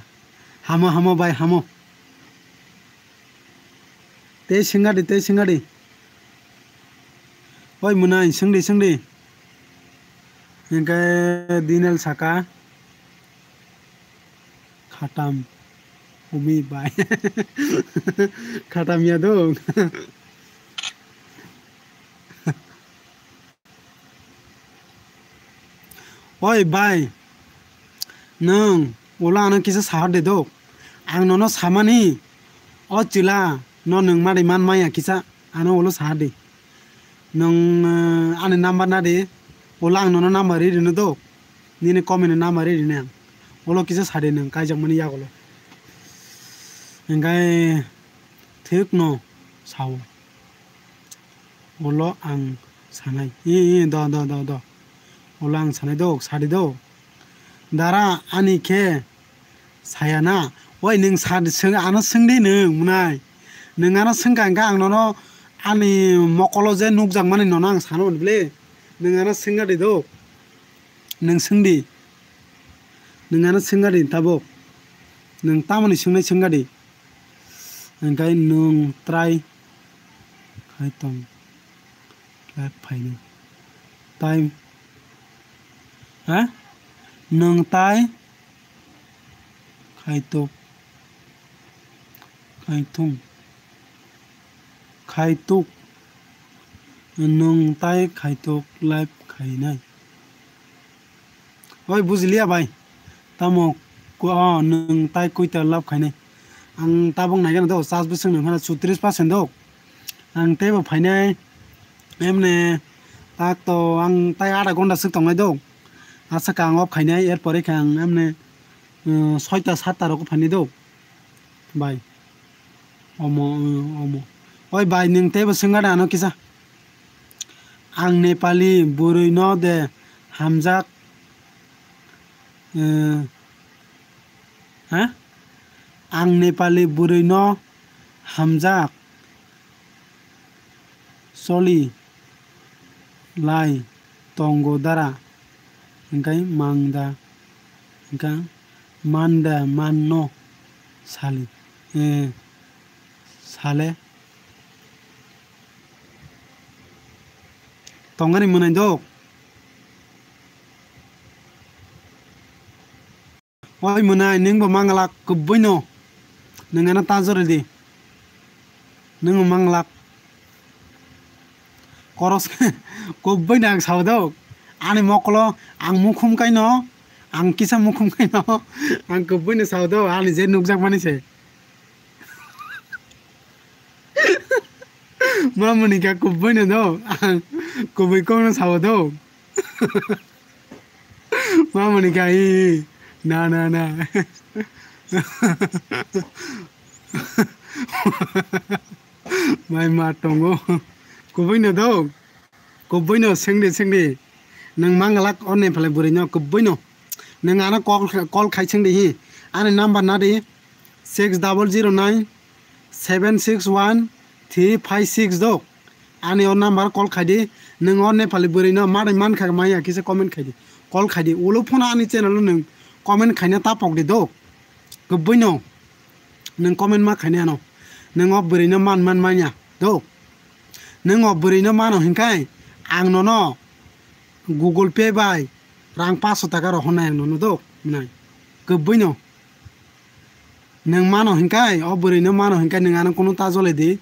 Hamo, hamo bai, hamo. Tei singadi, tei singadi. Oi mwnai, singdi, singdi. Hingke Dinel saka. Khatam. Umi bai. Khatam ya dong. Oi bai, nwng ulo ano kisa sahar de do. Ang nono samani, o chwla no nwng mari man maya kisa ano ulo sahar de. Nwng, eh, ani number na de, ulo ang nono number ri rino do. Nini comment ni number ri rino ang. Ulo kisa sa de nwng kaijakmani yagulo. Hingkai thik no sao. Ulo ang sanai. I, i, do, do, do, do. Ulo ang sanai do, sadi do. Dara ani khe saya na. Oi nwng sadi swng, ano swngdi nwng mwnai. Nwng ano swngkha hwnkhe ang nono ani mokolo je nukjakmani nono ang sano hwnle. Nwng ano swngadi do. Nwng swngdi. Nwng ano swngadi tabuk. Nwng tamoni swngnai swngadi. Hingkai nwng try khai tong. Live phainai. Tai, ha? Nwng tai khaituk, khaithung, khaituk. Nwng tai khaituk live khainai. Oi, bujiliya bai. Tamo ko, o, nwng tai koita love khainai. Ang tabuk naikhe do, charge bwswk nwng phano chutris percent do. Ang teibo phainai, emne, tak to ang tai ada gonda swk tongnai do. Aswk ang off khainai, er pore khe ang emne, uh, soita satta rok phainai do. Bai. Omo, uh, omo. Oi bai, nwng teibo swngade ano kisa. Ang Nepali bwrwi no de hamjak, eh, ha? Ang Nepali bwrwi no hamjak choli lai tongo dara, hingkai mangda, hingka manda manno sali, eh, sale. Tongani mwnai dok. Oi mwnai, nwng bo manglak kubui no. Nwng ano ta jori di. Nwng bo manglak. Koros kubui no ang sao dok. Ani mokolo ang mukhum kai no. Ang kisa mukhum kai no. Ang kubui no sao dok. Ani je nukjak mani se. Mamoni kha kubui no do. Kubui kok no sao do. Mamoni kha i, i. Na, na, na. Mai ma tongo. Kubui no do. Kubui no sengdi, sengdi. Nwng manglak o Nepali bwrwi no kubui no. Nwng ano call, call khai sengdi hi. Ani number na di. Six double zero nine seven six one three five six do. Ani o number call khaidi, nwng o Nepali bwrwi no madai mankha maya kisa comment khaidi. Call khaidi. Ulo phone ani channel o nwng comment khaina ta pokdi do. Kubui no. Nwng comment ma khaini ano. Nwng o bwrwi no man man manya do. Nwng o bwrwi no mano hinkai ang nono Google Pay bai rang paso taka rohornai ang nono do. Nai. Kubui no. Nwng mano hinkai, o bwrwi no mano hinkai, nwng ano kunu ta jole di.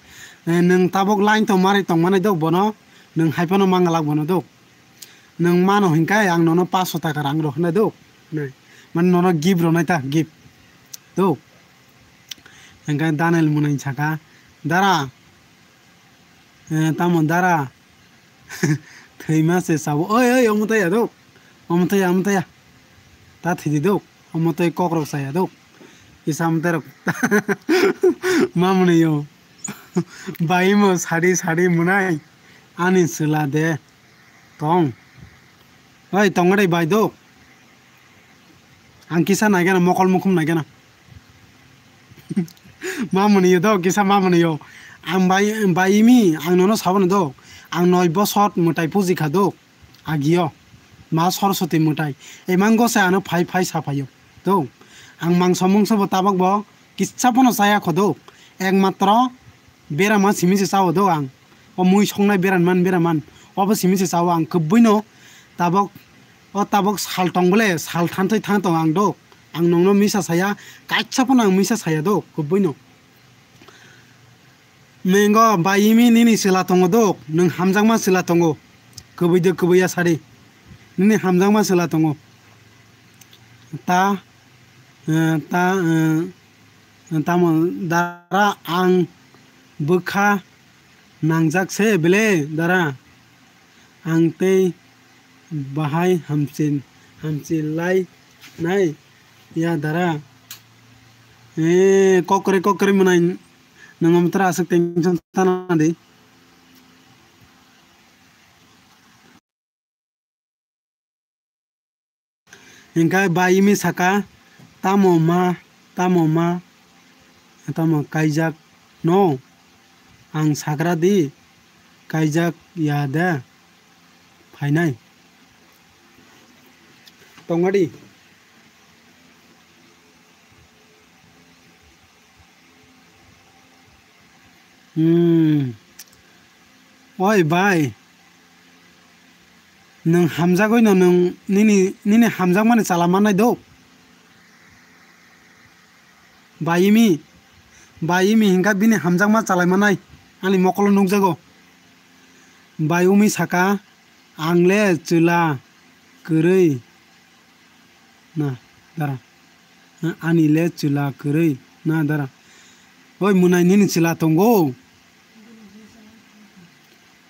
Eh, nwng tabuk line tong mari tong manai dok bono, nwng hai phano manglak bono dok. Nwng mano hinkai, ang nono paso taka rang rok hinai dok. Nai. Mane nono gift ronai ta, gift. Dok. Hinkai Daniel mwnai saka, dara. Eh, tamo dara. Thwima se sabo. Oi, oi, omo taya dok. Omo taya, omo taya. Ta thidi dok. Omo tei kokrok saya dok. Kisa amtwrok ma mwnwi o. Bai imo sadi sadi mwnai ani chwla de tong. Oi tongwdai bai do. Ang kisa naigana mokol mukhum naigana. Ma mwnwi o do kisa ma mwnwi o. Ang bai bai imi ang nono saboni do. Ang noi bosot mwtai puji kha do. Agio ma Soroswti mwtai emang gose ano phai phai saphaio. To ang mangso mungso bo tabok bo kisa pono chaya kho do. Ekmatro berama simi se chao do ang. O mui songnai beran man beran man obo simi se chao ang kwbwino tabok o tabok sal tong bole sal thantwi thang tong ang do. Ang nongno misa saya kaisa pono ang misa saya do kwbwino. Mengo bai imi nini chwla tongo do, nwng hamjakma chwla tongo. Kwbwi de kwbwi ya sari. Nini hamjakma chwla tongo. Ta, eh, ta, eh, tamo dara ang bwkha nangjak se bele dara. Ang tei bahai hamchin hamchilai nai ya dara. Eh, kokre kokre mwnai nwng amtwra aswk tension tana di. Hingkhe bai imi saka, tamo ma, tamo ma, tamo kaijak no? Ang sakra di, kaijak ya de phainai. Tongmadi. Hmm. Oi bai. Nwng hamjagwi no nwng nini, nini hamjakmani chala mannai do. Bai imi. Bai imi hingkha bini hamjakma chalai mannai. Ani mokolo nukjago. Bai umi saka, ang le chwla kwrwi na dara. Ani le chwla kwrwi na dara. Oi mwnai nini chwla tongo.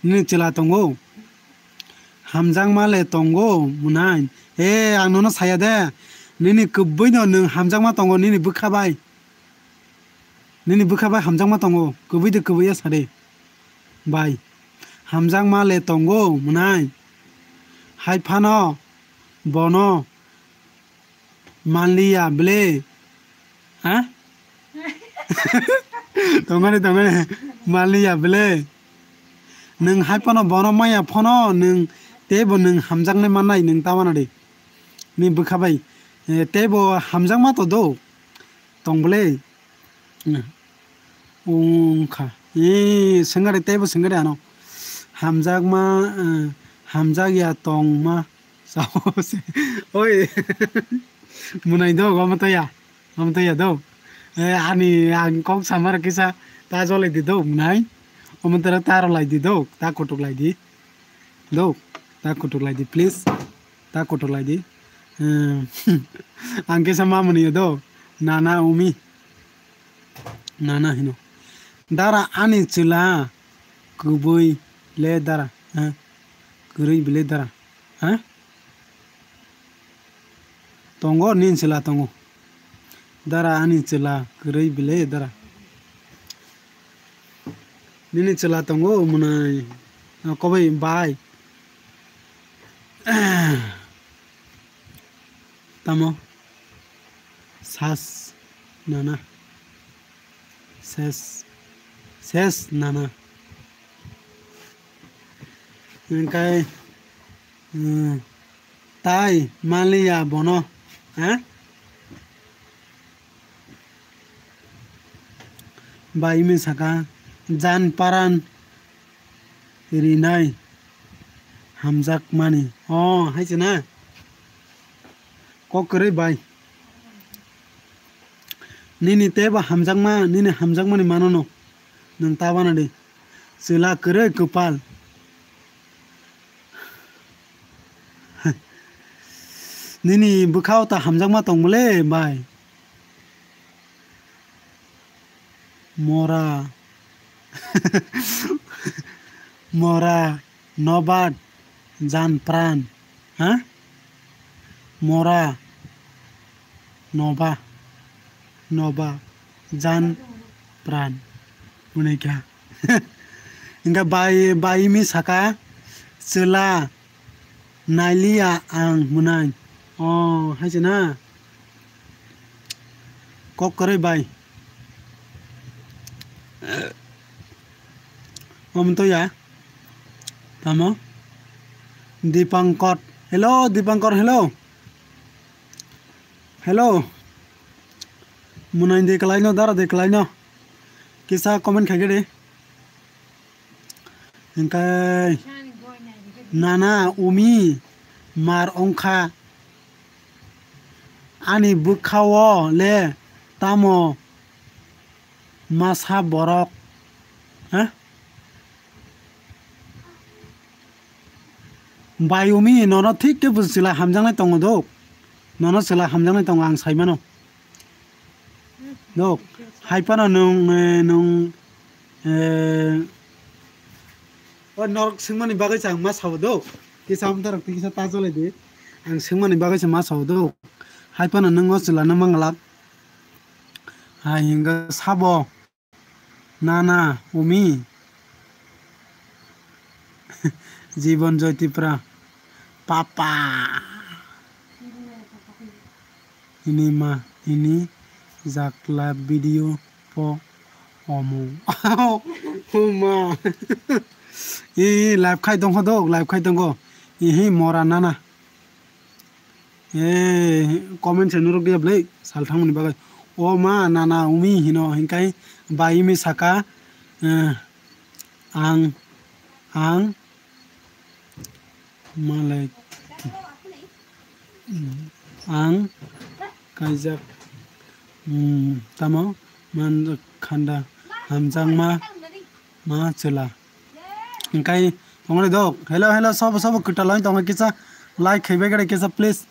Nini chwla tongo. Hamjakma le tongo mwnai. E ang nono saya de. Nini kwbwi no nwng hamjakma tongo nini bwkha bai. Nini bwkha bai hamjakma tongo. Kwbwi de kwbwi ya sade. Bai. Hamjakma le tongo mwnai. Hai phano bono manliya ble. Ha? Tongani tongani manliya ble. Nwng hai phano bono maya phano nwng teibo nwng hamjaknai mannai nwng ta wana de. Ni bwkha bai. Eh, teibo hamjakma to do. Tong ble. Wngkha. Ee, swngari teibo swngari ano. Hamjakma, eh, hamjakya tongma. Sao se. Oi. Mwnai do, omo toya. Omo toya do. Eh, ani ang kok samar kisa ta jolai di do, mwnai. Omo tara ta rw lai di do, ta kutuk lai di. Do, ta kutuk lai di, please. Ta kutuk lai di. Hmm. Ang kisa mamani do. Nana umi. Nana hino. Dara ani chwla kwbwi le dara. Ha? Kwrwi bile dara. Ha? Tongo nini chwla tongo. Dara ani chwla kwrwi bile dara. Nini chwla tongo mwnai. Kobai bai. Tamo? Sas nana. Ses. Ses nana. Hingkai, hmm, tai maliya bono, ha? Bai imi saka, jan paran rinai hamjakmani. O, hai se na? Kok kwrwi bai. Nini teibo hamjakma, nini hamjakmani manono. Nwng ta wana di. Chwla kwrwi kwpal. Nini bwkhao ta hamjakma tong bole bai. Mora. Mora, nobat, jan pran. Ha? Mora, noba. noba jan pran. Hwnwi kha. Hingkhe bai, bai mi saka, chwla nailiya ang hwnai. O, hai se na? Kok kwrwi bai. Omo to ya? Tamo? Dipankor. Hello, Dipankor, hello. Hello. Munai de kwlaino, dara de kwlaino. Kisa comment khaikhe de. Hingkai nana umi mar ongkha. Ani bwkhao le tamo masa borok. Ha? Bai umi nono thik khe bo chwla hamjaknai tongo do. Nono chwla hamjaknai tongo ang sai mano. Do, hai phano nwng, eh, nwng, eh, o norok swngmani bagwi se ang ma sao do. Kisa amtwrok twi kisa ta cholai di. Ang swngmani bagwi se ma sao do. Hai phano nwng o chwla no manglak. Hai hingkhe sabo. Nana, umi. Jibon Joy Tripura. Papa. Ini ma, ini jakla video po omo. Uma. I live khai tongkho dok, live khai tongkho. Ihi mora nana. Eh, comment se nuruk dia blai, sal thangmani bagwi. O ma, nana, umi hino, hinkai bai umi saka, eh, ang, ang, malai, ang, kaijak, hmm, tamo, man, khanda, hamjakma, ma chwla. Hingkai tongre dok. Hello, hello, sobo, sobo kwtal lai tongo kisa like khaibai gare kisa please.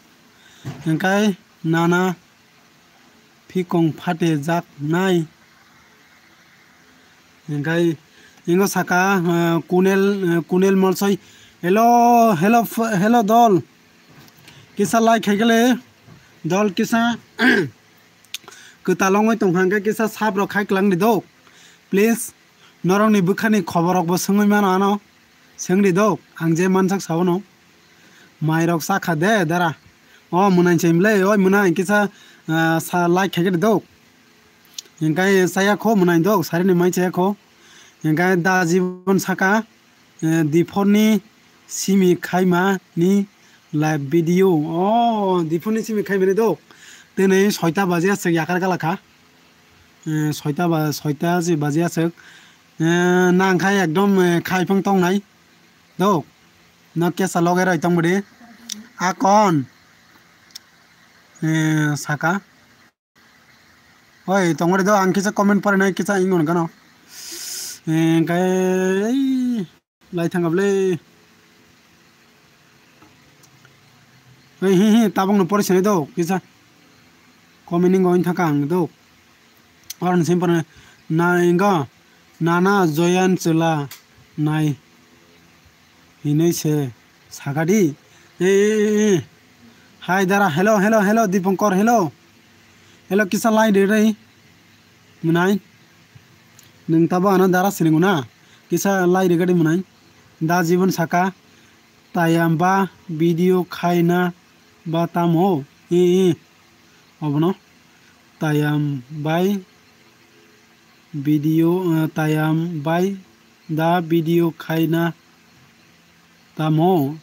Hingkai nana phikong phate jak nai. Hingkai ingo saka, eh, Kunel, eh, Kunel Molsoi. Hello, hello, f-, hello dol. Kisa like khaikele dol kisa kwtal ongoi tongkha hingke kisa sap rok khai klang di dok. Please. Norokni bwkhani khoborrokbo swngwi mano ano. Swngri do, ang je mansak saono. Mairok chakha de, dara. O mwnai se mle, oi mwnai kisa, ah, sa like khaikhe do. Hingkai chaya kho mwnai do, sarini mai chaya kho. Hingkai da jibon saka, eh, diphorni simi khaima ni live video. O diphorni simi khaimani do. Tini soita baji aswk yakar gala kha. Eh, soita ba, soita je baji aswk. Eh, nang khai ekdom, eh, khai phang tongnai. Do. No kesa loge roi tong bwdi. Akon. Eh, saka. Oi, tong bwdi do, ang kisa comment pore nai kisa ingon gano. Eh, kai, lai thang ble. Oi, hi, hi, tabang no pore sene do, kisa. Comment ingo in thaka ang do. Oro ni simi pore na ingo nana joyan chwla nai hinwi se sakadi. E, e, e, e. Hai dara, hello, hello, hello, Dipankor, hello. Hello, kisa lai de rei. Mwnai. Nwng tabo ano dara silingo na. Kisa lai de gadi mwnai. Da jibon saka. Tayam ba video khaina ba tamo. E, e. Obono tayam bai video, eh, tayam bai da video khaina tamo.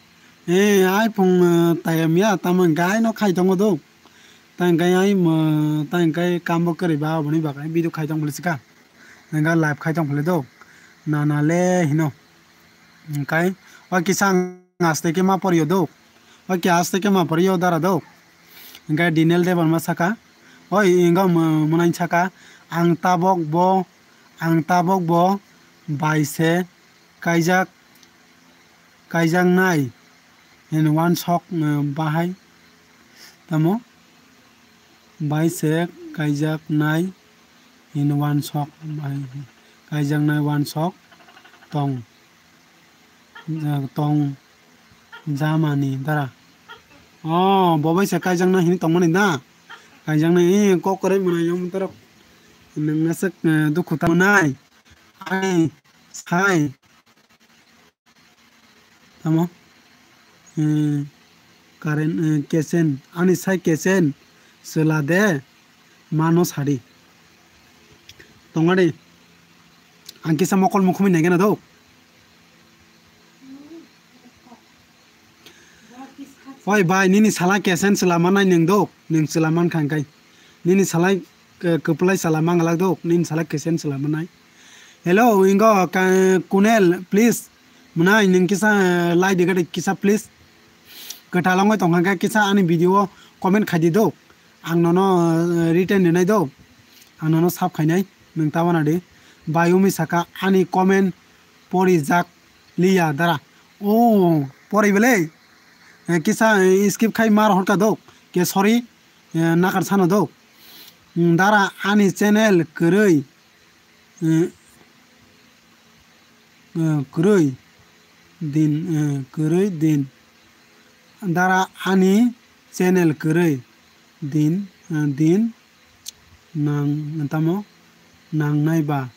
Eh, ai phung, eh, tayam ya, tamo hingke ai no khai tongo do. Ta hingke ai mo, ta hingke kambo kwrwi ba oboni bagwi video khai tong phili sika. Hingke live khai tong phili do. Nana le hino. Hingke o kisa ang aste ke ma poriyo do. O ke aste ke ma poriyo dara do. Hingke Daniel Debbarma saka. Oi, ingo mo-, mwnai saka. Ang tabok bo, ang tabok bo bai se kaijak, kaijaknai hin wansok, eh, bahai. Tamo? Bai se kaijaknai hin wansok, bai kaijaknai wansok tong, eh, tong jamani dara. Oh, bo bai se kaijaknai hin tongmani da? kaijaknai, eh, kok kwrwi mwnai, yong borok. Nwng aswk, eh, dukhu ta mwnai. Ani sai. Tamo? Eh, Karen, eh, Kesen. Ani sai Kesen. Swla de. Mano sadi. Tongari. Ang kisa mokol mukhumui naigena do. Oi bai, nini sala Kesen swla manai nwng do, nwng swla mankha hwnkhai. Nini salai, eh, kwplai swla manglak do, nini sala Kesen swla manai. Hello, ingo ka-, Kunel, please. Mwnai nwng kisa, eh, lai digadi kisa please. Kwtal wngwi tongkha khe kisa ani video o comment khaidi do. Ang nono, eh, written rinai do. Ang nono sap khainai, nwng ta wana di. Bayumi saka ani comment porijak liya dara. O, pori bele. Eh, kisa, eh, skip khai mar horka do. Ke sorry, eh, nakar sano do. Mm, dara ani channel kwrwi. Eh, eh, kwrwi din, eh, kwrwi din. Dara ani channel kwrwi din, eh, din nang, tamo nangnai ba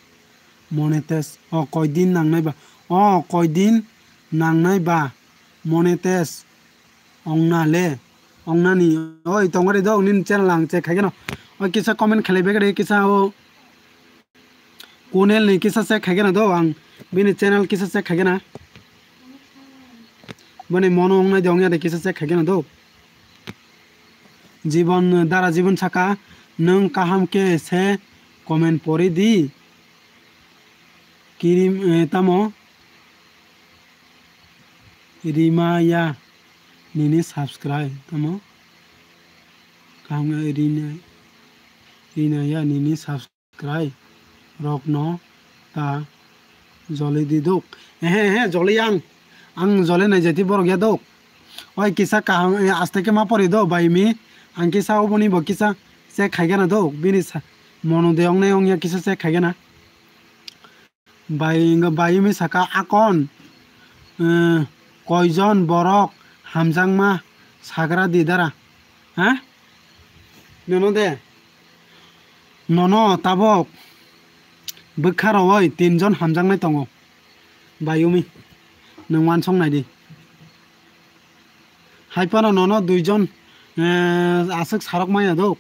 monetize, o koi din nangnai ba, o koi din nangnai ba monetize ongna le, ongnani, oi tongori do, nini channel ang check khaigeno, oi kisa comment khlai begre kisa o, Kunel ni kisa check khaigena do ang. Bini channel kisa check khaigena. Bini mono wngnai de wngya de kisa check khaigena do. Jibon, dara Jibon saka, nwng kaham khe se comment pori di. Kirim, eh, tamo? Rimaya nini subscribe, tamo? Kaham khe Rina, Rinaya nini subscribe. Kwrai rokno ta joli di duk. Ehe, ehe, joli ang. Ang joli nai jati borok ya duk. Oi kisa kaham, eh, aste khe ma pori do, bai mi. Ang kisa oboni bo kisa check khaigana duk. Bini sa-, mono de ong nai ong ya kisa check khaigana. Bai, bai mi saka akon, eh, koijon borok hamjakma sagra di dara. Ha? Nono de. Nono tabok bwkha rowoi tinjon hamjaknai tongo. Bayumi. Nwng wansong nai di. Hai phano nono duijon, eh, aswk sarok maya do.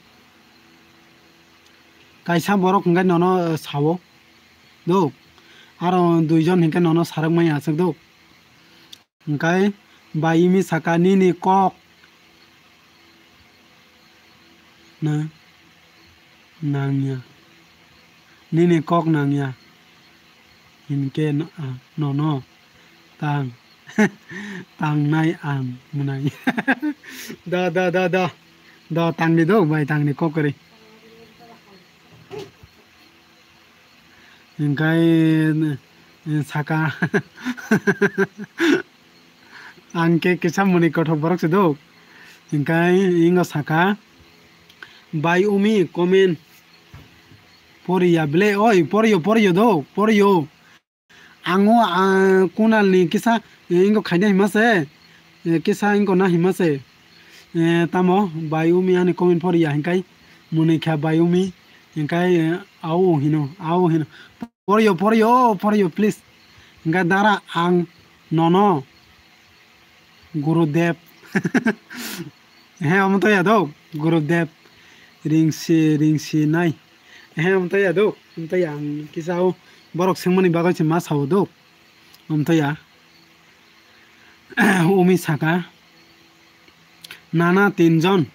Kaisa borok hwnkhe nono, eh, sao. Do. Aro duijon hwnkhe nono sarok maya aswk do. Hwnkhe bai imi saka nini kok na nangya. Nini kok nangya. Hinkhe no-, ah, nono tang, tangnai ang mwnai. Do, do, do, do. Do, tangdi do, bai, tangdi kok kwrwi. Hinkhe, eh, saka. Ang khe kisa mwnwi kothok borok se do. Hinkhe ingo saka, bai umi comment poriya ble, oi, poriyo, poriyo do, poriyo. Ang o, ah, Kunal ni kisa, eh, ingo khaina hima se, eh, kisa ingo na hima se. Eh, tamo, bai umi ani comment poriya hinkai, mwnwi kha bai umi, hinkai, eh, au hino, au hino. Poriyo, poriyo, poriyo, please. Hinkai dara ang nono Gurudev. He, omo to ya do, Gurudev. Ringsi, ringsi nai. He, omo to ya do, omo to ya ang kisa o borok swngmani bagwi se ma sao do. Omo to ya. Umi saka. Nana tinjon.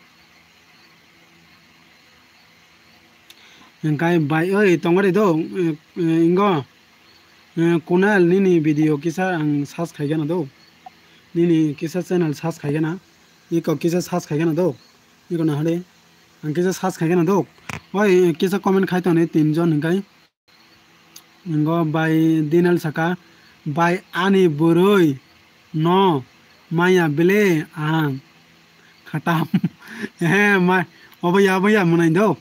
Hinkhe bai, oi, tongori do, eh, eh, ingo, eh, Kunal nini video kisa ang search khaigana do. Nini kisa channel search khaigana. Iko kisa search khaigana do. Iko nahade. Ang kisa search khaigana do. Oi, kisa comment khai toni tinjon hinkhe. Ingo bai Dinal saka, bai ani bwrwi no maya bele ang khatam. He, ma, obo ya, obo ya mwnai do.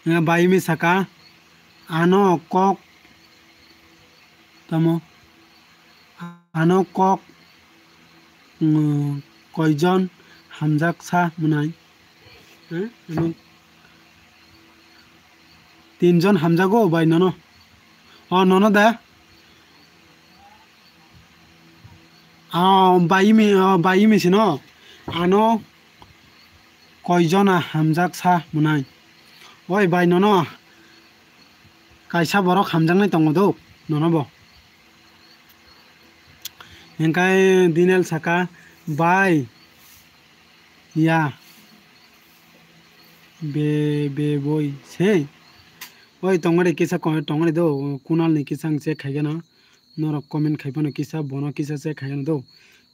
Ingo bai mi saka, ano kok, tamo, ano kok, mm, koijon hamjak sa mwnai. Hmm? Ano. Tinjon hamjago bai nono. O nono da. O bai mi, o bai mi sino. Ano koijona hamjak sa munai. Oi bai nono. Kaisa borok hamjaknai tongo do. Nono bo. Hingkai Dinel saka bai. Ya. Be, be boi se. Oi tongmani kisa ko-, tongmani do, Kunal ni kisa ang check khaigeno. Norok comment khaiphano kisa, bono kisa check khaigeno do.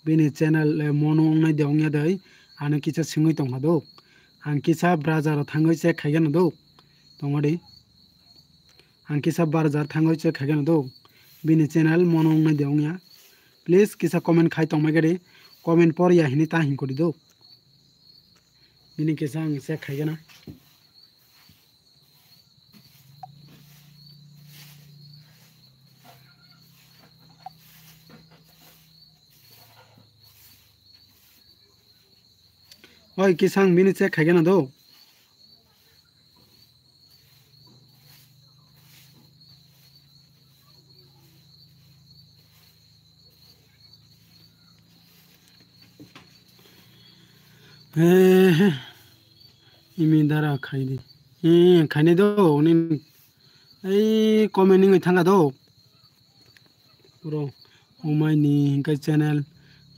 Bini channel, eh, mono wngnai de wngya dai. Ano kisa swngwi tongkha do. Ang kisa browser o thangwi check khaigeno do. Tongmani. Ang kisa browser thangwi check khaigeno do. Bini channel mono wngnai de wngya. Please kisa comment khai tongmai gadi. Comment por ya hini ta hinkori do. Bini kisa ang check khaigena. Oi kisa ang bini check khaigena do. Eh, imi dara khaidi. Eh, khaini do, ni, ei, comment ni thanga do. Bro, umai ni hingkai channel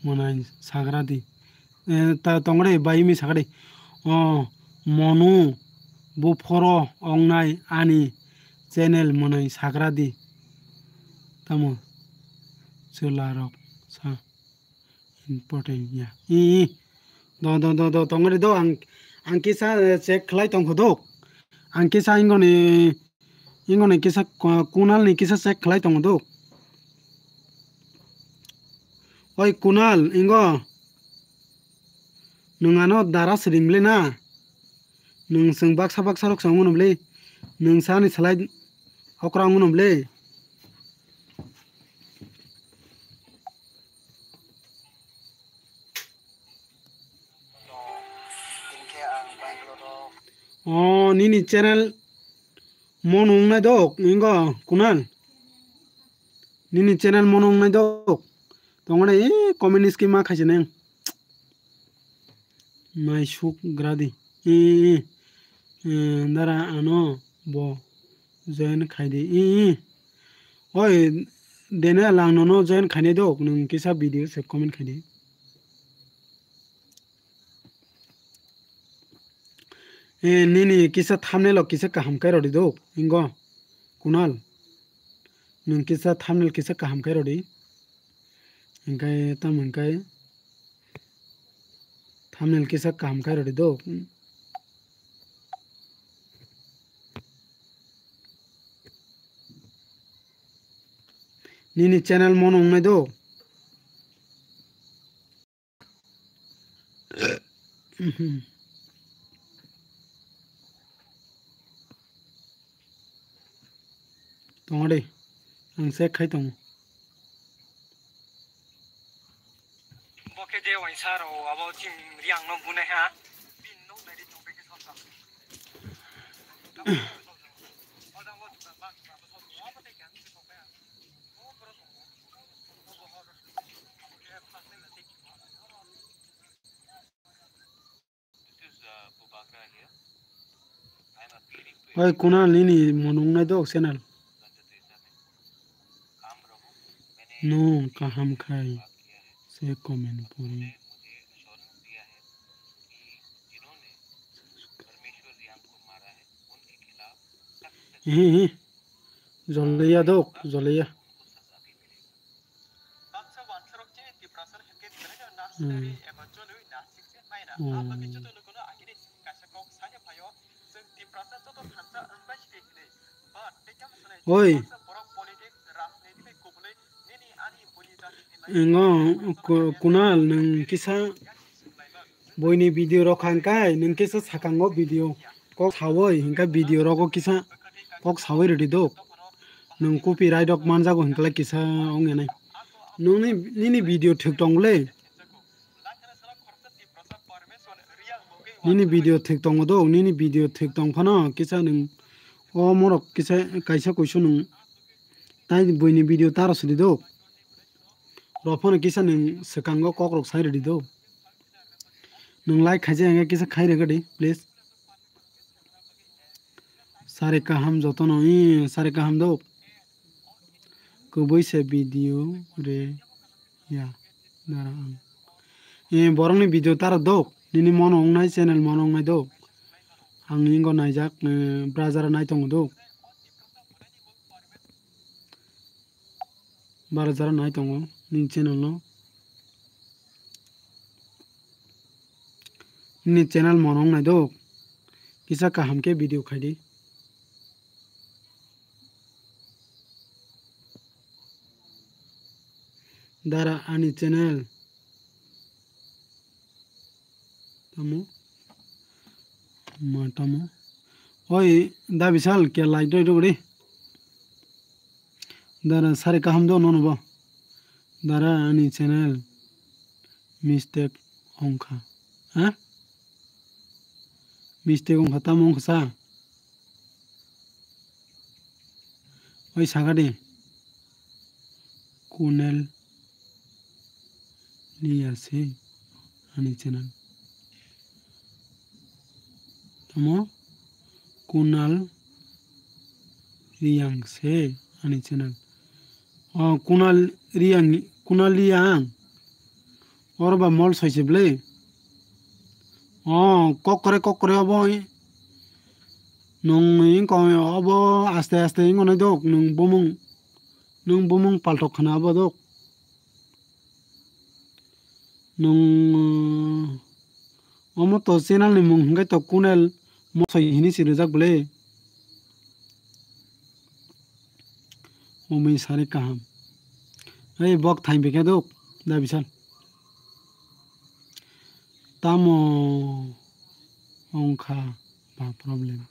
monai sagra di. Eh, ta tongre bai imi sakade. O, monu, buphoro ongnai ani channel monai sagra di. Tamo, chwla rok sa important ya. I, i. Do, do, do, do, tongre do, ang, ang kisa, eh, check khlai tongkho do. Ang kisa ingoni Ingo ni kisa ko-, Kunal ni kisa check khlai tongo do. Oi Kunal, ingo. Nwng ano dara srim le na. Nwng chwng baksa baksa rok chwng mano bwle. Nwng sani salai okra mano bwle. O nini channel Mono wngnai dok, ingo Kunal. Nini channel mono wngnai dok. Tongmani e comment ni scheme ma khaisi nang. Mai suk gradi. E, e, e, dara ano bo join khaidi. E, e. Oi, dene lang nono join khainai dok, nwng kisa video se comment khaidi. Eh, nini kisa thumbnail o kisa kaham khe rwdi do, ingo, Kunal. Nwng kisa thumbnail kisa kaham khe rwdi. Hinkhe tamo hinkhe thumbnail kisa kaham khe rwdi do. Nini channel mono wngnai do. Tongo de, ang check khai tongo. Bo khe je waisa rw abo chini riang no bune ha. Bini nok nai ri tong khe sab sab. Oi Kunal, nini mono wngnai dok channel. Nwng kaham khai se comment pori. Ehe, ehe. Jolliya dok, jolliya. Hmm. Hmm. Oi, ingo Ku-, Kunal, nwng kisa buini video rok kha hwnkhe, nwng kisa sakango video kok sawi, hinkhe video rogo kisa kok sawi rwdi do. Nwng copyright rok manjago hinklai kisa wngya nai. Nwngni, nini video thwk tong le. Nini video thik tongo do, nini video thik tong phano kisa nwng o morok kisa kaisa kuisu nwng tai buini video taro sidi do. Rok phano kisa nwng swkango kok rok sai rwdi do. Nwng like khaijak hwnkhe kisa khai rwgwdi, please. Sari kaham jotono, ee, sari kaham do. Kubui se video re ya dara ang. Ee, borokni video taro do. Nini mono wngnai, channel mono wngnai do. Ang ingo naijak, ee, brajara nai tongo do. Bara jara nai tongo nini channel no. Nini channel mono wngnai do. Kisa kaham khe video khai di. Dara ani channel. Tamo? Ma tamo? Oi, da bisal ke like doi dogri. Dara sari kaham do nono bo. Dara ani channel mistake ongkha. Ha? Mistake ongkha tamo ongkha sa? Oi sakadi. Kunal Riya se ani channel. Tamo Kunal Riyang se ani channel. O Kunal Riyang, Kunal Riyang. Oro ba mol soise bwle. O kokore kokore obo. Nung ingko obo aste aste ingo nai dok nung bumung. Nung bumung paltok khana abo dok. Nung, uh, omo to channel ni mung hingke to Kunal Mosoi hini si rijak bole. Omoi sari kaham. Ei bok thaim bikhe dok da bisal. Tamo ongkha ba problem.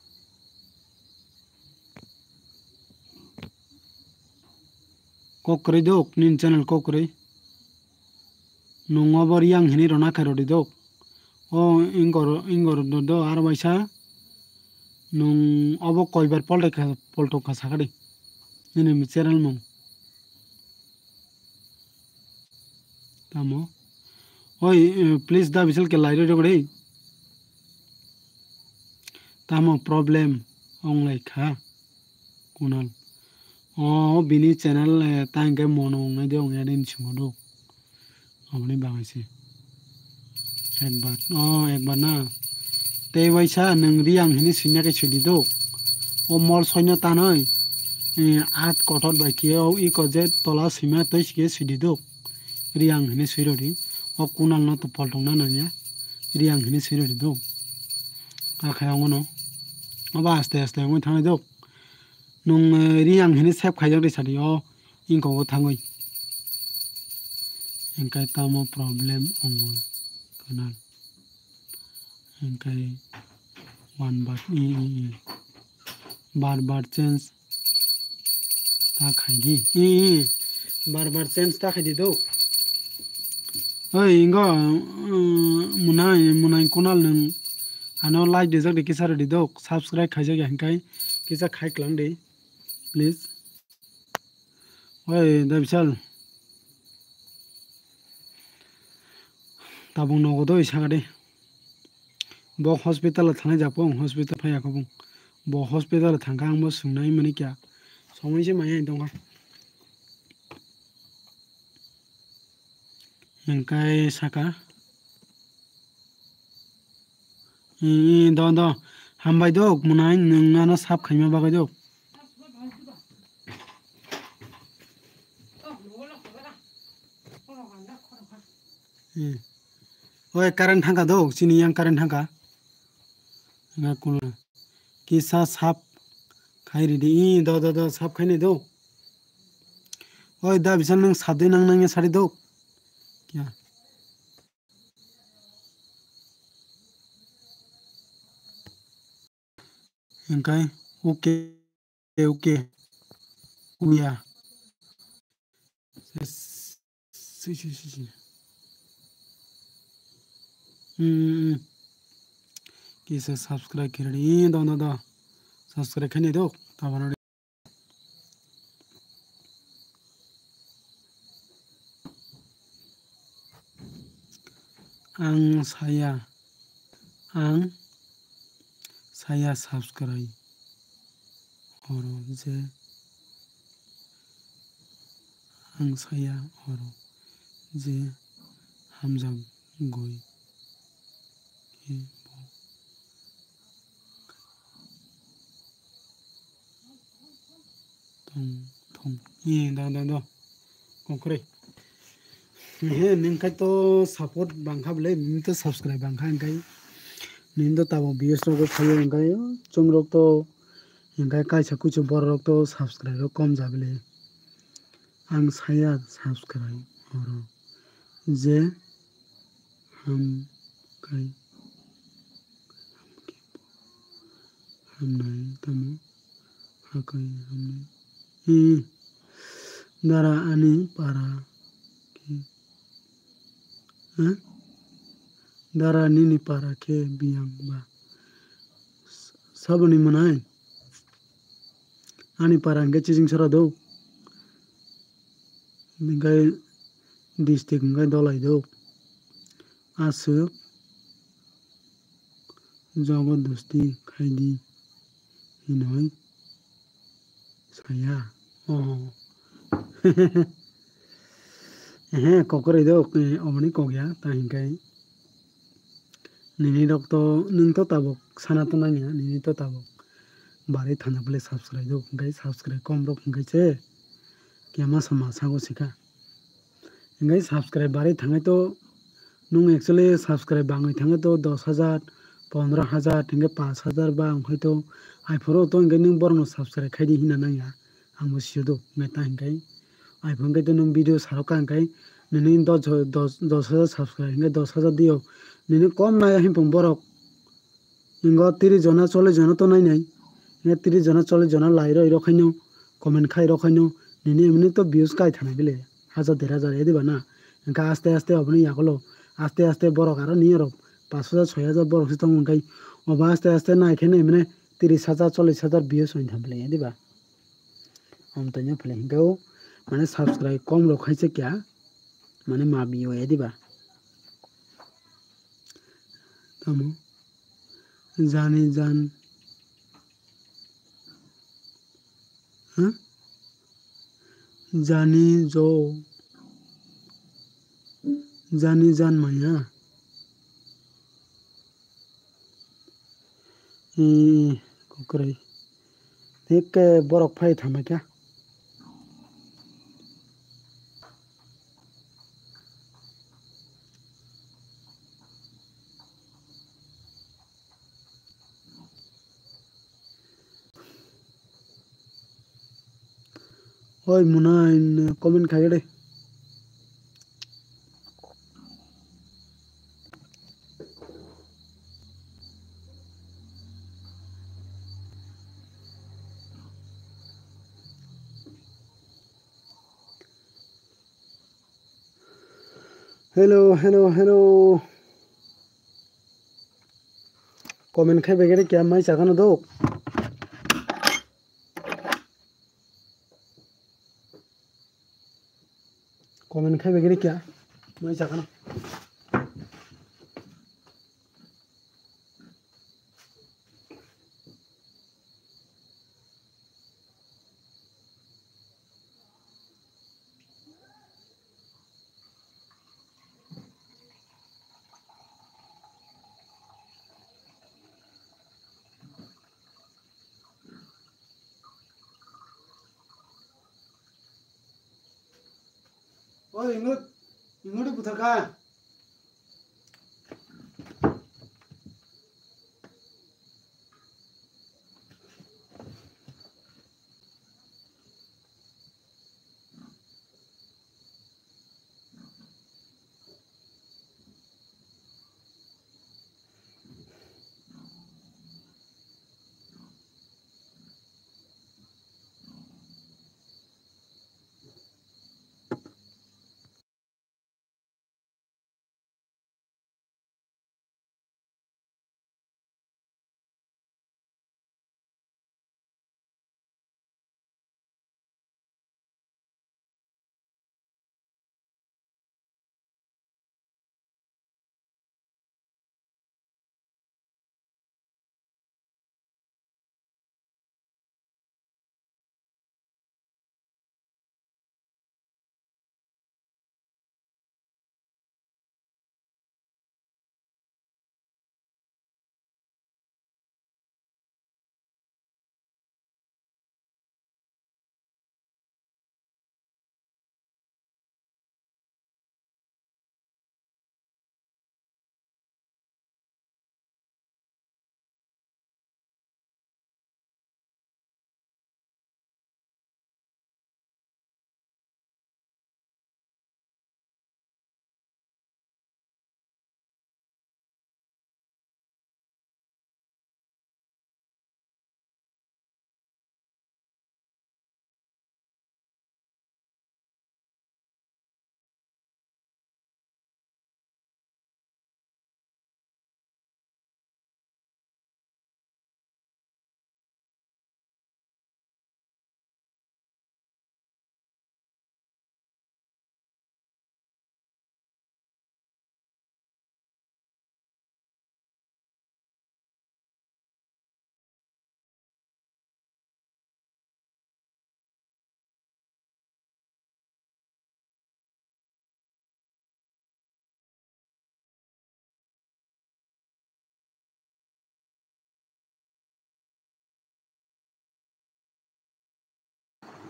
Kok kwrwi dok, nini channel kok kwrwi. Nung obo Riyang hini rwna khe rwdi dok. O ingor, ingor do, do aro waisa. Nung obo koibar poltok kha, poltok kha sakadi. Nini channel mung. Tamo. Oi, eh, please da bisal ke lai rwdi. Tamo problem onglai kha. Kunal. O bini channel, eh, ta hingke mono wngnai de wngnai de hinwi swngo do. Aboni bagwi se. Ekbar. O ekbar na. Tei waisa nwng Riyang hinwi swina khe swidi do. O mol soino tanwi, eh, at kotor bai khe o iko je tola swima tei sike swidi do. Riyang hinwi swirodi. O Kunal no to poltong na nangya. Riyang hinwi swirodi do. Akhai ongono. Obo aste aste wngwi thangnai do. Nung, eh, Riyang hinwi save khaijak di sadi o ingkong o thangwi. Hingkai tamo problem ongoi Kunal. Hingkai one bar, i, i, i. Bar bar change ta khaidi. I, i, i. Bar bar change ta khaidi do. Oi, ingo, uh, munai, munai Kunal nung ano like dijak di kisa rwdi dok, subscribe khaijak ya hingkai kisa khai klang di, please. Oi, da bisal. Tabung nogo do isa gade. Bo hospital thangnai japong, hospital phai yakobong. Bo hospital thangkha ang bo swngnai mani kya. Somoi se maya tongkha. Hingkai saka. I, i, do, do. Hambai do, munai, nwng ano sap khaima bagwi do. I. Oi, current thangkha do, chini yang current thangkha. Nga kuna. Kisa sap khai ridi. I, do, do, do, sap khai nai do. Oi, da bisa nwng sap de nang nang ya sari do. Kya? Hingkai, okay, okay. Uya. Si, si, si, si. Hmm, hmm, hmm. Kisa subscribe khe rwdi, do, do, do. Subscribe khe ni do, tabana. Ang saya, ang saya subscribe oro je, ang saya oro je hamjagwi khe bo tong thung. Ee, do, do, do. Konkroi. He, nwng khai to support bangkha bwle, nwng to subscribe bangkha, hwnkhe nwng to tabuk views rok bo phaiyo, hwnkhe chwng rok to, hwnkhe kaisa kuisu borok rok to subscribe rok kom ja bwle. Ang saya subscribe oro je ham kai hamnai tamo hakai hamnai. Ee, dara ani para khe, ha? Dara nini para khe biyang ba? Saboni mwnai? Ani para hwnkhe Chichingsora do. Hwnkhe district hwnkhe Dholai do. Aswk jogo dosti khaidi hinoi saya. Oh. Ehe, kokroi do, eh, omoni kok ya, ta hinkai. Nini rok to, nwng to tabuk sana to nangya, nini to tabuk. Bari thana bwle subscribe do, hinkai subscribe kom rok hinkai se. Kema sama sago sika. Hingai subscribe bari thangai to, nwng actually subscribe bangwi thangai to dos hajar, pondro hajar, hingai panch hajar ba wngkhai to. Aphuru to hingai nwng borokno subscribe khaidi hina nangya. Ang bo sio do, hingai ta hinkai. Aphuru hingai to nwng video sarok ka hinkai, nini dos, dos, dos hajar subscribe hingai dos hajar dio. Nini kom nai himpung borok. Ingo tris jona, chollish jona to nainai. Ingo tris jona, chollish jona lai roi rok khaino, comment khai rok khaino, nini emni to views kai thanai bile, hajar der hajar edi ba na. Engkha aste aste oboni yagulo, aste aste borok aro ni aro pash hajar, soi hajar borok se tongo, engkai obo aste aste nai khe nai mane tris hajar, chollish hajar views oi tha bile, edi ba. Amtwino phele hinkhe o mane subscribe kom rok khai se kya, mane ma biyo edi ba. Tamo. Jani jan. Ha? Jani jo. Jani jan maya. Ee, kokroi. Hikke borok phai thamai kha. Oi, mwnai, comment khai de. Hello, hello, hello. Comment khai begere kya mai chakano dok. Comment khai begere kya mai chakano. Oi, ingot, ingot buthar kha.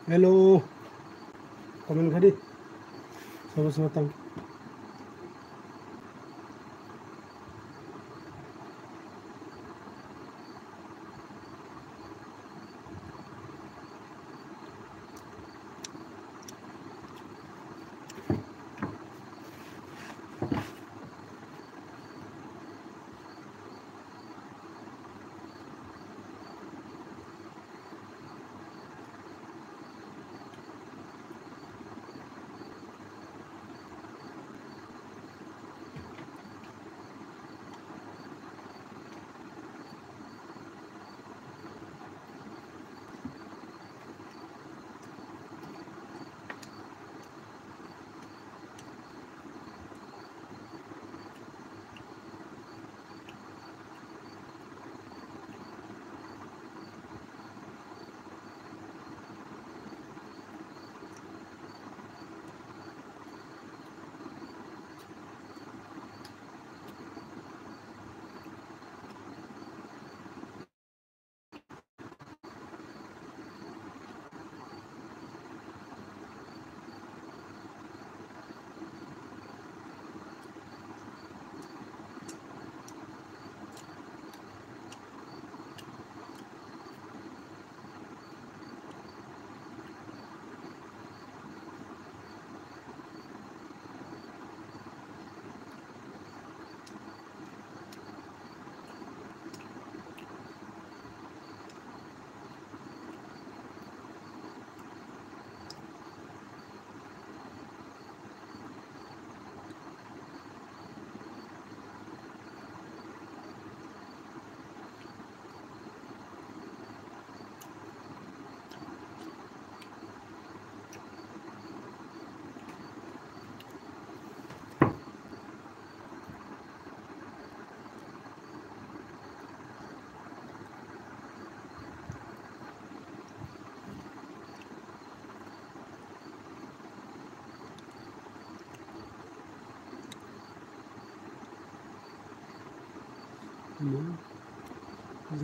Hello. Comment khadi. Sama sama tang.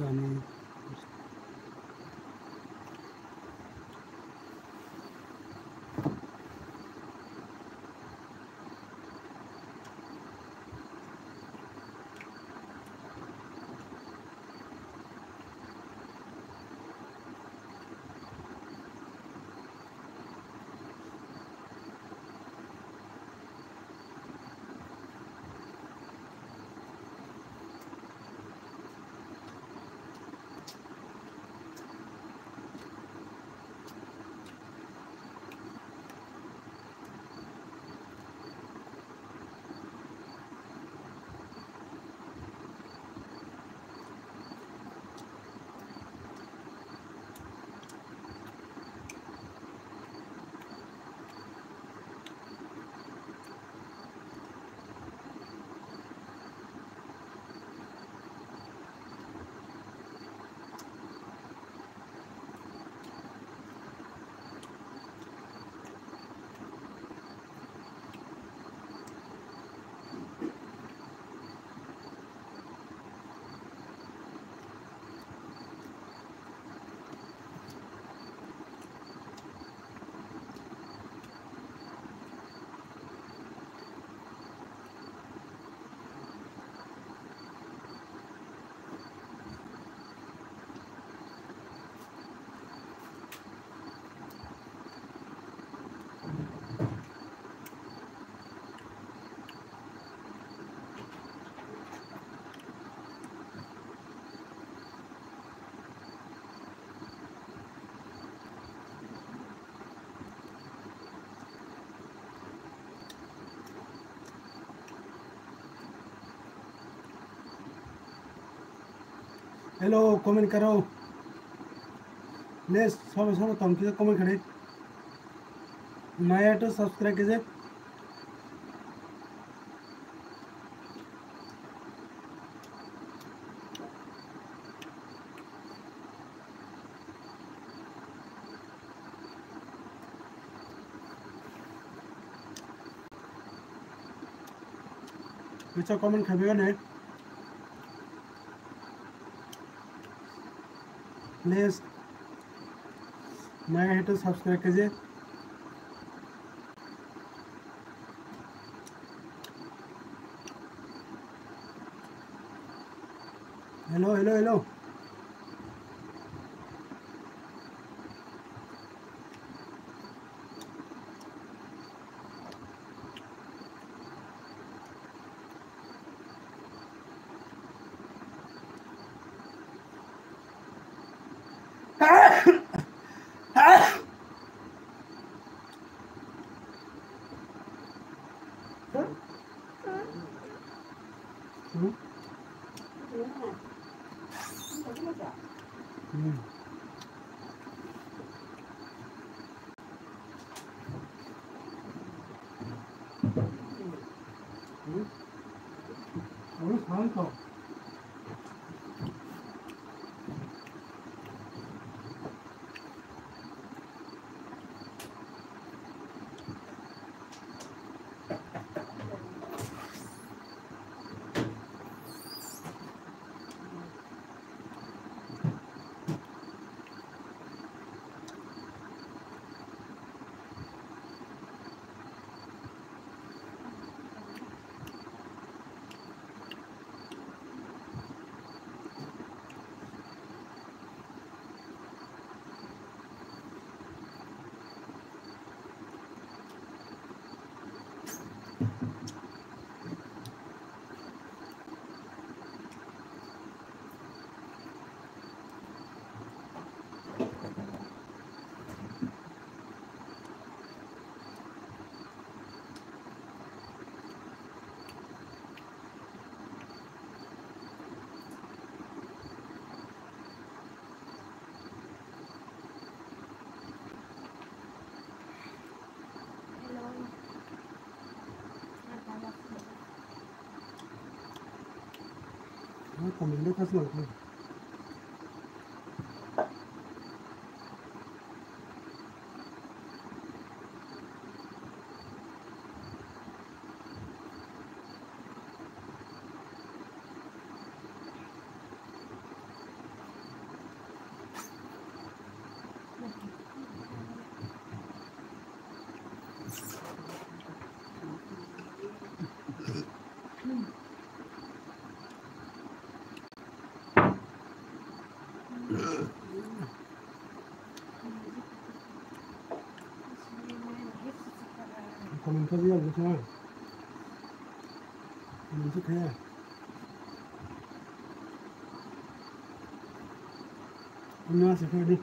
Jani. Hello, comment karo. Please, sobo sobo tong kisa comment kare. Naya to subscribe kise. Bisa comment khaibegani. Please. Nai hai to subscribe khe je. Hello, hello, hello. Comment de khasno. Comment khe ya, busa. Comment khe ya. Ano asa khe di.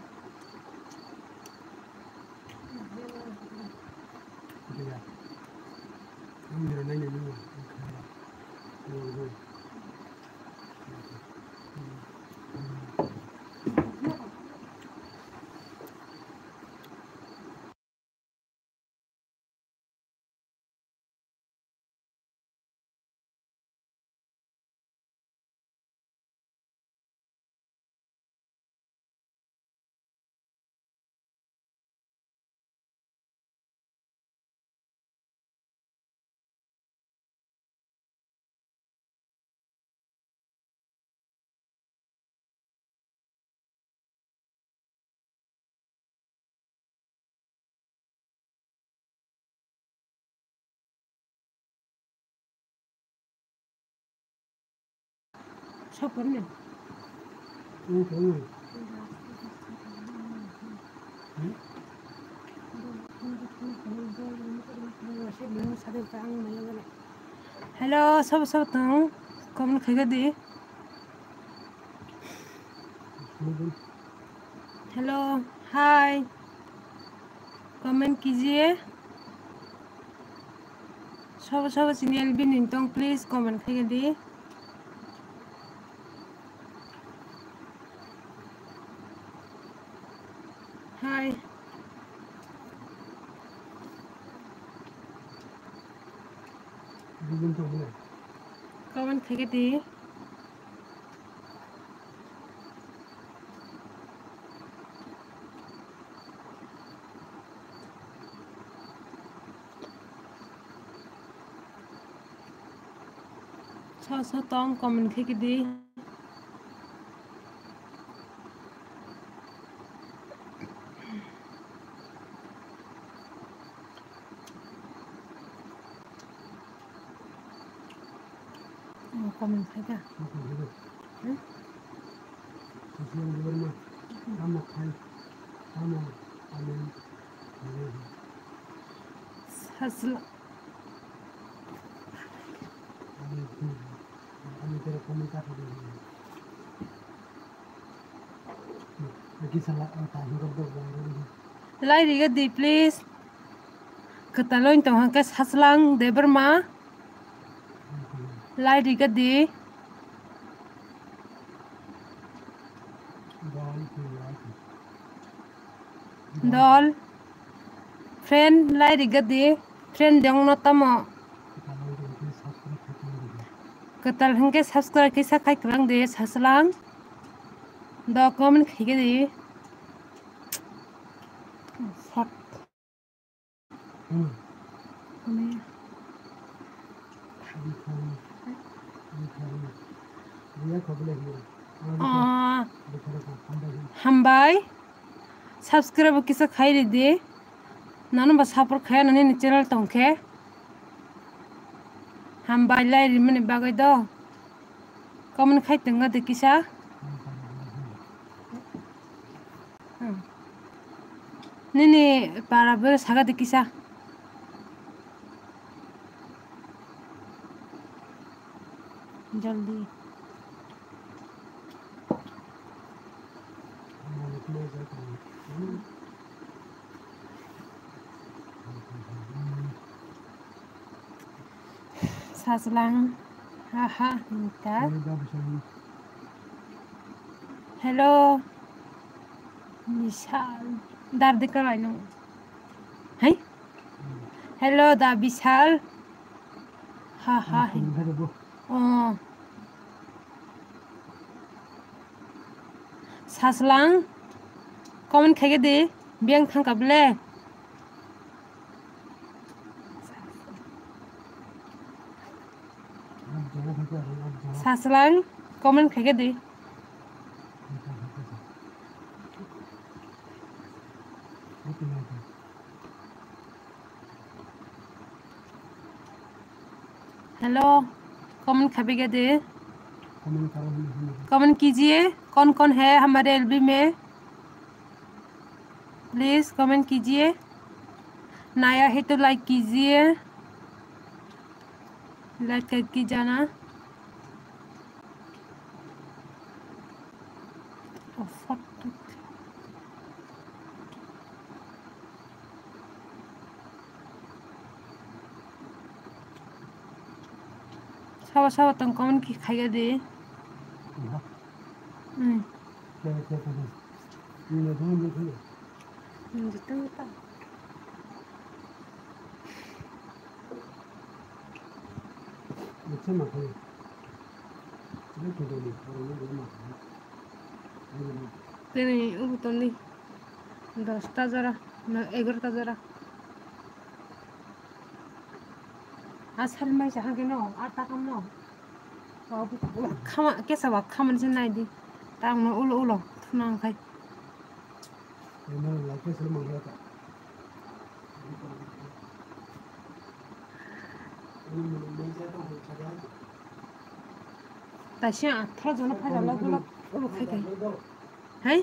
Sopor ni. Hello, sabo sabo tong, comment khaikha di. Hello, hi. Comment kijiye. Sabo sabo chini L B ni tong, please comment khaikha di. Hi. Comment khaikha di. So so tong comment khaikha di. Comment khai ka. Sasla. Lai riga di, please. Kwtal wng tong hwnkhe Saslang Debbarma. Lai riga di. Dol. Friend lai riga di. Friend dong no tamo. Kwtal hwnkhe subscribe kisa khai kwrang di Saslang. Do comment khaikhe di. Sat. Ah, hambai. Subscribe kisa khai ridi. Nano ba support khai nini channel tongkhe. Hambai lai rimani bagwi do. Comment khai tongna de kisa. Hmm. Nini para bwrwi saga de kisa. Jaldi. Saslang. Ha ha, nita. Hello. Bishal. Dar de kalai no. Hai? Hello, da Bishal. Ha ha. Oh. Saslang. Comment khaikhe di. Biyang thangka ble. Saslang comment khaikhe di. Hello, comment khaikhe di. Comment कीजिए, कौन कौन है हमारे एलबी में? Please comment कीजिए, नया है तो लाइक कीजिए, लाइक करके जाना। Sabo sabo tong comment khaikhe di. Hmm. Tini ubu toni dosta jora, na egarota jora. Asal mai sa hageno, ata kamno. Khama, kesa wa khamani se nai di. Tangno ulo ulo thuna ang khai. Taisa atharo jona phai rwla ulo ulo khai khai. Hai?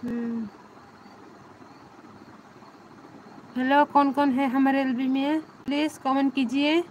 Hmm. Hello, कौन कौन है हमारे एलबी में? Please comment कीजिए।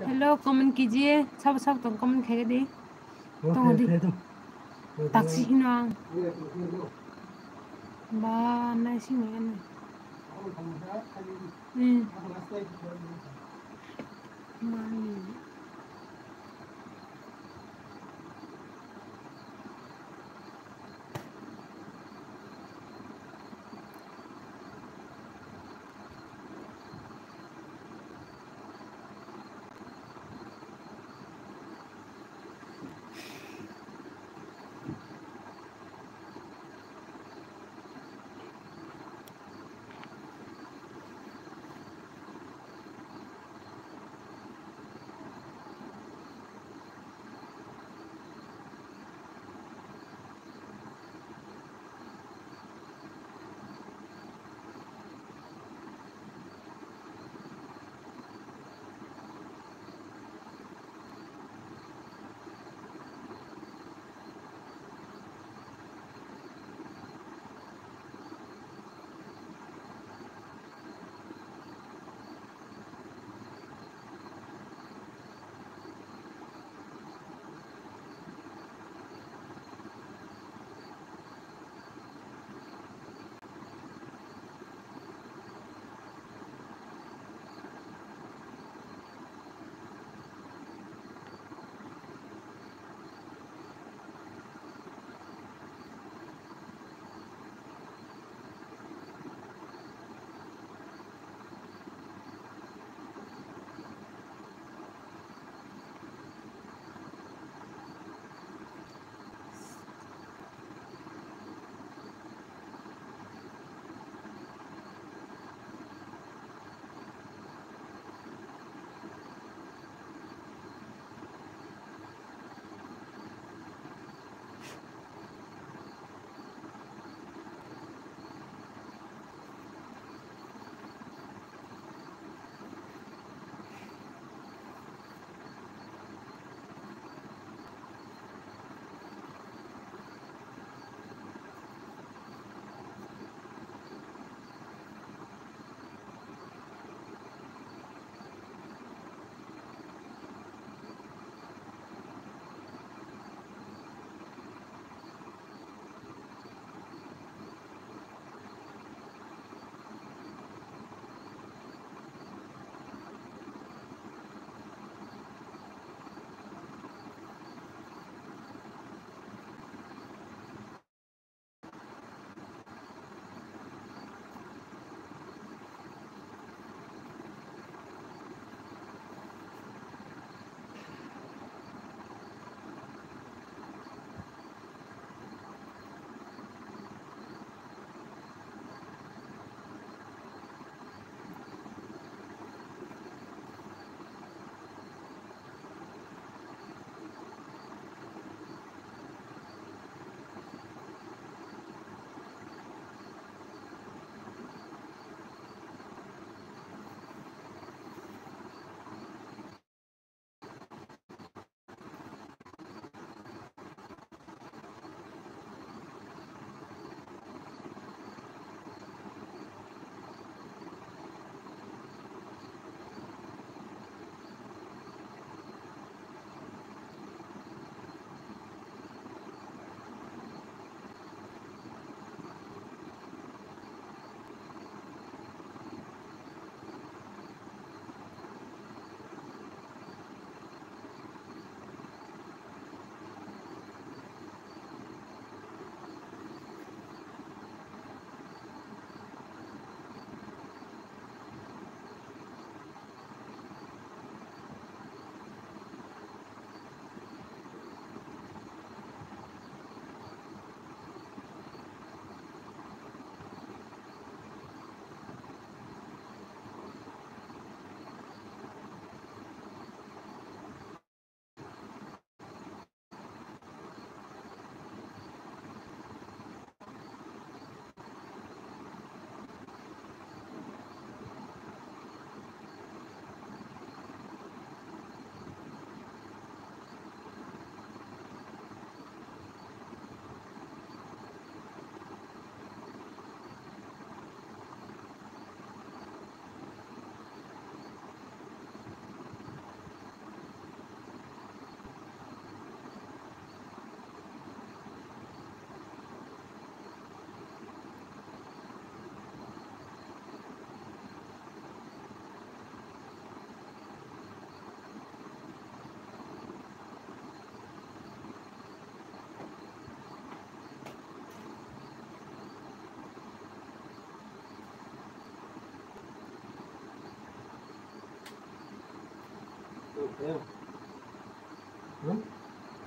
Hello, comment kijiye. Sabo sabo tong comment khaikhe di. Tongo di. Taksi hino ang. Ba, naising maya ni. Hmm. Mani.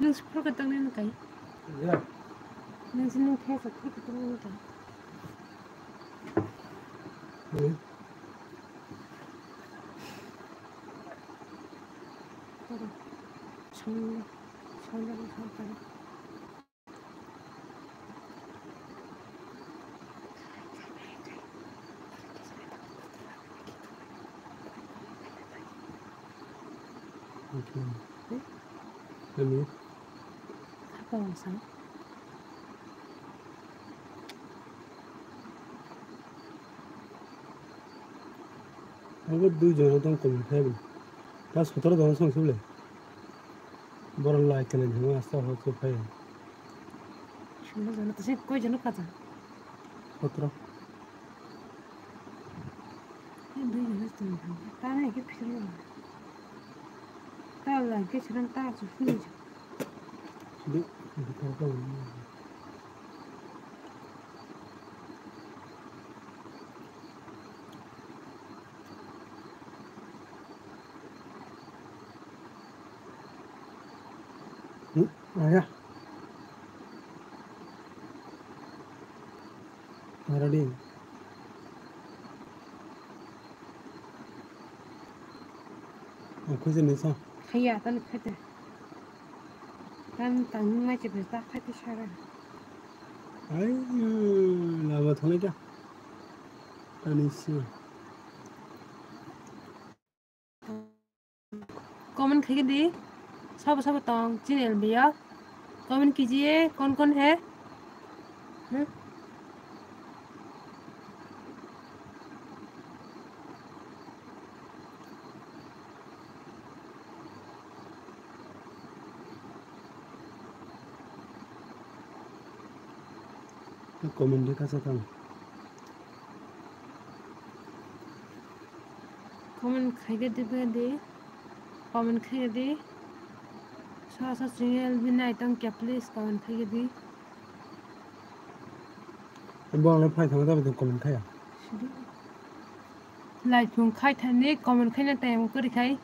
Nung si phurkhe tongni nung kai. Nung si nung khe sa phurkhe tongni nung kai. Song, song, song, song. Hello. Abo dui jona tong comment khai bo. Ta sotoro jona song sibole. Borok like kene jana asta ho chuk khai. Sotoro jona to se koi jona kacha. Sotoro. Dui jona tong khai. Ta na ke phir. Ta like ke chana ta chu phir. Sidi. Hmm, ah, ya. Already. Ang khuisi ni sa. Haiya, tani khaite. Tani tangni mai chibes ta khaite sara. Ai, lama thonai ta. Tani si. Comment khai di. Sabo sabo tong chini L B ya. Comment kijiye, kon kon hai? Hmm? Comment de kasa tang. Comment khai di, comment khai di. Sa sa chini L B nai tong kya, please comment khai di. Bo ang phai thang ta comment khaya. Like phung khai thani comment khai na time kori khai.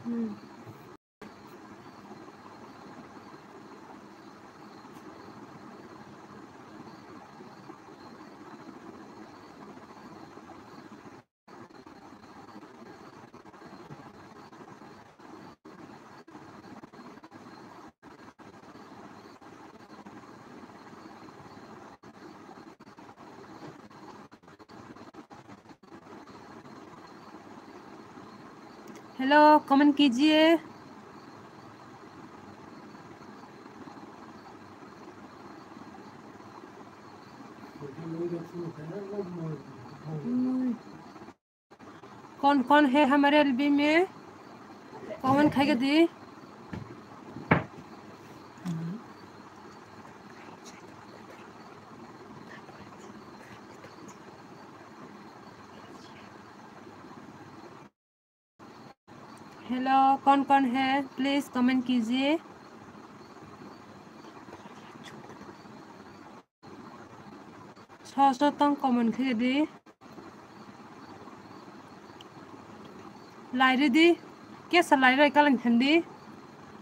Hmm. Hello, comment कीजिए। कौन कौन है हमारे एलबी में? कमेंट खाएगा दी। हेलो, कौन कौन है? प्लीज कमेंट कीजिए। Sosotong comment khe di. Lai ridi. Kesa lai rai kalang thandi.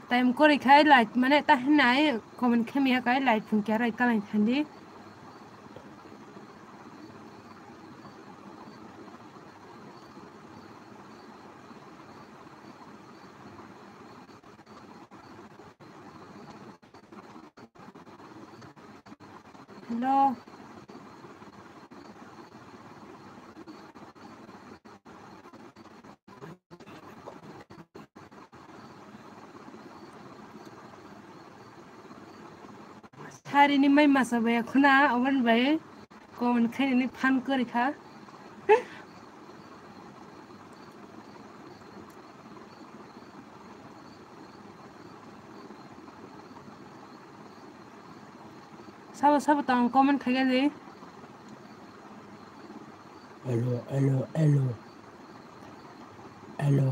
Time kori khai lai mane ta hinai comment khe miya kai lai phung kya rai kalang thandi. Hello. Sari ni mai masa bai khuna, oban bai comment khainani phan kori kha. Sabo sabo tong comment khaikha di. Hello, hello, hello. Hello.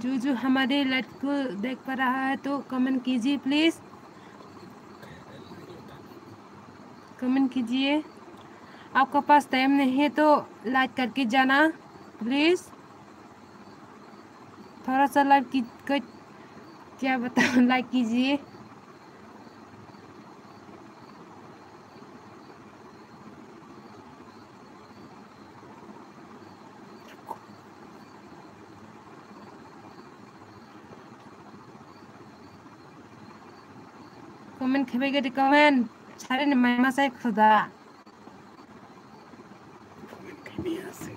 जो जो हमारे लाइव को देख पा रहा है तो कमेंट कीजिए प्लीज। कमेंट कीजिए, आपका पास टाइम नहीं है तो लाइक करके जाना प्लीज। थोड़ा सा लाइव की, क-, क्या बताऊँ, लाइक कीजिए। Comment khebai gadi comment. Sari ni mai ma sai khuda. Comment khebai ya se.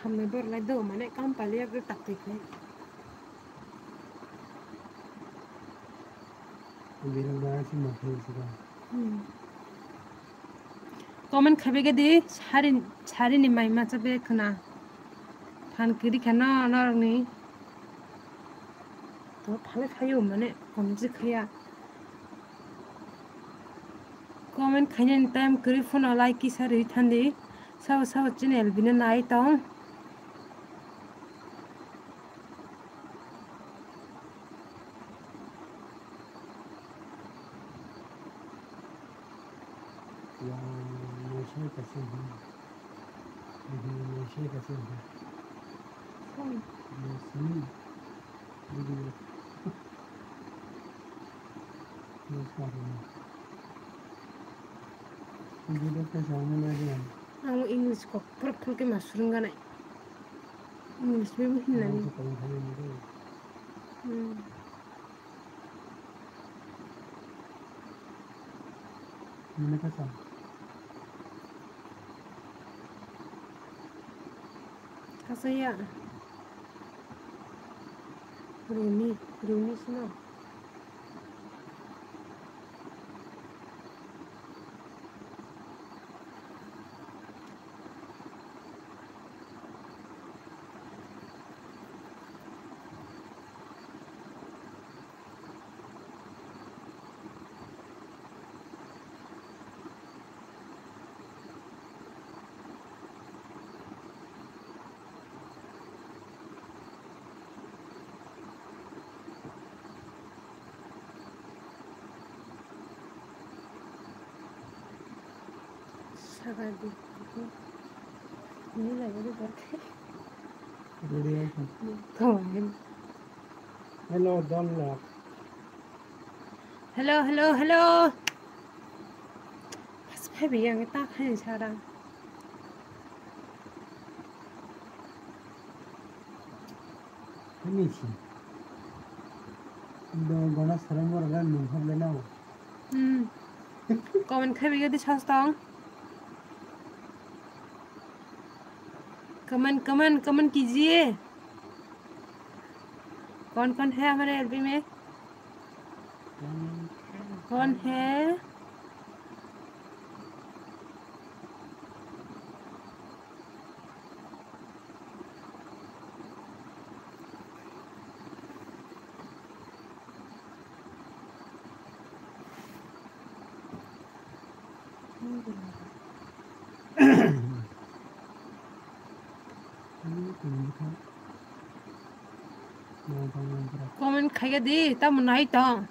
Hamne bor lai do mane kam pali ya tak tik ne. Bini bagwi se mokol sida. Hmm. Comment khabe gadi sari, sari ni mai macha be khna. Phan kiri khano norok ni. To phale phayo mane komji khaya. Comment khainani time kwrwi phano like kisa rwi thandi. Sabo sabo channel bini nai tong. Yang naisai kaisa hwn. Mhm, naisai kaisa hwn. Phone. Naisai. Video. Naisai kaisa hwn. Video kaisa hwn naisai. Ang English kok pura phulke ma swrwngganai. English bai hinlani. Ang kok pura phulke ma swrwngganai. Hmm. Nini kasa. Kasa ya. Rumi, Rumi sino. Saga di. Ini lagi di parke. Hello, Don Lok. Hello, hello, hello. Pas phaibi yang ta khain sara. Ani si. Do gona sarang borok nung hok le nao. Hmm. Comment khai bigadi sastong. Comment, comment, comment कीजिए। कौन कौन है हमारे एलबी में? कौन है? Comment khaigadi, tamo nai tong.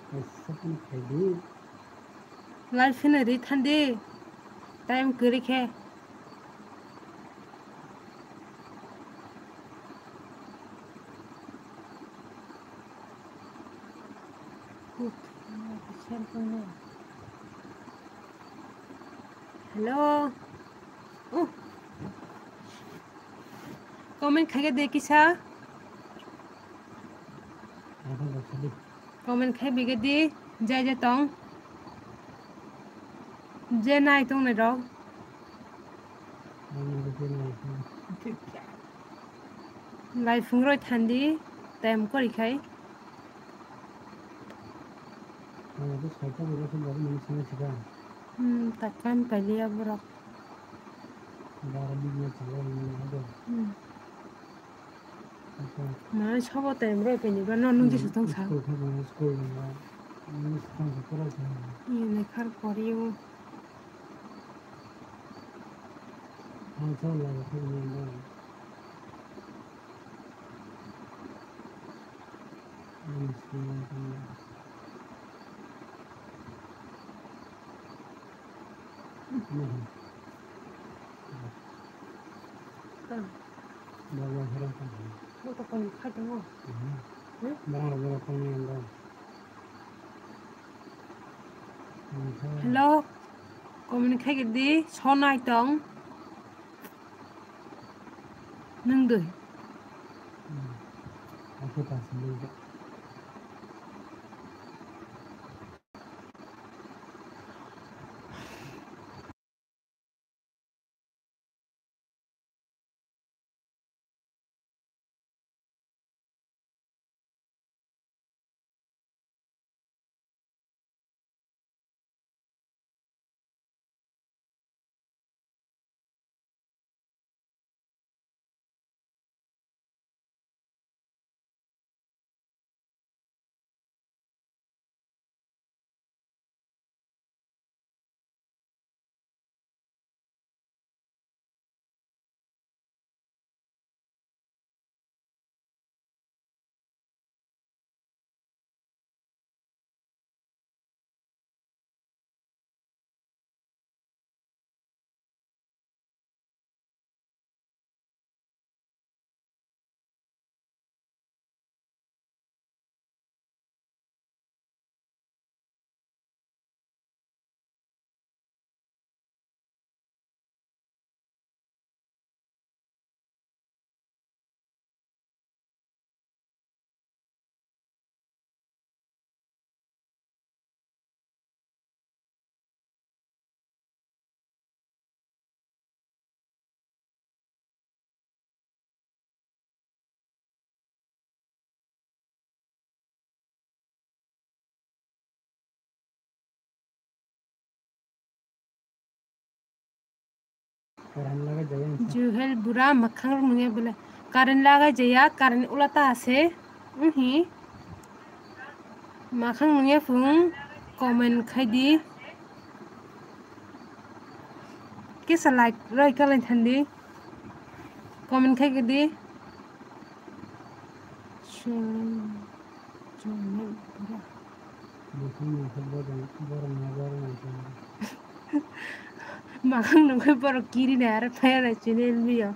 Kaisa phano khaidi. Live phano ri thandi. Time kwrwi khe. Hello. Oh. Comment khaigadi kisa. Comment khai bigadi, jai jai tong. Je nai tong nai rok. Lai phungroi thandi, time kori khai. Hmm, takkan pailiya borok. Hmm. Mane sabo time roi paini ba no nung jesa tong sa. School khe mane school ni ba. Ini lekhar koriu. Hello, comment khaigidi, sonai tong. Nwng dui. Juhel bura makhang rung ya bela. Current lagai jaya, current ula ta ase. Uhi. Makhang nungya phung comment khai di. Kisa like roi kalai thandi. Comment khai di. Makhang nungkhe borok kiri nai aro phai nai chini elmiyo.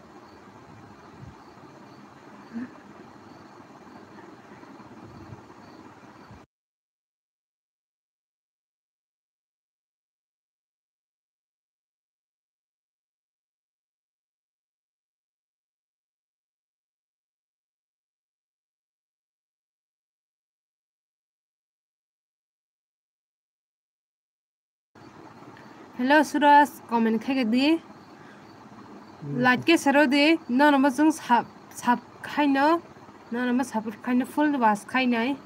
Hello Suraj, comment khai di. Like khe sero di, nono mo chwng sub, sub khaino, nono mo support khaino full was khainai.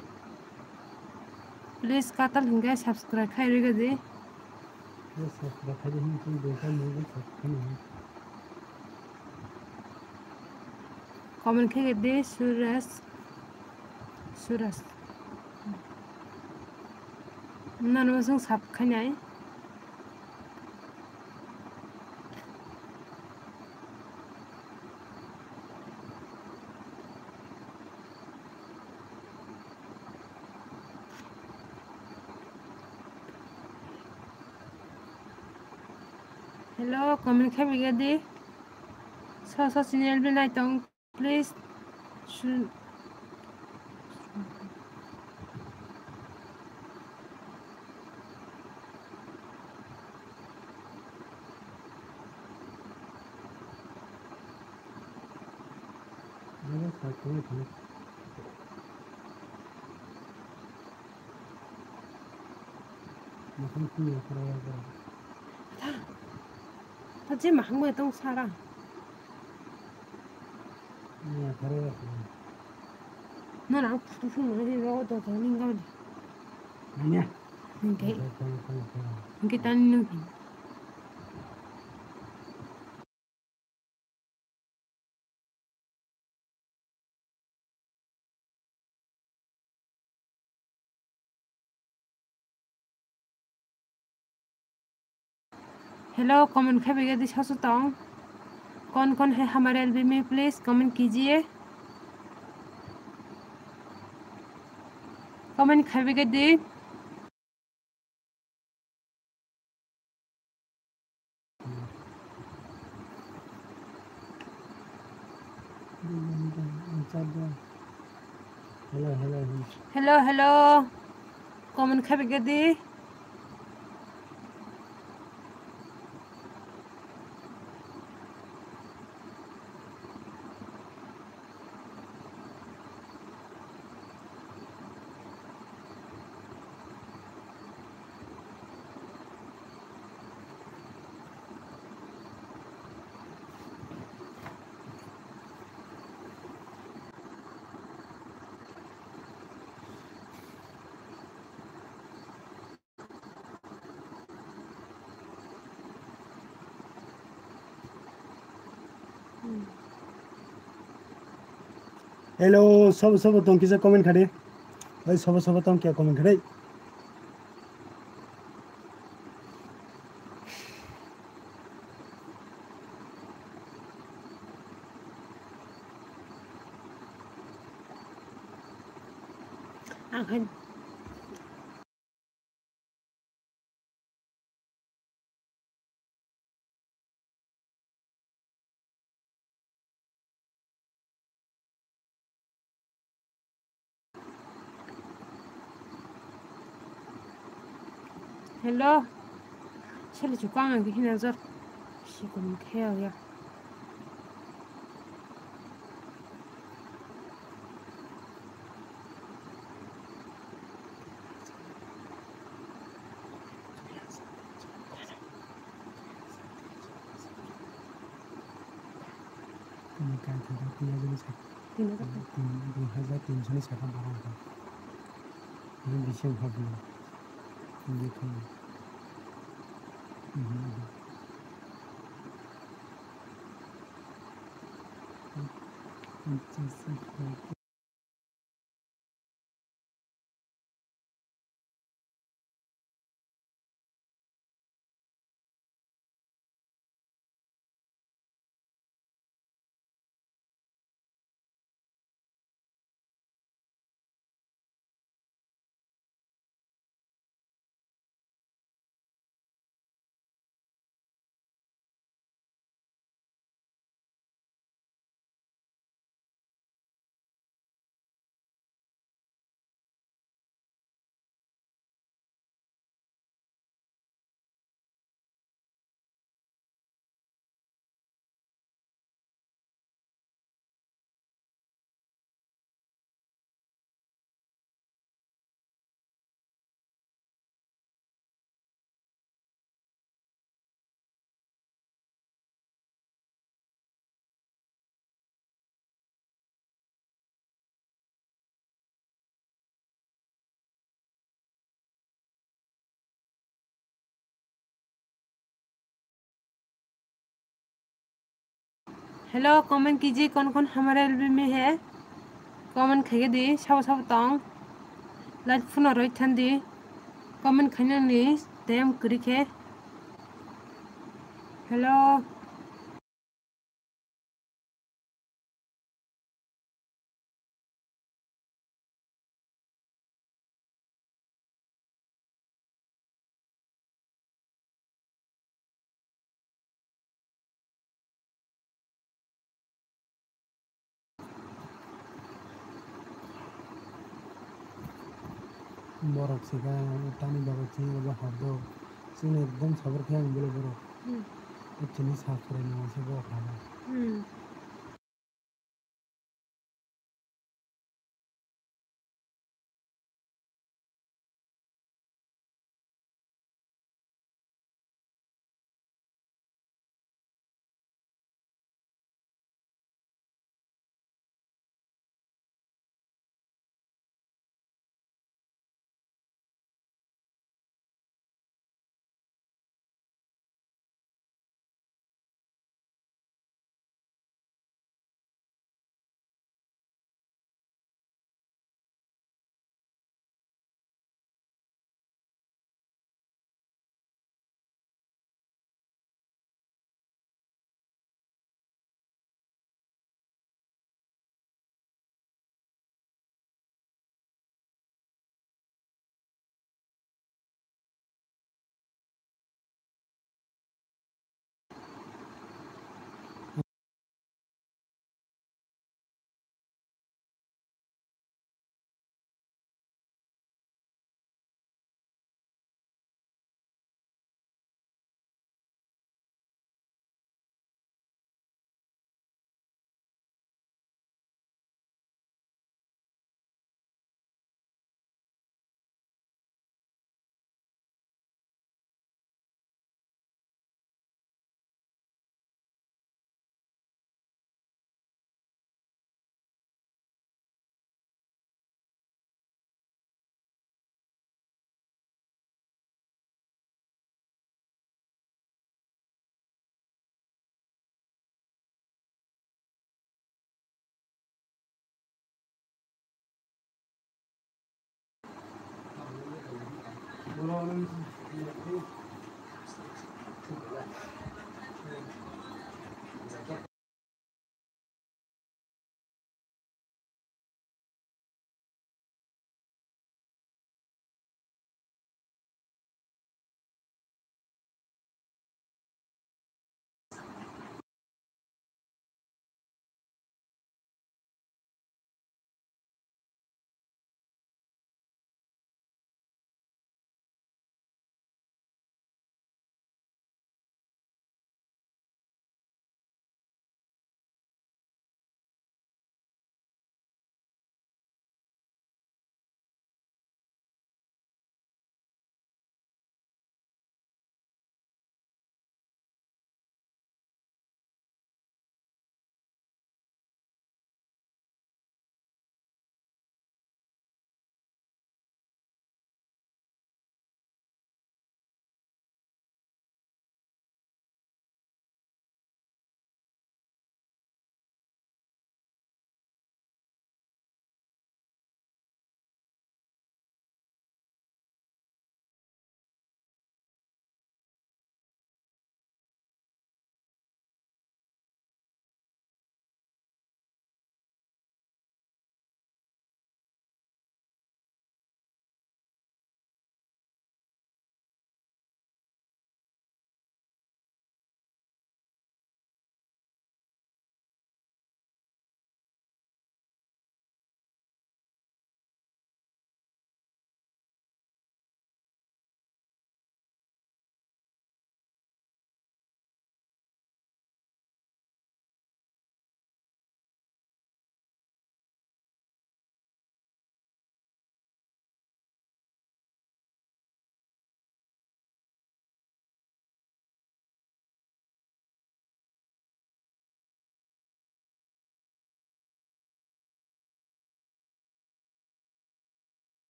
Please katal hingke subscribe khai rega di. Please subscribe khai di, hingke doi ta mungkin subscribe khai di. Comment khai di Suraj. Suraj. Nono mo chwng sub khainai. Hello, comment khai biga di. So so chini elbi nai tong, please. Su- Tha. Tha je mahang bai tong sara. No, na photo phone no ro do do ning ga di. Nya. Ning ke. Ning ke tan nu. Hello, comment khai bai di sasu tong. कौन कौन है हमारे एलबी में, please comment कीजिए। Comment khai bai di. Hello, hello, hello. Hello, hello. Comment khai bai di. Hello, sobo sobo tong kisa comment khadi. Oi, sobo sobo tong kya comment khadi. Ang khan. Hello. Sali chukang ang hina jor. Si kun khe ya. Tini kai thajak tin hajar ni sak-, tin hajar. Tin, dui hajar tinso ni saka barang kha. Ini bisi wngkha bini. Ini kha. Mhm. Hello, comment कीजिए कौन कौन हमारे एलबी में है, comment khai di, sabo sabo tong, like phone roi than di, comment khainani time kwrwi khe. Hello. Borok se kha tani bagwi chini abo hor do. Chini ekdom sabur khe ang bole borok. Hmm. Chini sak phurai nang se borok habo. Hmm.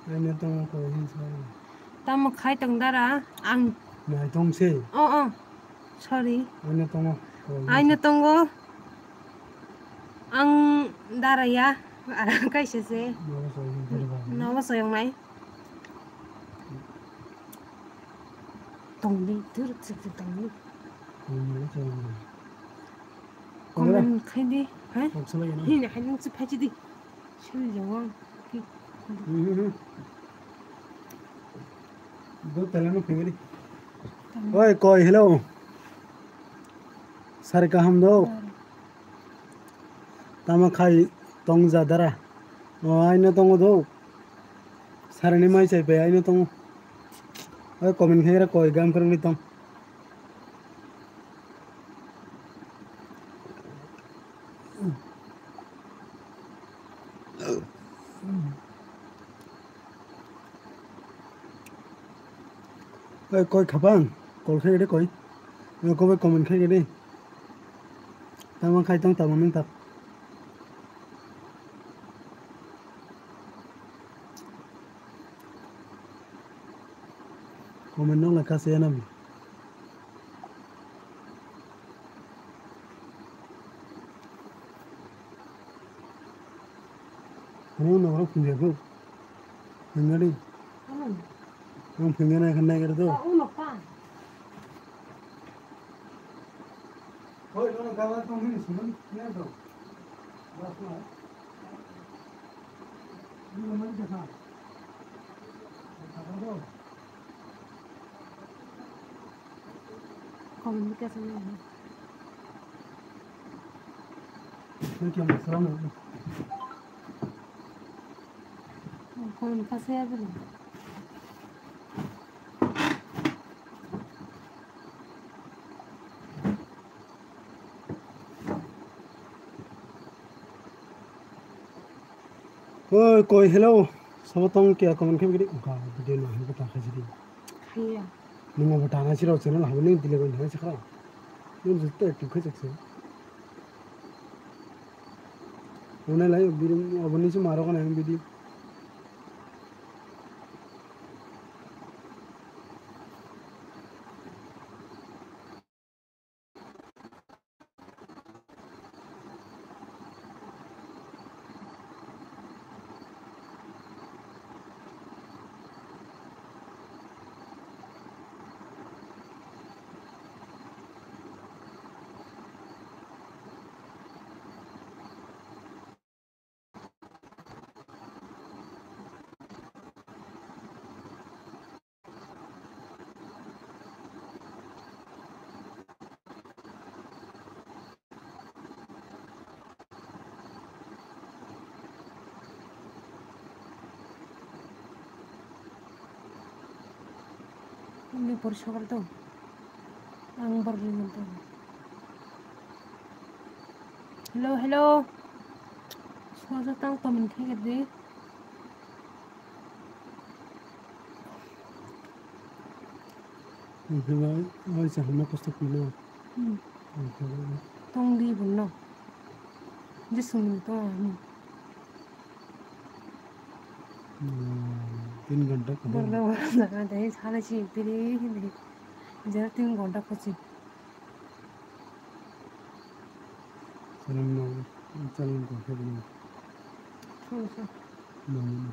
Aino tongo koi hin sa. Tamo khai tong dara ang. Nai tong se. Oh, oh. Sorry. Aino tongo koi hin sa. Aino tongo. Ang dara ya. Kaisa se. Nogo soyong nai. Tongdi, dur, dur, dur, tongdi. Comment khaidi, ha? Hini, hai nung si phaji di. Suri jawa. Oi, koi, hello. Sari kaham do. Tamo khai tong ja dara. O, aino tongo do. Sarani mai chai pai aino tongo. Oi, comment khai ra koi gam kwrwngwi tong. Oi, koi khapang, call khai de koi. Oi, koi comment khai de. Tamo khai tong, tamo nung tak. Comment no laka se nami. Ano no ro phunja ko. Phunga di. Ang phunga na khan na kar do. Hoi, no gala tong hin sunan na do. Bas na. Ni man ja kha. Kha do. Comment khe se nai. Nang khe ang salam. Comment khe se ya bini. Oi, koi, hello. Sabo tong khe comment khe bini. Ka video no hangko ta khaji di. Khaiya. Nung abo tana siro channel habo ning delete bai thang sakha. Nung jutta active khai chakse. Nung nai lai video abo ni se maro kana video. Ini pori sokol to. Ang borok ni mantan. Hello, hello. Soja tang comment khe di. Ang khe bai, bai sa hwnma kosto pino. Hmm. Ang khe bai. Tong di bunno. Jesung ni tong ani. Hmm, tin ghanta kaham. Borok borok jaga dai sale si piri hindi. Jara tin ghanta kochi. Salam no, salam ko khe bini. Sure, sure. No, no, no.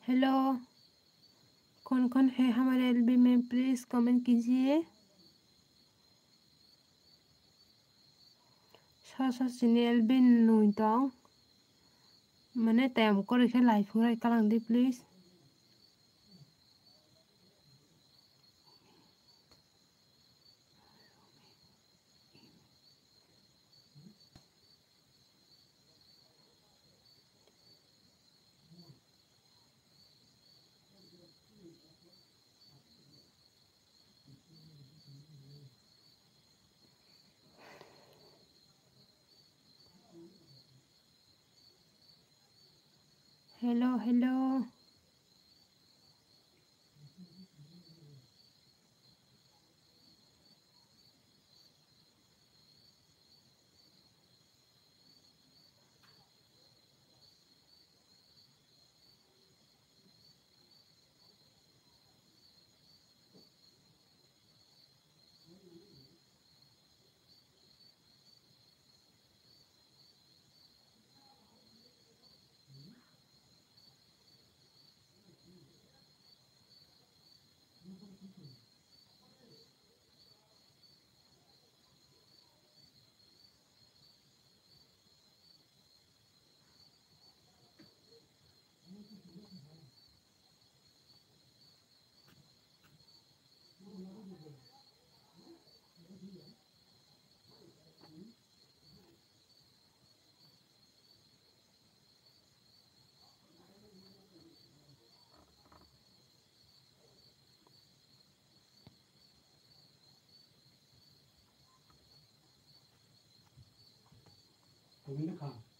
Hello, कौन कौन है हमारे एलबी में, please comment कीजिए। Sor sor chini Elvin nui tong. Mane tayam kori khe lai phunai kalang di, please. Hello, hello.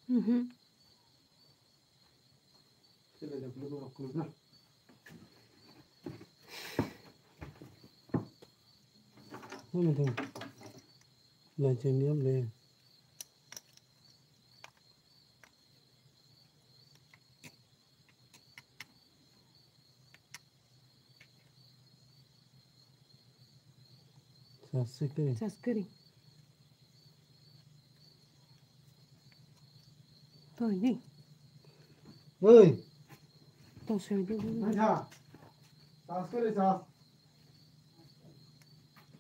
Mhm. Ano to. Lanceng ni able. Saskri. Saskri. Toi di. Oi. To soi di. Nangkha. Saskri sas.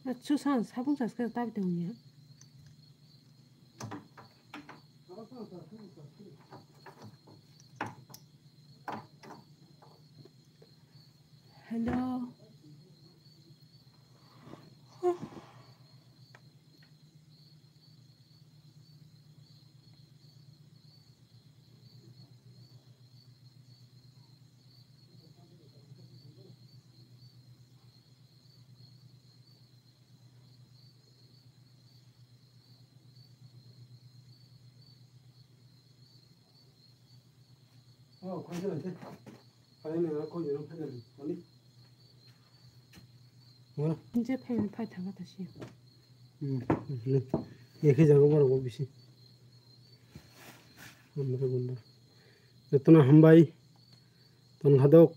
Achu san sabung saskri tabi tong ya. Hello. Oh, koi jana te. Koi jana, koi jana, koi jana. Ani. Mana? Je phai, phai thanga ta si. Hmm, le. Ekhe jaga borok bo bisi. Hambai gunda. Jotono hambai. Tong hadok.